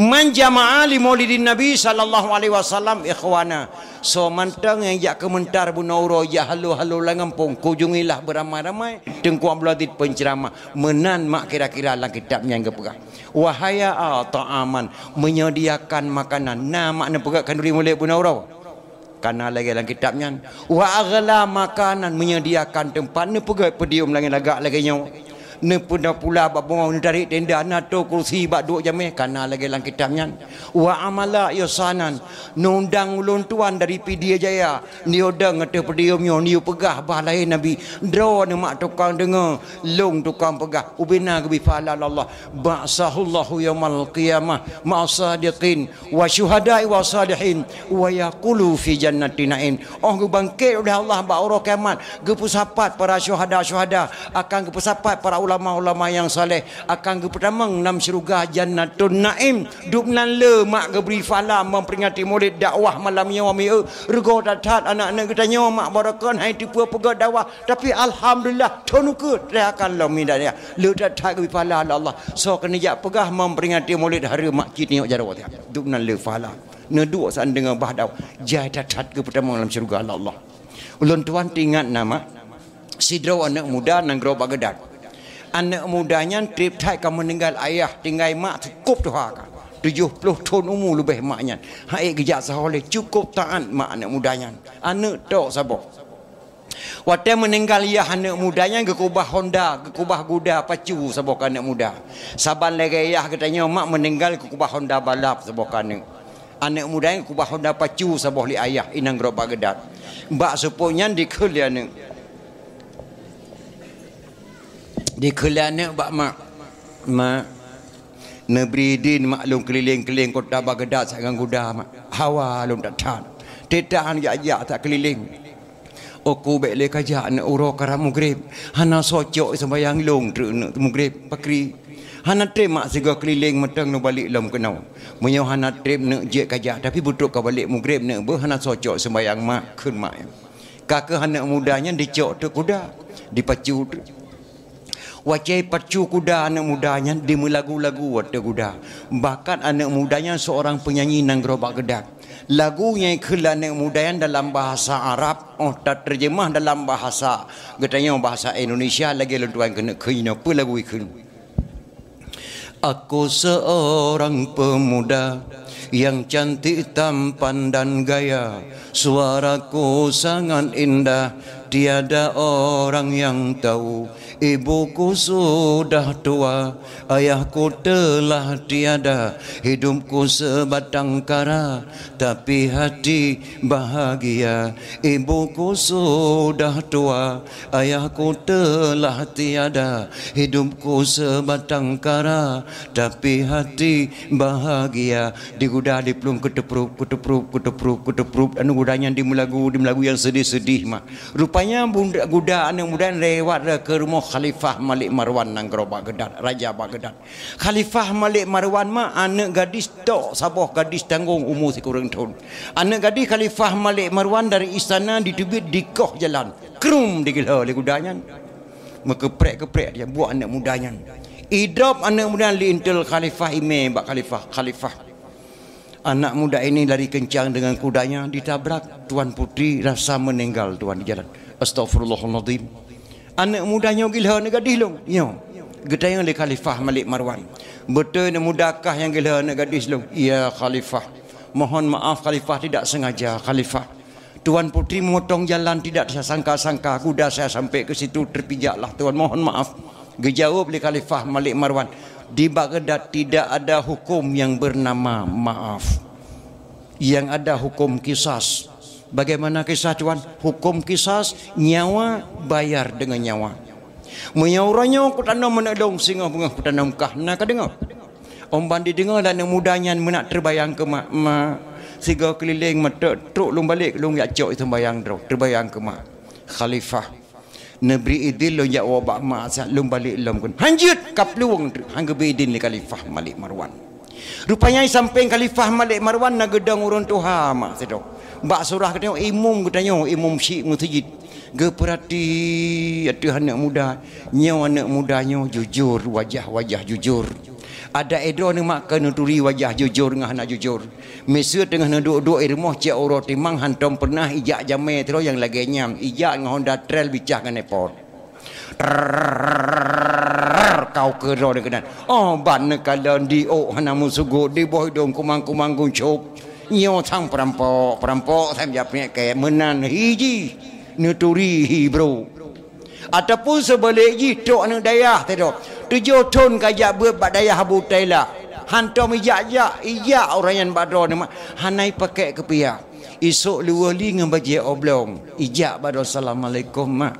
Man jama'a li Maulidin Nabi sallallahu alaihi wasallam ikhwana. Soe mantong nyang jak keumeuntar bunoe uroe, jak halo-halo lam gampông, kunjungilah beramai-ramai Teungku Abdul Aziz penceramah. Meunan mak kira-kira lam kitab nyan geupeugah. Wa hayya'a ta'aman, menyediakan makanan, na mak neupeugét khanduri mulod bunoe uroe. Kana lagée lam kitab nyan. Wa aghla makanan, menyediakan teumpat, neupeugét podium lagée lagak lagée nyoe. Neupeuda pula bak bungong, neutarék tenda, na toe kursi bak duek jamé, kana lagée lam kitab nyan. Wa amala ihsanan, neundang ulôn tuan dari Pidie Jaya, neudong ateueh podium nyoe, neuyue peugah bah lahé Nabi, droeneuh mak tukang deungoe, lôn tukang peugah, ubena geubri pahala lé Allah. Ba'atsahullahu yaumal qiyamah ma'as sadiqin wa syuhada'i wa salihin wa yaqulu fi jannati na'im. Oh geubangkét uleh Allah bak uroe kiamat, geupeusapat para syuhada-syuhada, akan geupeusapat para ulama-ulama nyang saleh, akan geupeutamong lam syeuruga Jannatun Naim. Dub nan le mak geubri pahala memperingati mulod dakwah malam nyoe mieu. Reugoe that-that aneuk-aneuk geutanyoe mak baroekon hai tipeue peugét dakwah. Tapi alhamdulillah, thon ukeue teuakan lom hidayah. Le that-that geubri pahala lé Allah. Soe keuneuk jak peugah memperingati mulod hareuem mak cit nyoe jaroe tiap. Dub nan le pahala. Neuduek sa'at deungoe bah dakwah. Jai that-that geupeutamong lam syeuruga lé Allah. Ulôn tuan teuingat na mak, sidroe aneuk muda nanggroe Baghdad. Aneuk muda nyan treb that ka meuninggai ayah, tinggai mak cukôp tuha ka. Tujoh ploh thon umu leubeh mak nyan. Hana ék geujak sahoe lé, cukôp taát mak aneuk muda nyan. Aneuk tok saboh. Watée meuninggai yah aneuk muda nyan geukubah honda, geukubah guda pacu saboh keu aneuk muda. Saban lagée yah geutanyoe mak meuninggai geukubah honda balap saboh keu aneuk. Aneuk muda nyan geukubah honda pacu saboh lé ayah i nanggroe Baghdad. Bak seupôt nyan dikheun lé aneuk. Dikheun lé aneuk bak mak, "Mak, neubri idin mak lôn keuliléng-keuliléng kota Baghdad sagai guda mak. Hawa lôn that-that. Teutab jak-jak that keuliléng." "Uku bék lé kajak neuk uroe karab mugreb. Hana soe cok seumbahyang lôn treuk neuk mugreb pakri. Hana treb mak sigoe keuliléng mantong neubalek lom keunoe. Meunyoe hana treb neuk jeuet kajak, tapi beutôi kabalek mugreb neuk beuh hana soe cok seumbahyang mak," kheun mak. Ka keuh aneuk muda nyan dicok teuk kuda, dipacu teuk. Watée pacu kuda aneuk muda nyan dimeulagu-lagu watée kuda. Bahkan aneuk muda nyan seorang penyanyi nanggroe Baghdad. Lagu nyang ikheun lé aneuk muda nyan dalam bahasa Arab, óh tateurjeumah dalam bahasa geutanyoe bahasa Indonesia lagée lôn tuan keuneuk kheun inoe peue lagu ikheun. Aku seorang pemuda yang cantik tampan dan gaya. Suaraku sangat indah, tiada orang yang tahu. Ibuku sudah tua, ayahku telah tiada. Hidupku sebatang kara, tapi hati bahagia. Ibuku sudah tua, ayahku telah tiada. Hidupku sebatang kara, tapi hati bahagia. Diguda diplueng keuteuprop, keuteuprop, keuteuprop, keuteuprop. Aneuk muda nyan dimeulagu, dimeulagu nyang seudeh-seudeh mak. Rupanya bunda, guda aneuk muda nyan lewat ke rumoh Khalifah Malik Marwan nanggroe Baghdad, raja Baghdad. Khalifah Malik Marwan mak aneuk gadis tok saboh gadis tanggong umu sikureueng thon. Aneuk gadis Khalifah Malik Marwan dari istana diteubiet dikoh jalan. Krum digeulho lé guda nyan. Meukeuprek-keuprek dia buet aneuk muda nyan. Idrop aneuk muda nyan lé intel Khalifah imé bak Khalifah, "Khalifah, anak muda ini lari kencang dengan kudanya, ditabrak Tuan Putri rasa meninggal Tuan di jalan." Astagfirullahalazim. Aneuk muda nyoe geulho aneuk gadis lôn. Nyoe. Geutanyong lé Khalifah Malik Marwan. "Beutôi aneuk muda kah nyang geulho aneuk gadis lôn?" "Iya Khalifah." "Mohon maaf Khalifah, tidak sengaja Khalifah. Tuan Putri memotong jalan tidak saya sangka-sangka, kuda saya sampai ke situ terpijaklah Tuan, mohon maaf." Geujaweueb lé Khalifah Malik Marwan, "Di Baghdad tidak ada hukum yang bernama maaf. Yang ada hukum kisas." "Bagaimana kisas Tuan?" "Hukum kisas, nyawa bayar dengan nyawa. Meunyoe uroe nyoe kutanom aneuk lôn, singoh beungoh kutanom kah, na kadeungoe." Óh ban dideungoe lé aneuk muda nyan meunan teubayang keu mak, "Mak, sigoe keuliléng meuteuk trok lôn balek, lôn jak cok seumbahyang droe, teubayang keu mak." "Khalifah, neubri idin lôn jak woe bak mak, siat lôn balek lom keunoe." "Hanjeuet!" Ka plueng treuk, han geubri idin lé Khalifah Malik Marwan. Rupanya i sampéng Khalifah Malik Marwan na geudong ureuëng tuha mak sidroe. Bak surah geutanyoe imum geutanyoe, imum syik meuseujid. Geupeurati ateueh aneuk muda. Nyoe aneuk muda nyoe jujur, wajah-wajah jujur. Adak droeneuh mak ka neuturi wajah jujur ngon hana jujur. Miseue teungoh neuduek-duek i rumoh cit uroe timang hantom peureunah ijak jamé sidroe nyang lagée nyan, ijak ngon Honda Trail bicah ngon epot. Kau keudroe keunan. Oh, ban neukalon di ôk hana meusugot, di boh idông kumang-kumang guncôb. Nyoe sang peurampok, peurampok sang jak peunyakét meunan hi jih. Neuturi hi brôk. Ataupun seubalek jih trok aneuëk dayah teuh. Tujoh thon ka jak beuet bak dayah Abu Tailah. Hantom ijak-jak, ijak ureuëng nyan bak droeneuh mak. Hana ipakék keupiah. Isôk luweuh li ngon bajée oblong. Ijak bak droe, "Assalamualaikum, Mak."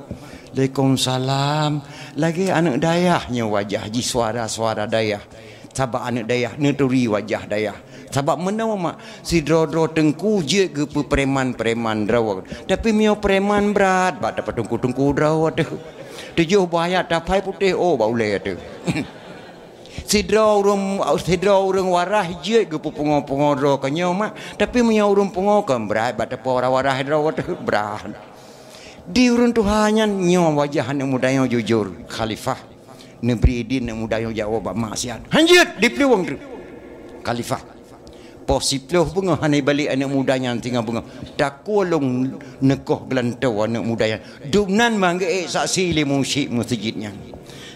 "Waalaikumsalam." Lagée aneuëk dayah nyoe wajah jih, suara-suara dayah. Sabab aneuëk dayah neuturi wajah dayah. Sabab meunoe mak, sidroe-droe teungku jeuet geupeu preman-preman droe. Tapi meunyoe preman brat, bak tapeuteungku-teungku droe teuh. Tujoh boh ayat taphai putéh, oh, bak ulée teuh. Sidroe ureuëng, sidroe ureuëng waras jeuet geupeupungo-pungo droe keu nyoe mak. Tapi meunyoe ureuëng pungo kon brat, bak tapeu waras-waras droe teuh brat. Di ureuëng tuha nyan nyoe wajah aneuëk muda nyoe jujur, khalifah. Neubri idin aneuëk muda nyoe jak woe bak mak siat. "Hanjeuet!" Diplueng treuk. Khalifah. Poh siplôh beungoh hana ibalek aneuëk muda nyan singoh beungoh. Takue lôn neukoh geulantoe aneuëk muda nyan. Dumnan manggeuék saksi lé musyik meuseujid nyan.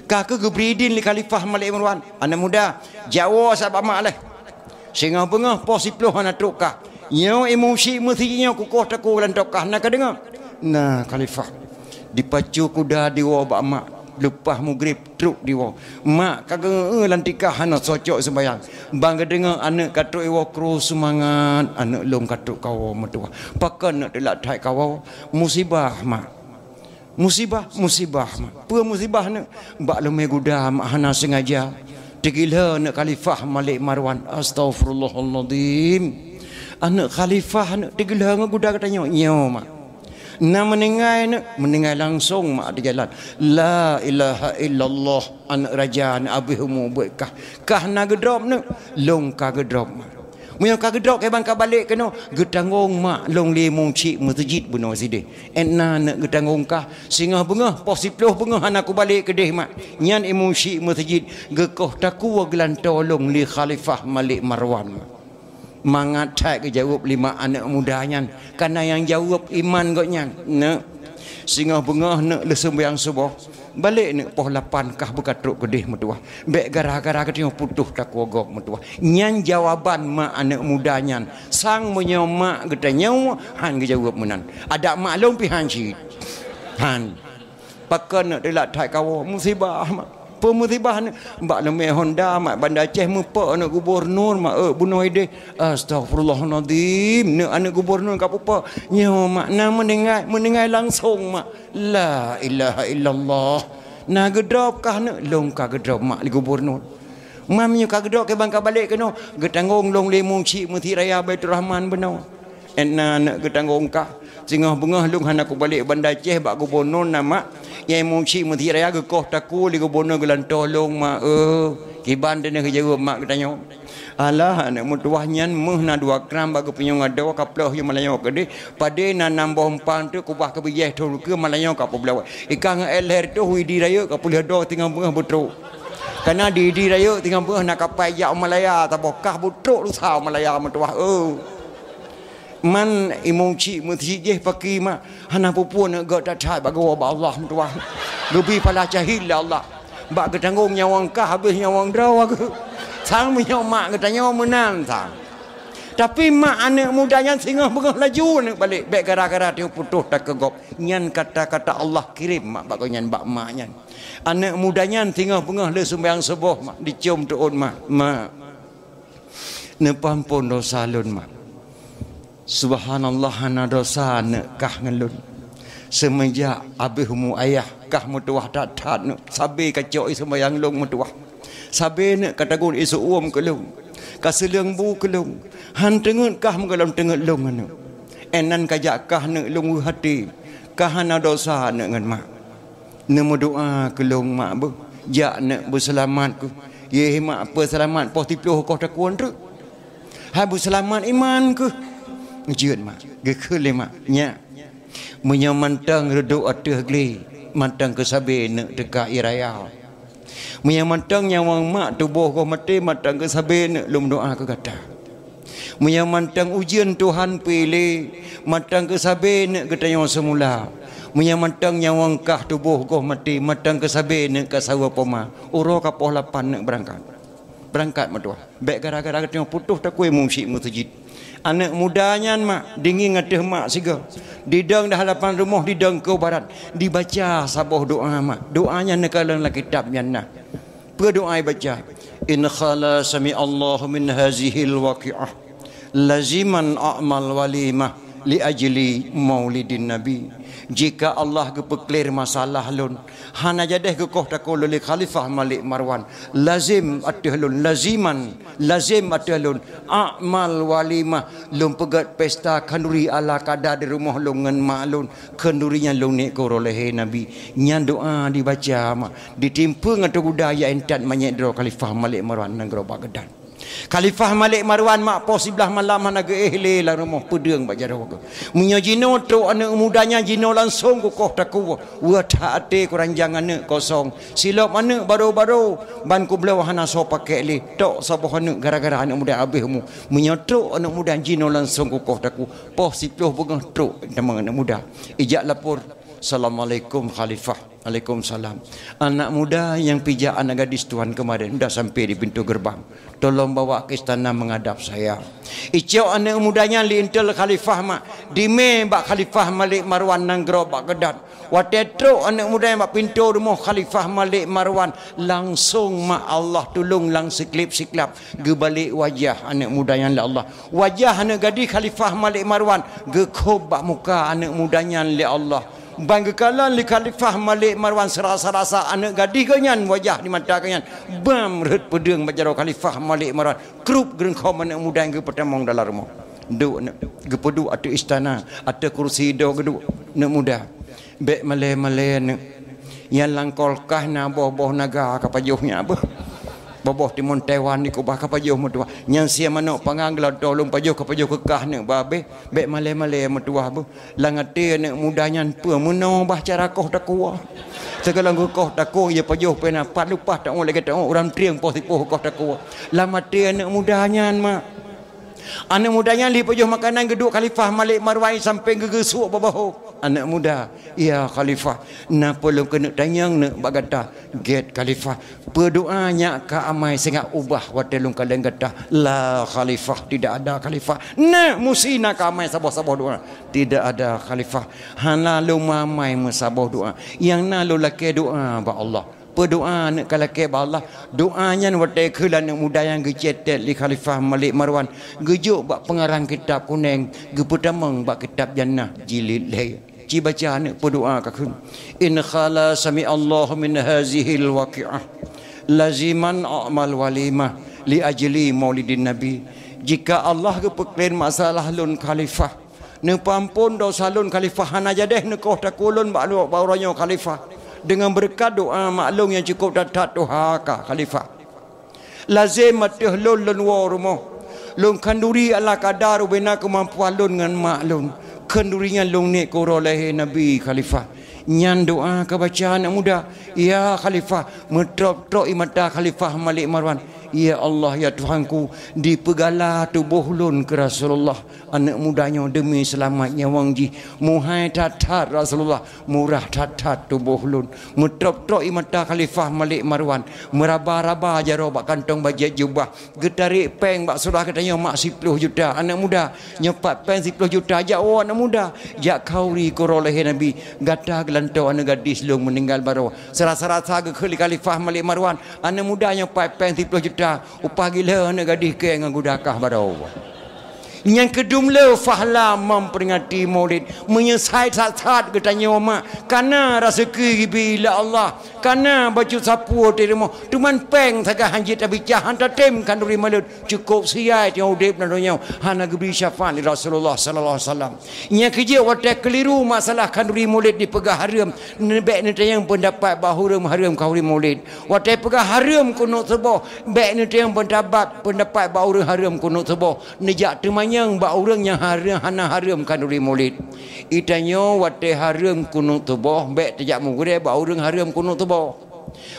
Ka kheueh geubri idin lé Khalifah Malik Marwan, "Aneuëk muda, jak woe sa bak mak lé. Singoh beungoh poh siplôh hana trok kah. Nyoe imeum syik meuseujid nyoe kukoh takue geulantoe kah, na kadeungoe?" "Na, Khalifah." Dipacu kuda diwoe bak mak, leupah mugrib trok diwoe. Mak ka geu-eu lam tikah hana soe cok seumayang. Ban geudeungoe aneuëk ka trok iwoe, krue seumangat, "Aneuëk lôn ka trok kawoe meutuwah." "Pakon aneuëk teulat that kawoe?" "Musibah, Mak." "Musibah, musibah, Mak." "Peue musibah aneuëk?" "Bak leumé guda, Mak, hana seungaja teugihlée aneuëk Khalifah Malik Marwan." "Astaghfirullahalazim. Aneuëk Khalifah aneuëk teugihlée ngon guda geutanyoe?" "Nyoe, Mak." "Na meuninggai aneuëk?" "Meuninggai langsong, Mak, di jalan." "La ilaha illallah, aneuëk raja, aneuëk abéh umu buet kah. Kah na geudrob aneuëk?" "Lôn ka geudrob, Mak." "Meunyoe ka geudrob, kiban ka balek keunoe?" "Geutanggong mak lôn lé imeum syik meuseujid bunoe sideh. Ét na aneuëk geutanggong kah. Singoh beungoh, poh siplôh beungoh hana kubalek keudeh mak. Nyan imeum syik meuseujid geukoh takue geulantoe lôn lé Khalifah Malik Marwan." Mangat that geujaweueb lé mak aneuëk muda nyan, kareuna nyang jaweueb iman gobnyan. "Neuk, singoh beungoh neuk lheueh seumayang suboh. Balek neuk poh lapan kah beukatrok keudeh meutuwah. Bék gara-gara geutanyoe putôh takue gob meutuwah." Nyan jawaban mak aneuëk muda nyan. Sang meunyoe mak geutanyoe han geujaweueb meunan. Adak mak lôn pih han cit. Han. "Pakon neuk teulat that kawoe?" "Musibah, Mak." "Peue musibah aneuëk?" "Bak leumé Honda, Mak, Banda Aceh meupok aneuëk gubunur, Mak, eh, bunoe ideh." "Astaghfirullahalazim. Neuk aneuëk gubunur ka peupok?" "Nyoe, Mak, na meuninggai, meuninggai langsong, Mak." "La ilaha illallah. Na geudrob kah aneuëk?" "Lôn ka geudrob mak lé gubunur." "Mak, meunyoe ka geudrob, kiban ka balek keunoe?" "Geutanggong lôn lé imeum syik meuseujid raya Baiturrahman bunoe." "Ét na aneuëk geutanggong kah. Singoh beungoh lôn hana kubalek Banda Aceh bak gubunur na mak. Nyang imeum syik meuseujid raya geukoh takue lé gubunur geulantoe lôn mak, eh." Kiban teuneuh geujaweueb mak geutanyoe. "Alah, aneuëk meutuwah nyan meuh na dua gram bak geupeunyong adoe, ka ploh yue malanyoe keudeh. Padé na nam boh umpang teuk kubah keu bijéh thon ukeue malanyoe ka peubloe. Ikan ngon éh lhèe reutôh u Idi Rayeuk ka peulheueh doe singoh beungoh beutrok. Kareuna di Idi Rayeuk singoh beungoh na kapai jak u Malaya, saboh kah beutrok lusa u Malaya meutuwah, eh." Man imeum syik meuseujid jih paki mak, hana peue-peue neuk gét that-that bak geuwoe bak Allah meutuwah. Geubri pala syahid lé Allah. Bak geutanggong nyawöng kah habéh nyawöng droe geuh. Sang meunyoe mak geutanyoe meunan sang. Tapi mak aneuëk muda nyan singoh beungoh laju aneuëk balek, bék gara-gara teuputôh takue gob. Nyan kata-kata Allah kirém mak bak gobnyan, bak mak nyan. Aneuëk muda nyan singoh beungoh lheueh seumayang suboh mak, dicôm teuôt mak, "Mak, neupeuampôn dosa lôn, Mak. Subhanallah, hana dosa aneuëk kah ngon lôn. Seumeujak habéh umu ayah kah meutuwah that-that neuk, sabe ka cok ie seumayang lôn meutuwah. Sabe neuk ka tagun ie seu-uem keu lôn, ka seuleueng bu keu lôn. Han teungeut kah meugohlom teungeut lôn aneuëk. Ét nan ka jak kah neuk lôn weueh até, kah hana dosa aneuëk ngon mak. Neumeudoá keu lôn mak beuh, jak neuk beuseulamat keuh. Yeh mak, peuseulamat poh siplôh koh takue treuk. Hai beuseulamat iman keuh." Jeuet mak, geukheun lé mak, "Nyak, meunyoe mantong reudôk ateueh glé, mantong keusabe neuk teuka ie raya. Meunyoe mantong nyawöng mak tuboh goh maté, mantong keusabe neuk lôn meudoá keu gata. Meunyoe mantong ujeuen Tuhan piléh, mantong keusabe neuk geutanyoe seumula. Meunyoe mantong nyawöng kah tuboh goh maté, mantong keusabe neuk ka saweue poma, uroe ka poh lapan neuk beurangkat. Beurangkat meutuwah. Bék gara-gara geutanyoe putôh takue musyik meuseujid. Aneuk muda nyan mak, dingieng ateueh mak sigoe. Didong di halapan rumoh, didong keu barat. Dibaca saboh doa mak. Doa nyan neukalon lam kitab nyan na. Peue doa ibaca? In khala sami Allahu min hazihil waqi'ah, laziman a'mal walimah li ajli maulidin nabi. Jika Allah geupeuklir masalah lôn, hana jadeh geukoh takue lôn lé Khalifah Malik Marwan, lazim ateueh lôn, laziman, lazim ateueh lôn, a'mal walimah, lôn peugét pesta khanduri ala kada di rumoh lôn ngon mak lôn, khanduri nyan lôn niet keu uroe lahé Nabi. Nyan doa dibaca mak, ditimpeu ngon teuguda ya intat manyét droe Khalifah Malik Marwan nanggroe Baghdad. Khalifah Malik Marwan mak poh siblaih malam hana geuéh lé lam rumoh, peudeueng bak jaroe geuh. Meunyoe jinoe trok aneuk muda nyan, jinoe langsong kukoh takue, weueh that até kuranjang aneuk kosong. Silop aneuk baro-baro, ban kubloe hana soe pakék lé. Tok saboh aneuk gara-gara aneuk muda habéh umu. Meunyoe trok aneuk muda jinoe langsong kukoh takue. Poh siploh beungoh trok teuma aneuk muda. Ijak lapor, "Assalamualaikum Khalifah." "Waalaikumsalam." "Anak muda nyang pijak anak gadis tuan kemarin udah sampai di pintu gerbang. Tolong bawa ke istana menghadap saya." Icok aneuk muda nyan lé intel Khalifah mak, dimé bak Khalifah Malik Marwan nanggroe Baghdad. Watée trok aneuk muda nyan bak pintoe rumoh Khalifah Malik Marwan, langsong mak Allah tulông lam siklab-siklab geubalek wajah aneuk muda nyan lé Allah. Wajah aneuk gadis Khalifah Malik Marwan geukhôb bak muka aneuk muda nyan lé Allah. Ban geukalon lé Khalifah Malik Marwan seurasa-rasa aneuk gadis geuh nyan wajah di mata geuh nyan. Bam rhot peudeueng bak jaroe Khalifah Malik Marwan. Krup geureungkhom aneuk muda nyang geupeutamong dalam rumoh. Duek aneuk, geupeuduek ateueh istana, ateueh kursi do geuduek aneuk muda. Bék malée-malée aneuk. Nyang lam kulkas na boh-boh naga ka pajoh nyan beuh. Boh-boh timon Taiwan dikeubah ka pajoh meutuwah. Nyang sie manok panggang geulantô lôn pajoh ka pajoh keu kah aneuk babeh. Bék malée-malée meutuwah beuh. Lam até aneuk muda nyan peue meunoe bah cara koh takue. Teuka lôn geukoh takue, ya pajoh pena pat leupah taoh lagée taoh ureuëng trieng poh sipoh koh takue. Lam até aneuk muda nyan mak. Aneuk muda nyan lheueh pajoh makanan geuduek Khalifah Malik Marwan sampéng geugeusuek bak bahô. Aneuk muda, "Ya Khalifah, na peue lôn keuneuk tanyong neuk bak gata?" "Gét Khalifah." "Peue doa nyak ka amai singoh ubah watée lôn kalon gata?" "La Khalifah, tidak ada Khalifah." "Na musi na ka amai saboh-saboh doa?" "Tidak ada Khalifah." "Hana lôn mamai meusaboh doa. Nyang na lôn lakée doa bak Allah." "Peue doa neuk ka lakée bak Allah?" Doa nyan watée kheun aneuk muda nyang geucetet lé Khalifah Malik Marwan, geujok bak peungarang kitab kunéng, geupeutamong bak kitab Jannah jilid lhée. Ci baca aneuk peue doa ka kheun. "In khala sami Allahu min hazihil waqi'ah, laziman a'mal walimah li ajli maulidin nabi." Jika Allah geupeuklen masalah lôn Khalifah, neupeuampon dosa lôn Khalifah, hana jadeh neukoh takue lôn bak, bak uroe nyoe Khalifah. Deungon beureukat doa mak lôn nyang cukôp that-that tuha ka Khalifah. Lazem ateueh lôn, lôn woe rumoh. Lôn khanduri ala kadar ubena keumampuan lôn ngon mak lôn. Khanduri nyan lôn niet keu uroe lahé Nabi Khalifah. Nyan doa ka baca aneuk muda. Ya Khalifah, meutrok-trok ie mata Khalifah Malik Marwan. Ya Allah, ya Tuhanku, dipeugala tuboh lôn keu Rasulullah. Aneuk muda nyoe deumi seulamat nyawöng jih, muhai that-that Rasulullah, murah that-that tuboh lôn. Meutrok-trok ie mata Khalifah Malik Marwan, meuraba-raba jaroe bak kantong bajét jubah, geutarek péng bak syedara geutanyoe mak siploh juta. Aneuk muda, nyoe pat péng siploh juta, jak woe aneuk muda, jak khanduri keu uroe lahé Nabi. Gata geulantoe aneuk gadis lôn meuninggai baroe. Seurasa-rasa geukheun lé Khalifah Malik Marwan, aneuk muda nyoe pat péng siploh juta, upah gila aneuk gadis keu ngon guda kah baroe. Nyang keudum le fahla memperingati Maulid. Meunyoe sai that-that geutanyoe mak, kana raseuki geubri lé Allah, kana bacut sapeue teurimong, teuma péng sagai hanjeuet tabicah, han tatem khanduri Maulid, cukôp siai tanyoe udeb lam donya, hana geubri syafaat lé Rasulullah sallallahu alaihi wasallam. Nyang keujeuet watée keuliru masalah khanduri Maulid dipeugah hareuem, bék neutanyong peundapat bak ureuëng hareuem khanduri Maulid. Watée peugah hareuem kunut suboh, bék neutanyong peundapat, peundapat bak ureuëng hareuem kunut suboh. Neujak teumanyong bak ureuëng nyang hareuem, hana hareuem khanduri Maulid. Geutanyoe watée hareuem kunut suboh, bék tajak meugurée bak ureuëng hareuem kunut suboh.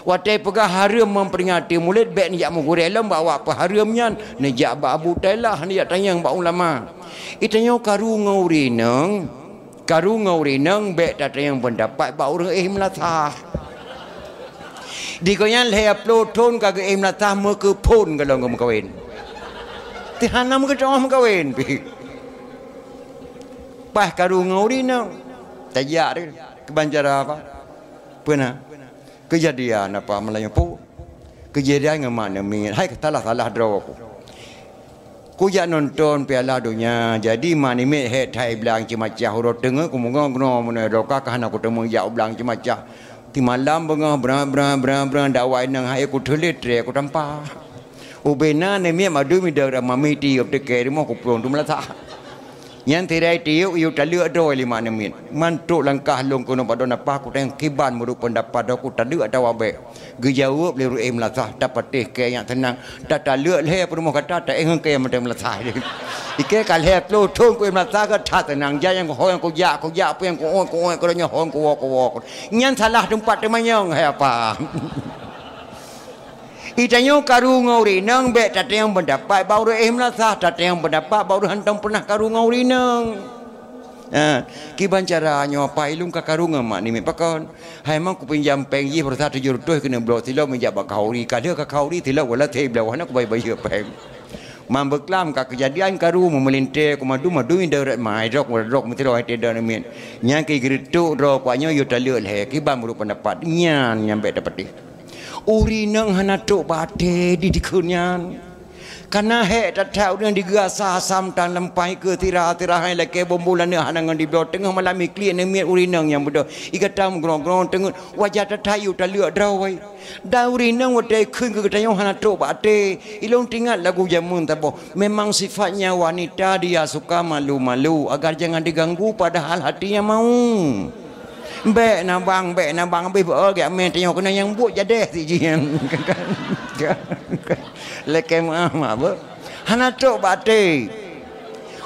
Watée peugah hareuem memperingati Maulid, bék neujak meugurée lom bak awak peuhareuem nyan, neujak bak Abu Tailah, neujak tanyong bak ulama. Geutanyoe karu ngon ureuëng inong, Karu ngon ureueng inong bèk tatanyong peundapat bak ureueng éh meulasah. Di gobnyan lhèe ploh thon ka geuéh meulasah meukeuphon gohlom geumeukawen. Teuh hana meugeuteu'oh meukawen pih. Paih karu ngon ureueng inong. Tajak deh keu bancara apa? Peue na? Keujadian apa malam nyoe pih? Keujadian ngon mak namiet. Hai salah-salah droe ku. Kujak nonton Piala Donya, jadi mak namiet hék that i blang ceumacah uroe teungeut, kumeugoe-goe meunoe droe ka, ka hana kuteumé jak u blang ceumacah. Timalam beungoh bra-bra bra-bra dakwah inong hai kuteulet tré kutampa. Ubena namiet madu midang ram mami tiep teuke rumoh kupulông tu meulasah. Nyan tirai tiep yue taleuek droe lé mak namiet. Mantok langkah lôn keunoe padon apa kutanyong kiban meureuek peundapat droe kutaleuek atawa bèk. Geujaweueb lé ureueng éh meulasah, tapatéh kèe nyang teunang, tataleuek lhèe peurumoh gata, taéh ngon kèe mantong meulasah. Ikèe ka lhèe ploh thon kuéh meulasah ka that teunang, jak nyang kuho nyang kujak, kujak peue nyang kuôt, kuôt keudroe nyoe hon kuwoe, kuwoe. Nyan salah teumpat teumanyong hai apa. Itanyoe karu ngon ureueng inong bèk tatanyong peundapat bak ureueng éh meulasah, tatanyong peundapat bak ureueng hantom peunah karu ngon ureueng inong. Ha, kiban cara nyoe apa ilôn ka karu ngon mak namiet pakon? Hai mang kupinjam péng jih baroesa tujoh reutôh keuneuk bloe silop meujak bak khauri. Ka lheueh ka khauri silop wala thèe bloe hana kubayeue-bayeue péng. Mang beuklam ka keujadian karu meumeulintèe kumadu-madu nyan darat mai drok, drok meusidroe hai teuda namiet. Nyan keu geureutok droe kuat nyoe yue taleuek lhèe kiban meureuek peundapat. Nyan nyang bèk tapatéh. Ureueng inong hana trok bak até di dikeue nyan. Kana hék that-that ureueng digeuasa asam tan lam paih keu sira-sira hai lakèe bumbum laneuk hana ngon dibloe teungoh malam iklik namiet ureueng inong nyang beudôh. Igata meugrong-grong teungeut wajah that-that yue taleuek droe. Dan ureueng inong watèe kheun keu geutanyoe hana trok bak até. Ilôn teuingat lagu jameun saboh, memang sifatnya wanita dia suka malu-malu agar jangan diganggu padahal hatinya mau. Bèk na bang, bèk na bang, abéh beuo gèk mè tanyoe keunan nyang buet jadèh si jih nyan. Lakèe meu'ah mak beuh. Hana trok bak até.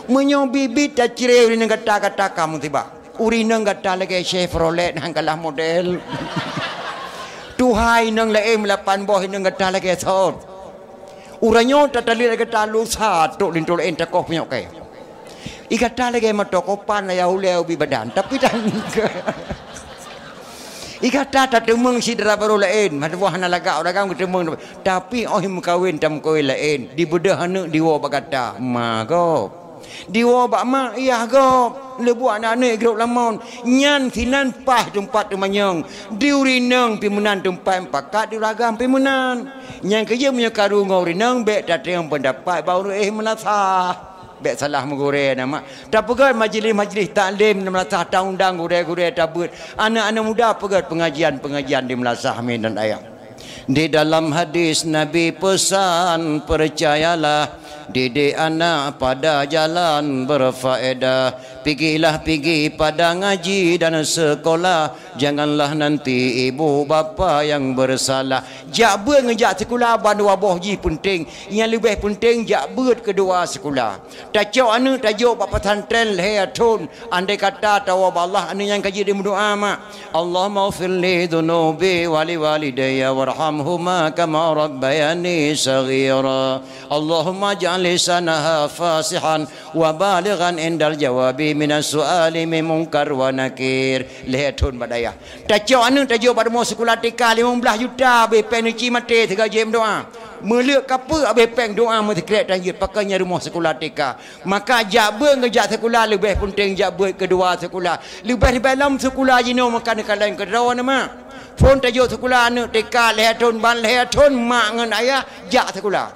Meunyoe biet-biet tacre ureueng inong gata, gata ka musibah. Ureueng inong gata lagèe Chevrolet han kalah model. Tuha inong laén meulapan boh inong gata lagèe sot. Uroe nyoe tataleuek gata lusa trok linto laén takoh punyok kèe. Igata lagèe moto kopan ayah ulèe ubit badan, tapi tan. Igata tateumeung syedara barô laén, meutuwah hana lagak ureueng agam geuteumeung, tapi óh meukawen tameukawen laén, dibeudôh aneuk diwoe bak gata, ma gob. Diwoe bak mak, yah gob, leubuak aneuk-aneuk grob lamon, nyan sinan paih teumpat teumanyong, di ureueng inong pih meunan teumpat pakat di ureueng agam pih meunan. Nyang keujeuet meunyoe karu ngon ureueng inong bèk tateueng peundapat bak ureueng éh meulasah. Bèk salah meugurèe na mak. Tapeugöt majlis-majlis taklim di meulasah, taundang gurèe-gurèe tabeuet. Aneuk-aneuk muda peugöt pengajian-pengajian di meulasah, amin dan ayah. Di dalam hadis Nabi pesan, percayalah, didik anak pada jalan berfaedah. Pigilah pigi pada ngaji dan sekolah, janganlah nanti ibu bapa yang bersalah. Jak beuet ngon jak sikula ban dua boh jih peunteng. Nyang leubeh peunteng jak beuet keudua sikula. Tacok aneuk tajok bak pesantren lhèe thon, andai kata tawoe bak Allah aneuk nyan ka jeuet dimeudoa mak. Allahumma ighfir li dzunubi wa li walidayya warhamhuma kama rabbayani shaghira. Allahumma ij'al lisanaha fasihan wa balighan indal jawabi minas su'ali min munkar wa nakir. Lhèe thon bak dayah. Tacok aneuk tajok bak rumoh sikula T K limong blaih juta, abéh péng neuci maté sigoe jeuet meudoa. Meuleuek kapeuk abéh péng doa meusikrek tan jeuet, pakon nyan rumoh sikula T K. Maka jak beuet ngon jak sikula leubeh peunteng jak beuet keudua sikula. Leubeh-leubeh lom sikula jinoe maka neukalon keudroe na mak. Phon tajok sikula aneuk T K lhèe thon ban lhèe thon mak ngon ayah jak sikula.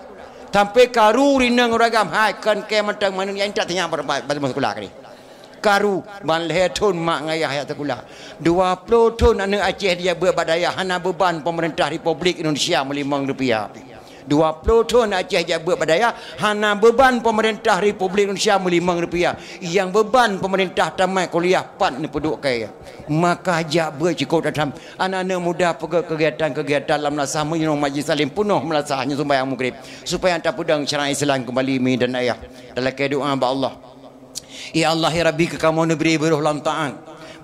Sampoe karu rineueng ureueng agam hai kon kèe mantong manusia intat sinyak bak, bak, bak sikula kali. Karu ban lhèe thon mak ngon ayah jak sikula. Dua ploh thon aneuk Aceh dijak beuet bak dayah hana beuban peumeurintah Republik Indonesia meulimong rupiah. Dua ploh thon Aceh jak beuet bak dayah hana beuban peumeurintah Republik Indonesia meulimong rupiah. Nyang beuban peumeurintah tamat kuliah pat neupeuduek kèe. Maka jak beuet cukôp that-that. Aneuk-aneuk muda peugöt keugiatan-keugiatan lam meulasah meunyoe majlis taklim peunoh meulasah nyoe sumbayang Maghrib supaya tapeudong syariat Islam keumbali mi dan ayah. Talakèe doa bak Allah. Ya Allah, ya Rabbi, keu kamoe neubri beuroh lam taat.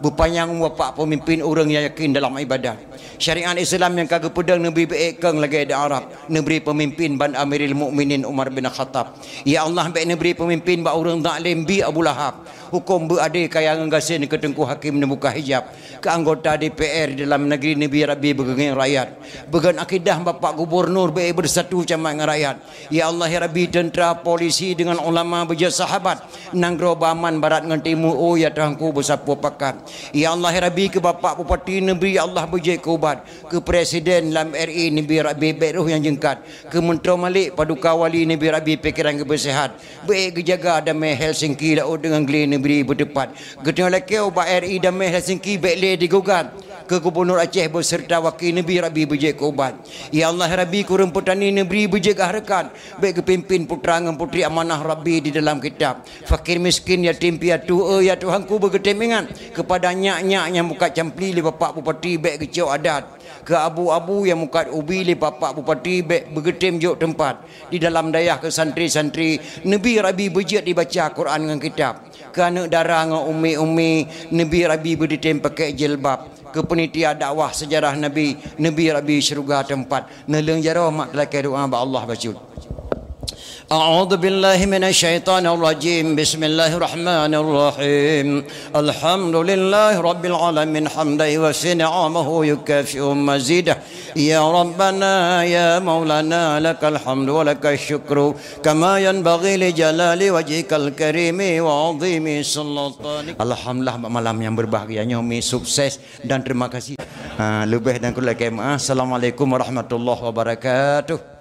Beupanyang umur bapak peumimpin ureueng nyang yakin dalam ibadah. Syariat Islam nyang ka geupeudong neubri beuék kong lagèe di Arab. Neubri peumimpin ban Amirul Mukminin Umar bin Khattab. Ya Allah, bèk neubri peumimpin bak ureueng zalim bi Abu Lahab. Huköm beu adé kaya ngon gasien keu Teungku Hakim neubuka hijab, keu anggota D P R di dalam negeri neubi Rabbi beugeungieng rakyat. Beugon akidah Bapak Gubernur beu beusatu camat ngon rakyat. Ya Allah ya Rabbi, teuntra, polisi deungon ulama beujeuet sahabat. Nanggroe beuaman barat ngon timu, oh ya Tuhanku beusapeue pakat. Ya Allah ya Rabbi, keu Bapak Bupati neubri ya Allah beujeuet keu ubat. Keu Presiden lam R I neubri Rabbi bèk roh nyang jeungkat. Keu Meuntroe Malik Paduka Wali neubri Rabbi pikeran geubeuseuhat. Bèk geujaga damé Helsinki laôt deungon glé neubri beuteupat. Geutanyoe lakèe ubak R I damé Helsinki bèk lé digugat. Keu Gubernur Aceh beuseurta waki neubri Rabbi beujeuet keu ubat. Ya Allah Rabbi, keu ureueng peutani neubri beujeuet keu hareukat. Bèk geupimpin putra ngon putri amanah Rabbi di dalam kitab. Fakir miskin, yatim piatu, eh, ya Tuhanku beugeutem ingat. Keupada nyak-nyak nyang mukat campli lé Bapak Bupati bèk geucok adat. Keu abu-abu nyang mukat ubi lé Bapak Bupati bèk beugeutem jok teumpat. Di dalam dayah keu santri-santri, neubri Rabbi beujeuet dibaca Quran ngon kitab. Keu aneuk dara ngon ummi-ummi, neubri Rabbi beudeutem pakèk jilbab. Keu peunitia dakwah seujarah Nabi, neubri Rabbi syeuruga teumpat. Neuleueng jaroe mak teulakèe doa bak Allah bacut. أعوذ بالله من الشيطان الرجيم. بسم الله الرحمن الرحيم. الحمد لله رب العالمين، حمدا يوافي نعمه ويكافئ مزيده. يا ربنا يا مولانا لك الحمد ولك الشكر كما ينبغي لجلال وجهك الكريم وعظيم سلطانك. Alhamdulillah, bak malam nyang berbahagia nyoe mi sukses dan terima kasih. Ha, leubeh dan kurang lakèe meu'ah. Assalamualaikum warahmatullahi wabarakatuh.